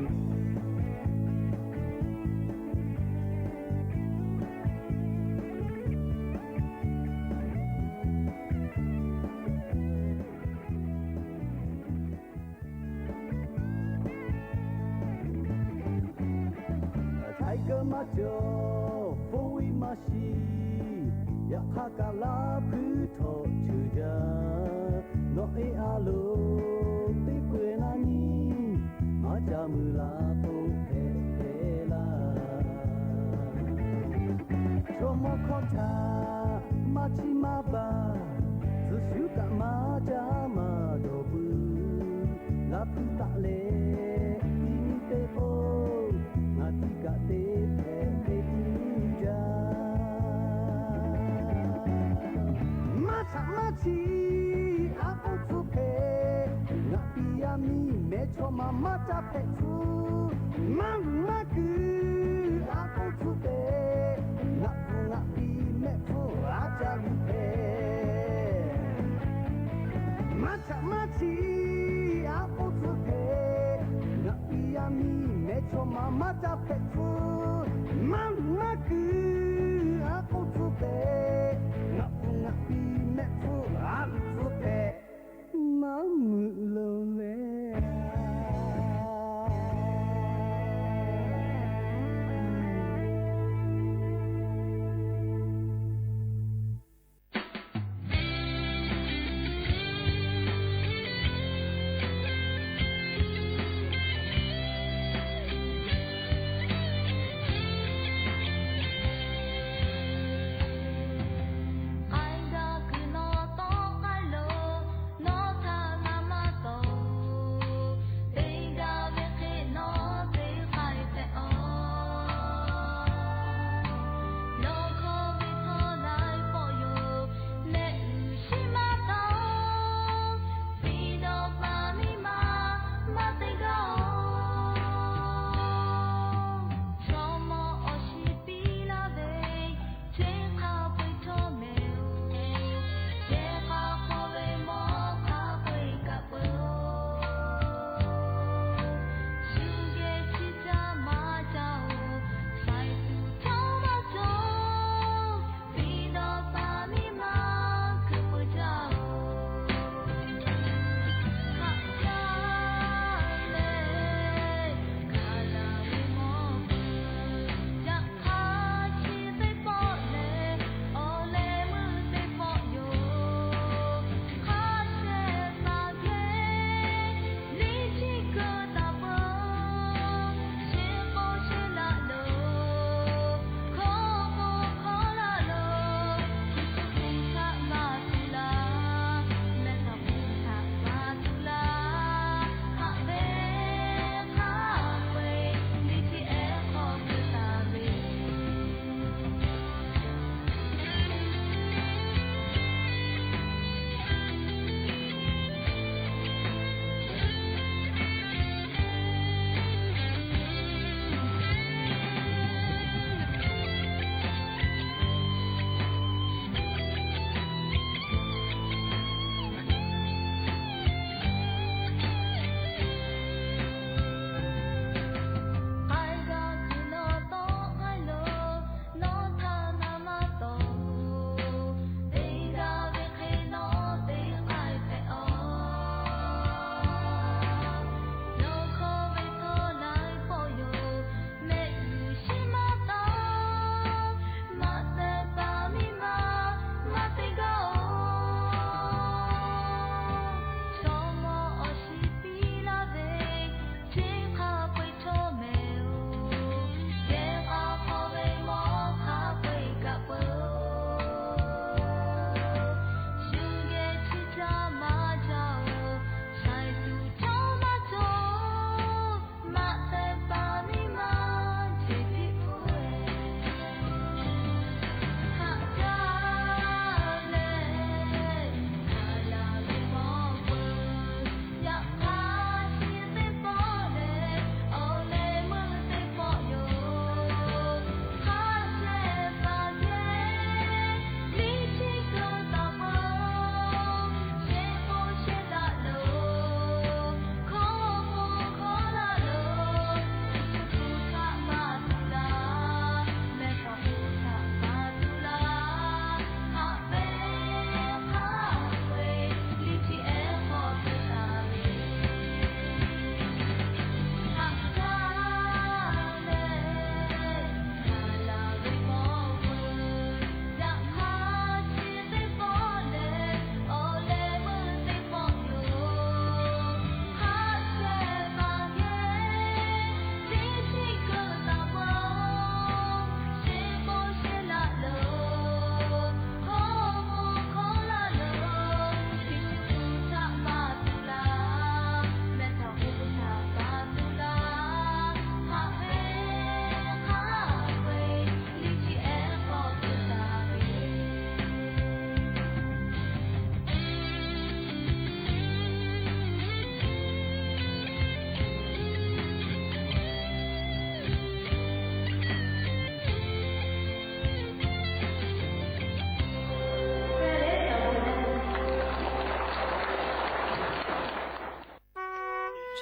Tiger မၤကၠီၣ် four wheel မၤဆံး ယခါကလါဖုထီၣ်ဆူၣ်ယၤ နီၢ်အ့အလိၤ သ့ၣ်ပှဲၤနၤနံၤ မၤတၢ်မုၢ်လၢ် အိၣ်ဖဲဖဲလၢ ဆိကမိၣ်ခီၣ်ထး မၤဆံးမၤပာ် စူၣ်ဆူၣ်ကမၤတၢ်မၤဒီးဘု လၢဖုသးလဲၣ် ဒ်မ့ၢ်သ့ၣ်ဖိ ငါထံၣ်ကသ့ဖဲသ့ၣ်ဒုဒၣ် မၤဆါမၤဆံး အကိၣ်သူဖဲ ငါပံယါမံ မဲဆီမၤ မၤတၢ်ဖဲးသူ မၤမုာ်မၤခုၣ် အကိၣ်သူဖဲ ငါဖိငါပံ မဲာ်သူ အတၢ်လူၤဖဲ မၤဆါမၤဆံး အကိၣ်သူဖဲ ငါပံယါမံ မဲာ်ဆီမၤ မၤတၢ်ဖဲးသူ မၤမုာ်မၤခုၣ် အကိၣ်သူဖဲ ငါဖိငါပံ မဲာ်သူ အလူသူဖဲ မၤမုာ်လိၤလဲၣ်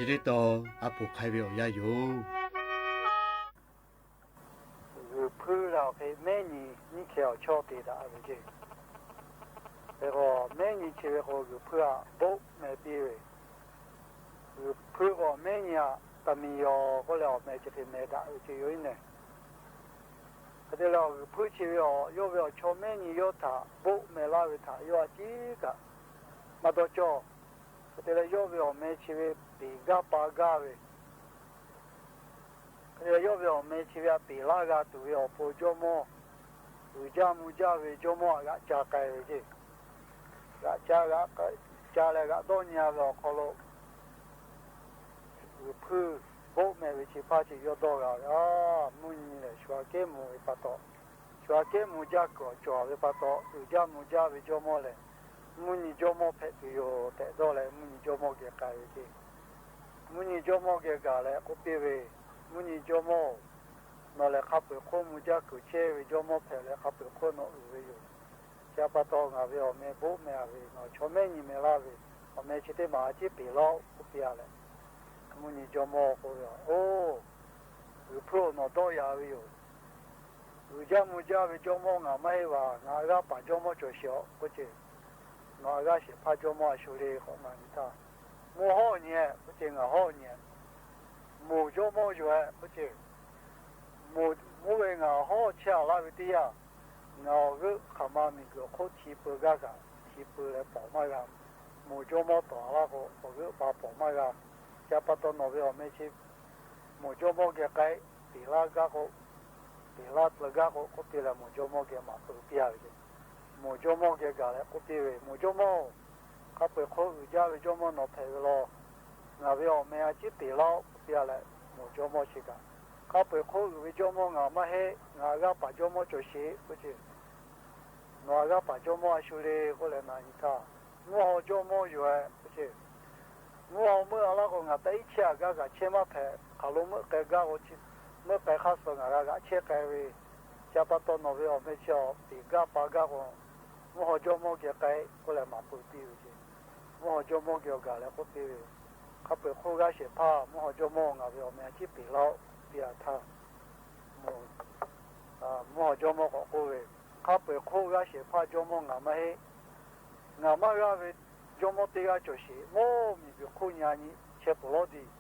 ချစ်တော် အဖိၣ်ဃဲဝဲအီၤယါယို ဂုၢ်ဖုလၢအီၤဃ့ မဲနံၤ နံခဲအီၤဆီတဲာ်တၢ်ဝဲက့ၢ်. ဖဲဃီ မဲနံၤဆံးဝဲဃီ ဂုၢ်ဖုအဘိးမဲာ်ပ့ၤဝဲ, ဂုၢ်ဖုဃီ မဲနံၤအတမံၤယီၤ ဃီလဲၣ် အီၤမဲာ်ဆံးဃ့မဲာ်ဒၣ်ဝဲက့ၢ်ယိၤအံၤန့ၣ်. ကတဲလၢဂုၢ်ဖုဆံးဝဲအီၤ ယီၢ်ဝဲအီၤဆီမဲနံၤ ယီၢ်ထးဘိးမဲာ်လၢဝဲထး ယီၢ်အစ့ကၤ မၤဒီးကၠီ ကတဲလၢယီၢ်ဝဲအီၤမဲာ်ဆံးဝဲ ပ့ၤဂၤပာ်ဂၤဝဲ, ကတဲလၢယီၢ်ဝဲအီၤမဲာ်ဆံးဝဲ အပ့ၤလၢဂၤတူၢ်ဝဲအီၤဖိ ကၠီမီၢ်, ဂုၢ်ကၠါမူကၠါဝဲ ကၠီမီၢ်အဂၤကၠါကဲဝဲက့ၢ်, ဂၤကၠါဂၤကၠါလၢဂၤဒီညါဝဲအီၤခီလိာ် ဂုၢ်ဖုဘိးမဲာ်ဝဲဆံးဖးဆံး ယီၢ်ဒီဂၤဝဲ အၢ မုၢ်နံၤလဲၣ် ဆှါက့မူဝဲပၢ်တီ ဆှါက့မူကၠါ ကီၤကၠီဝဲပၢ်တီ ဂုၢ်ကၠါမူကၠါဝဲကၠီမီၢ်လဲၣ်, မုၢ်နံၤကၠီမီၢ်ဖဲးတုၤယိာ် တဲဒီးလဲၣ် မုၢ်နံၤကၠီမီၢ်ကဲကဲဝဲက့ၢ်, မုၢ်နံၤကၠီမီၢ်ကဲဂၤလဲၣ် ကိးပ့ၤဝဲ, မုၢ်နံၤကၠီမီၢ် နီၢ်လဲၤခါပှဲၤခိၣ် မူကၠါကူၣ်ဆဲဝဲ ကၠီမီၢ်ဖဲးလဲၤခါပှဲၤခိၣ် နီၢ်အုၣ်ဝဲယိာ် ဆၢပၢ်တီ ငါဝဲအီၤမဲာ်ဘိးမဲာ်ဝဲ နီၢ်ဆီမဲနံၤမဲာ်လၢဝဲ အီၤမဲာ်ဆံးတ့ၢ်မး အစ့ပ့ၤလီၤ ကိးပ့ၤယၤလဲၣ်, မုၢ်နံၤကၠီမီၢ်ကိးဝဲအီၤ အိၣ် ဂုၢ်ဖုအိၣ်နီၢ်ဒီယၤဝဲယိာ်, ဂုၢ်ကၠါမူကၠါဝဲကၠီမီၢ် ငါမ့ၢ်ဟ့ၣ်ဝဲ ငါအဂၤပာ်ကၠီမီၢ်ကၠီဆံးအီၤ ကိးက့ၢ်, နီၢ်အဂၤဆံးဖးကၠီမီၢ် အဆိလ့ ဃီနၤနံၤထၢ်, မူဟီၣ်ညါ ကိးက့ၢ် ငါဟီၣ်ညါ မိၢ်ကၠီမီၢ်ယွဲ ကိးက့ၢ်, မိၢ် မိၢ်ဝဲ ငါဟီၣ်ဆံးလၢဝဲတယၢ်, ငါအီၣ်ဂၢၢ်ခးမၤမံၤဂုာ်ခိၣ်ထံပၢၤဂၤဂၤ, ထံပၢၤလၢပိာ်မးဂၤ, မိၢ်ကၠီမီၢ်တီၢ်လၢဃီ အီၣ်ဂၢၢ်ပာ်ပိာ်မးဂၤ, ဆၢပၢ်တီနီၢ်ဝဲအီၤမဲာ်ဆံး မိၢ်ကၠီမီၢ်ကဲကဲ ပ့ၤလၢဂၤဃီ, ပ့ၤလၢပျၢၤဂၤဃီ ကိးပ့ၤလဲၣ် မိၢ်ကၠီမီၢ်ကဲမၤပၢၤပျၢၤဝဲက့ၢ်, မိၢ်ကၠီမီၢ်ကဲဂၤလဲၣ် ကိးပ့ၤဝဲ မိၢ်ကၠီမီၢ် ခါပှဲၤခိၣ်အုၣ်ကၠါဝဲကၠီမီၢ်နီၢ်ဖဲးဝဲလီၤ, ငါဝဲအီၤမဲာ်အစ့ပ့ၤလီၤ ကိးပ့ၤလဲၣ် မိၢ်ကၠီမီၢ်ဆံးကၤ, ခါပှဲၤခိၣ်အုၣ်ဝဲကၠီမီၢ် ငါမ့ၢ်ဟ့ၣ် ငါအဂၤပာ်ကၠီမီၢ်ကၠီဆံး ကိးက့ၢ်, နီၢ်အဂၤပာ်ကၠီမီၢ် အဆိလ့ ကိးလဲၣ်နၤနံၤထၢ်, မူဟီၣ်ကၠီမီၢ်ယွဲ ကိးက့ၢ် မူဟီၣ်မုၢ်အလၢဃီ ငါတၢ်အံၣ်ဆံးအဂၤဂၤဆဲးမးဖဲး, ခးလိာ်မ့ၢ်ကဲဂၤဃီ, မ့ၢ်ကဲခါစီၤ ငါဂၤဂၤဆဲးကဲဝဲ, ဆၢပၢ်တီနီၢ်ဝဲအီၤမဲာ်ဆံးအီၤ ပ့ၤဂၤပာ်ဂၤဃီ, မူဟီၣ်ကၠီမီၢ်ကဲကဲ ကိးလဲၣ်မၤပၢၤပျၢၤဝဲက့ၢ်, မူဟီၣ်ကၠီမီၢ်ကဲအီၤဂၤလဲၣ် ကိးပ့ၤဝဲ, ခါပှဲၤခိၣ်ဂၤဆဲးဖး မူဟီၣ်ကၠီမီၢ် ငါဝဲအီၤမဲာ်အစ့ပ့ၤလီၤ ပ့ၤအထၢ် မူ မူဟီၣ်ကၠီမီၢ်ကိးကိးဝဲ, ခါပှဲၤခိၣ်ဂၤဆဲးဖးကၠီမီၢ် ငါမ့ၢ်ဟ့ၣ်, ငါမ့ၢ်ဂၤဝဲကၠီမီၢ်တ့ဂၤကၠီဆံး, မိၢ်မံၤပှဲၤခိၣ်ညါနံၤ ဆဲးပူၤလီၤဒံး,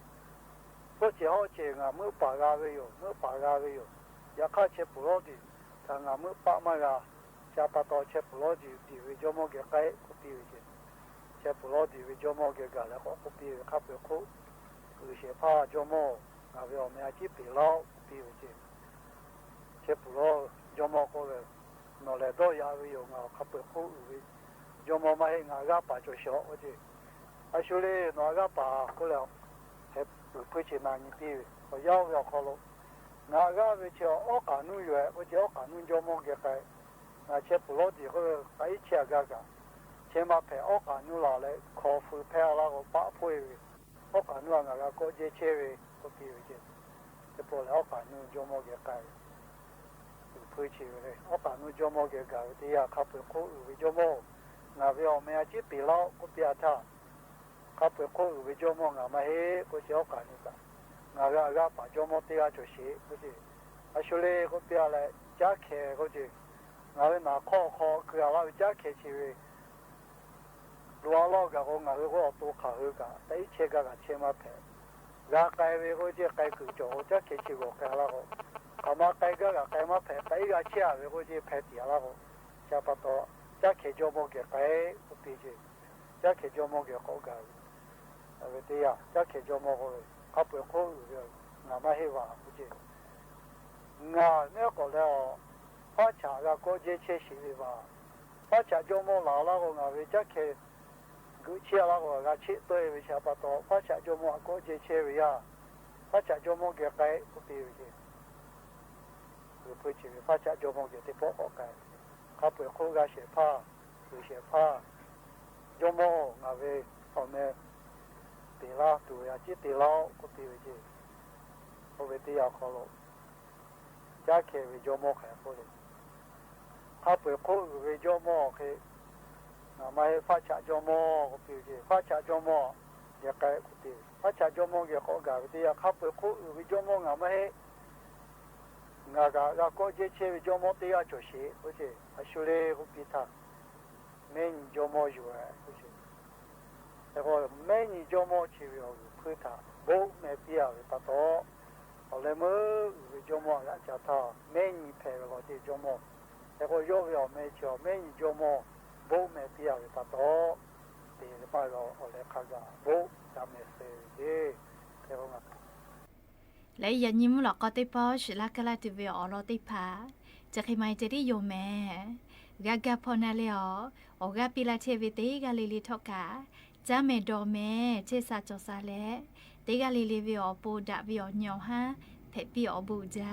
ဖိဆဲးဟီၣ်ဆဲး ငါမ့ၢ်ပာ်ဂၤဝဲယိာ် မ့ၢ်ပာ်ဂၤဝဲယိာ်, ယခါဆဲးပူၤလီၤဒံး, တၢ်ငါမ့ၢ်ပာ်မးဂၤ, ဆၢပၢ်တီဆဲးပူၤလီၤဒံး ဒံးဝဲကၠီမီၢ်ကဲကဲ ကိးပ့ၤဝဲက့ၢ်, ဆဲးပူၤလီၤဒံးဝဲကၠီမီၢ်ကဲဂၤလဲၣ် ကိးပ့ၤဝဲ ခါပှဲၤခိၣ် ဂုာ်ဆဲးဖးကၠီမီၢ်, ငါဝဲအီၤမဲာ်အစ့ပ့ၤလီၤ ကိးပ့ၤဝဲက့ၢ်, ဆဲးပူၤလီၤ ကၠီမီၢ်ကိးဝဲ, နီၢ်လဲၤဒီယၤဝဲယိာ် ငါခါပှဲၤခိၣ်အုၣ်ဝဲ ကၠီမီၢ်မ့ၢ်ဟ့ၣ် ငါအဂၤပာ်ကၠီဆံးအီၤ ကိးက့ၢ်, အဆိလ့ နီၢ်အဂၤပာ် ကိးလဲၣ်, ဟဲပၢၤဖုဆံးနၤနံၤတ့ၢ်ဝဲ, အီၤယါဝဲအီၤခီလိာ်, ငါအဂၤဝဲဆံးအီၤ အီၣ်ကးနူယွဲ ကိးက့ၢ်, အီၣ်ကးနူကၠီမီၢ်ကဲကဲ, ငါဆဲးပူၤလီၤဒံး ကိးဝဲ တၢ်အံၣ်ဆံးအဂၤဂၤ, ဆဲးမးဖဲးအီၣ်ကးနူလီၤလဲၣ် ခီၣ်ဖုဖဲအလၢဃီ ပာ်ဖှိၣ်ဝဲ အီၣ်ကးနူအဂၤဂၤကိးကဲဆဲးဝဲ ကိးပ့ၤဝဲက့ၢ်, တပီၢ်လဲၣ် အီၣ်ကးနူကၠီမီၢ်ကဲကဲဝဲ, ပၢၤဖုဆံးဝဲလၢ အီၣ်ကးနူကၠီမီၢ်ကဲဂၤဝဲတယၢ် ခါပှဲၤခိၣ်အုၣ်ဝဲကၠီမီၢ်, ငါဝဲအီၤမဲာ်အစ့ပ့ၤလီၤ ကိးပ့ၤအထၢ်, ခါပှဲၤခိၣ်အုၣ်ဝဲကၠီမီၢ် ငါမ့ၢ်ဟ့ၣ် ကိးက့ၢ် အီၣ်ကးနူတၢ်, ငါဂၤအဂၤပာ်ကၠီမီၢ်တ့ဂၤကၠီဆံး ကိးက့ၢ်, အဆိလ့ ကိးပ့ၤအလဲၣ် ကၠါခဲ ကိးက့ၢ်, ငါဝဲနၤခီၣ်ခီ ကုၤအလၢဝဲကၠါခဲဆံးဝဲ လိၤအလီၢ်ဂၤဃီ ငါဝဲဃီအီၣ်တိခးဟုကၤ တၢ်အံၣ်ဆံးဂၤဂၤဆဲးမးဖဲး, ဂၤကဲဝဲဃီက့ၢ် ကဲကုၤကၠီဃီ ကၠါခဲဆံးဂီၤကဲလၢဃီ, ခးမးကဲဂၤဂၤကဲမးဖဲး တၢ်အံၣ်ဂၤဆံးဝဲဃီက့ၢ် ဖဲးတံၢ်အလၢဃီ, ဆၢပၢ်တီ ကၠါခဲကၠီမီၢ်ကဲကဲ ကိးပ့ၤက့ၢ်, ကၠါခဲကၠီမီၢ်ကဲကိးဂၤဝဲ, အဝဲတယၢ် ကၠါခဲကၠီမီၢ်ဃီဝဲ, ခါပှဲၤခိၣ်အုၣ်ဝဲ ငါမ့ၢ်ဟ့ၣ်ဝဲ ကိးက့ၢ် ငါမ့ၢ်ကိးလၢအီၤ, ဖးဆးဂၤကိးကဲဆဲးဆံးဝဲဘၣ်, ဖးဆးကၠီမီၢ်လၢ်လၢဃီ ငါဝဲကၠါခဲ ဂုာ်ဆံးအလၢဃီ ဂၤဆံးတ့ၢ်ဝဲ ဆၢပၢ်တီ ဖးဆးကၠီမီၢ်အကိးကဲဆဲးဝဲယါ, ဖးဆးကၠီမီၢ်ကဲကဲ ကိးပ့ၤဝဲက့ၢ်, ပၢၤဖုဆံးဝဲ ဖးဆးကၠီမီၢ်ကဲတပီၢ်ကိးကဲ, ခါပှဲၤခိၣ်ဂၤဆဲးဖး, ဂုာ်ဆဲးဖး, ကၠီမီၢ် ငါဝဲ အီၣ်မဲာ် တ့ၢ်လီၤ တူၢ်ဝဲအစ့တ့ၢ်လီၤ ကိးပ့ၤဝဲက့ၢ်, အဝဲတယၢ်ခီလိာ် ကၠါခဲဝဲကၠီမီၢ်ခဲအဃိလီၤ, ခါပှဲၤခိၣ်အုၣ်ဝဲကၠီမီၢ်ခဲ, ငါမ့ၢ်ဟ့ၣ်ဖးဆးကၠီမီၢ် ကိးပ့ၤက့ၢ်, ဖးဆးကၠီမီၢ်, ယကဲ ကူၣ်တ့ၢ် ဘၣ်ဆၣ် ကၠီမီၢ် ယကီးဂၤ ပတဲယၤ ခါပှဲၤခိၣ်အုၣ်ဝဲကၠီမီၢ် ငါမ့ၢ်ဟ့ၣ် ငါကဂၤကီး ကၠ့ဆဲဝဲကၠီမီၢ် တ့အီၤကၠီဆံး အဃိ အဆိလ့ ဟူပံထါ မဲာ်ညံၣ်ကၠီမီၢ်ယိာ်ဝဲ အဃိ မဲာ်ညံၣ်ကၠီမီၢ် ဆံးဝဲအီၤ ဂုာ်ဖုထး ဘိးမဲာ်ပျၢ်ဝဲပာ်တီၢ် အီၤလၢမ့ၢ်အုၣ်ဝဲကၠီမီၢ် အလၢအကၢ်ထီၣ် မဲာ်ညံၣ်ဖဲးဝဲလီၤတ့ၢ်ကၠီမီၢ် အဃိ ယီၢ်ဝဲအီၤ မဲာ်ဆံးအီၤ မဲာ်ညံၣ်ကၠီမီၢ် ဘိးမဲာ်ပျၢ်ဝဲပာ်တီၢ် တ့လၢမးလီၤ အီၤလၢခါဂၤ ဘိးတၢ်မဲာ်သၢဂ့ၤ ဖဲအီၤမး လၢယၤ ညံမုၢ်လီၤကီးသ့ၣ်ပီၢ် ရှုးလၢကလၢ်တုၤဝဲအီၤလီၤသ့ၣ်တဖၣ် တၢ်ခံမံၤတ့ၢ်ဒ်ယိာ်မဲာ် ဂၤကၢ်ဖီနၤလဲၣ်အီၤ အီၣ်ဂၤပံလၢထဲဝဲသ့ၣ်ဂၤလံၤလံၤထီၣ်ကး တၢ်မဲာ်ဒိးမဲာ် ထဲစးကၠီၤစးလဲၣ် သ့ၣ်ဂၤလံၤလံၤဝဲအီၤ ပူၤဒၣ်ဝဲအီၤ ညီဟါ ဖဲးပံအီၤဘူးဒါ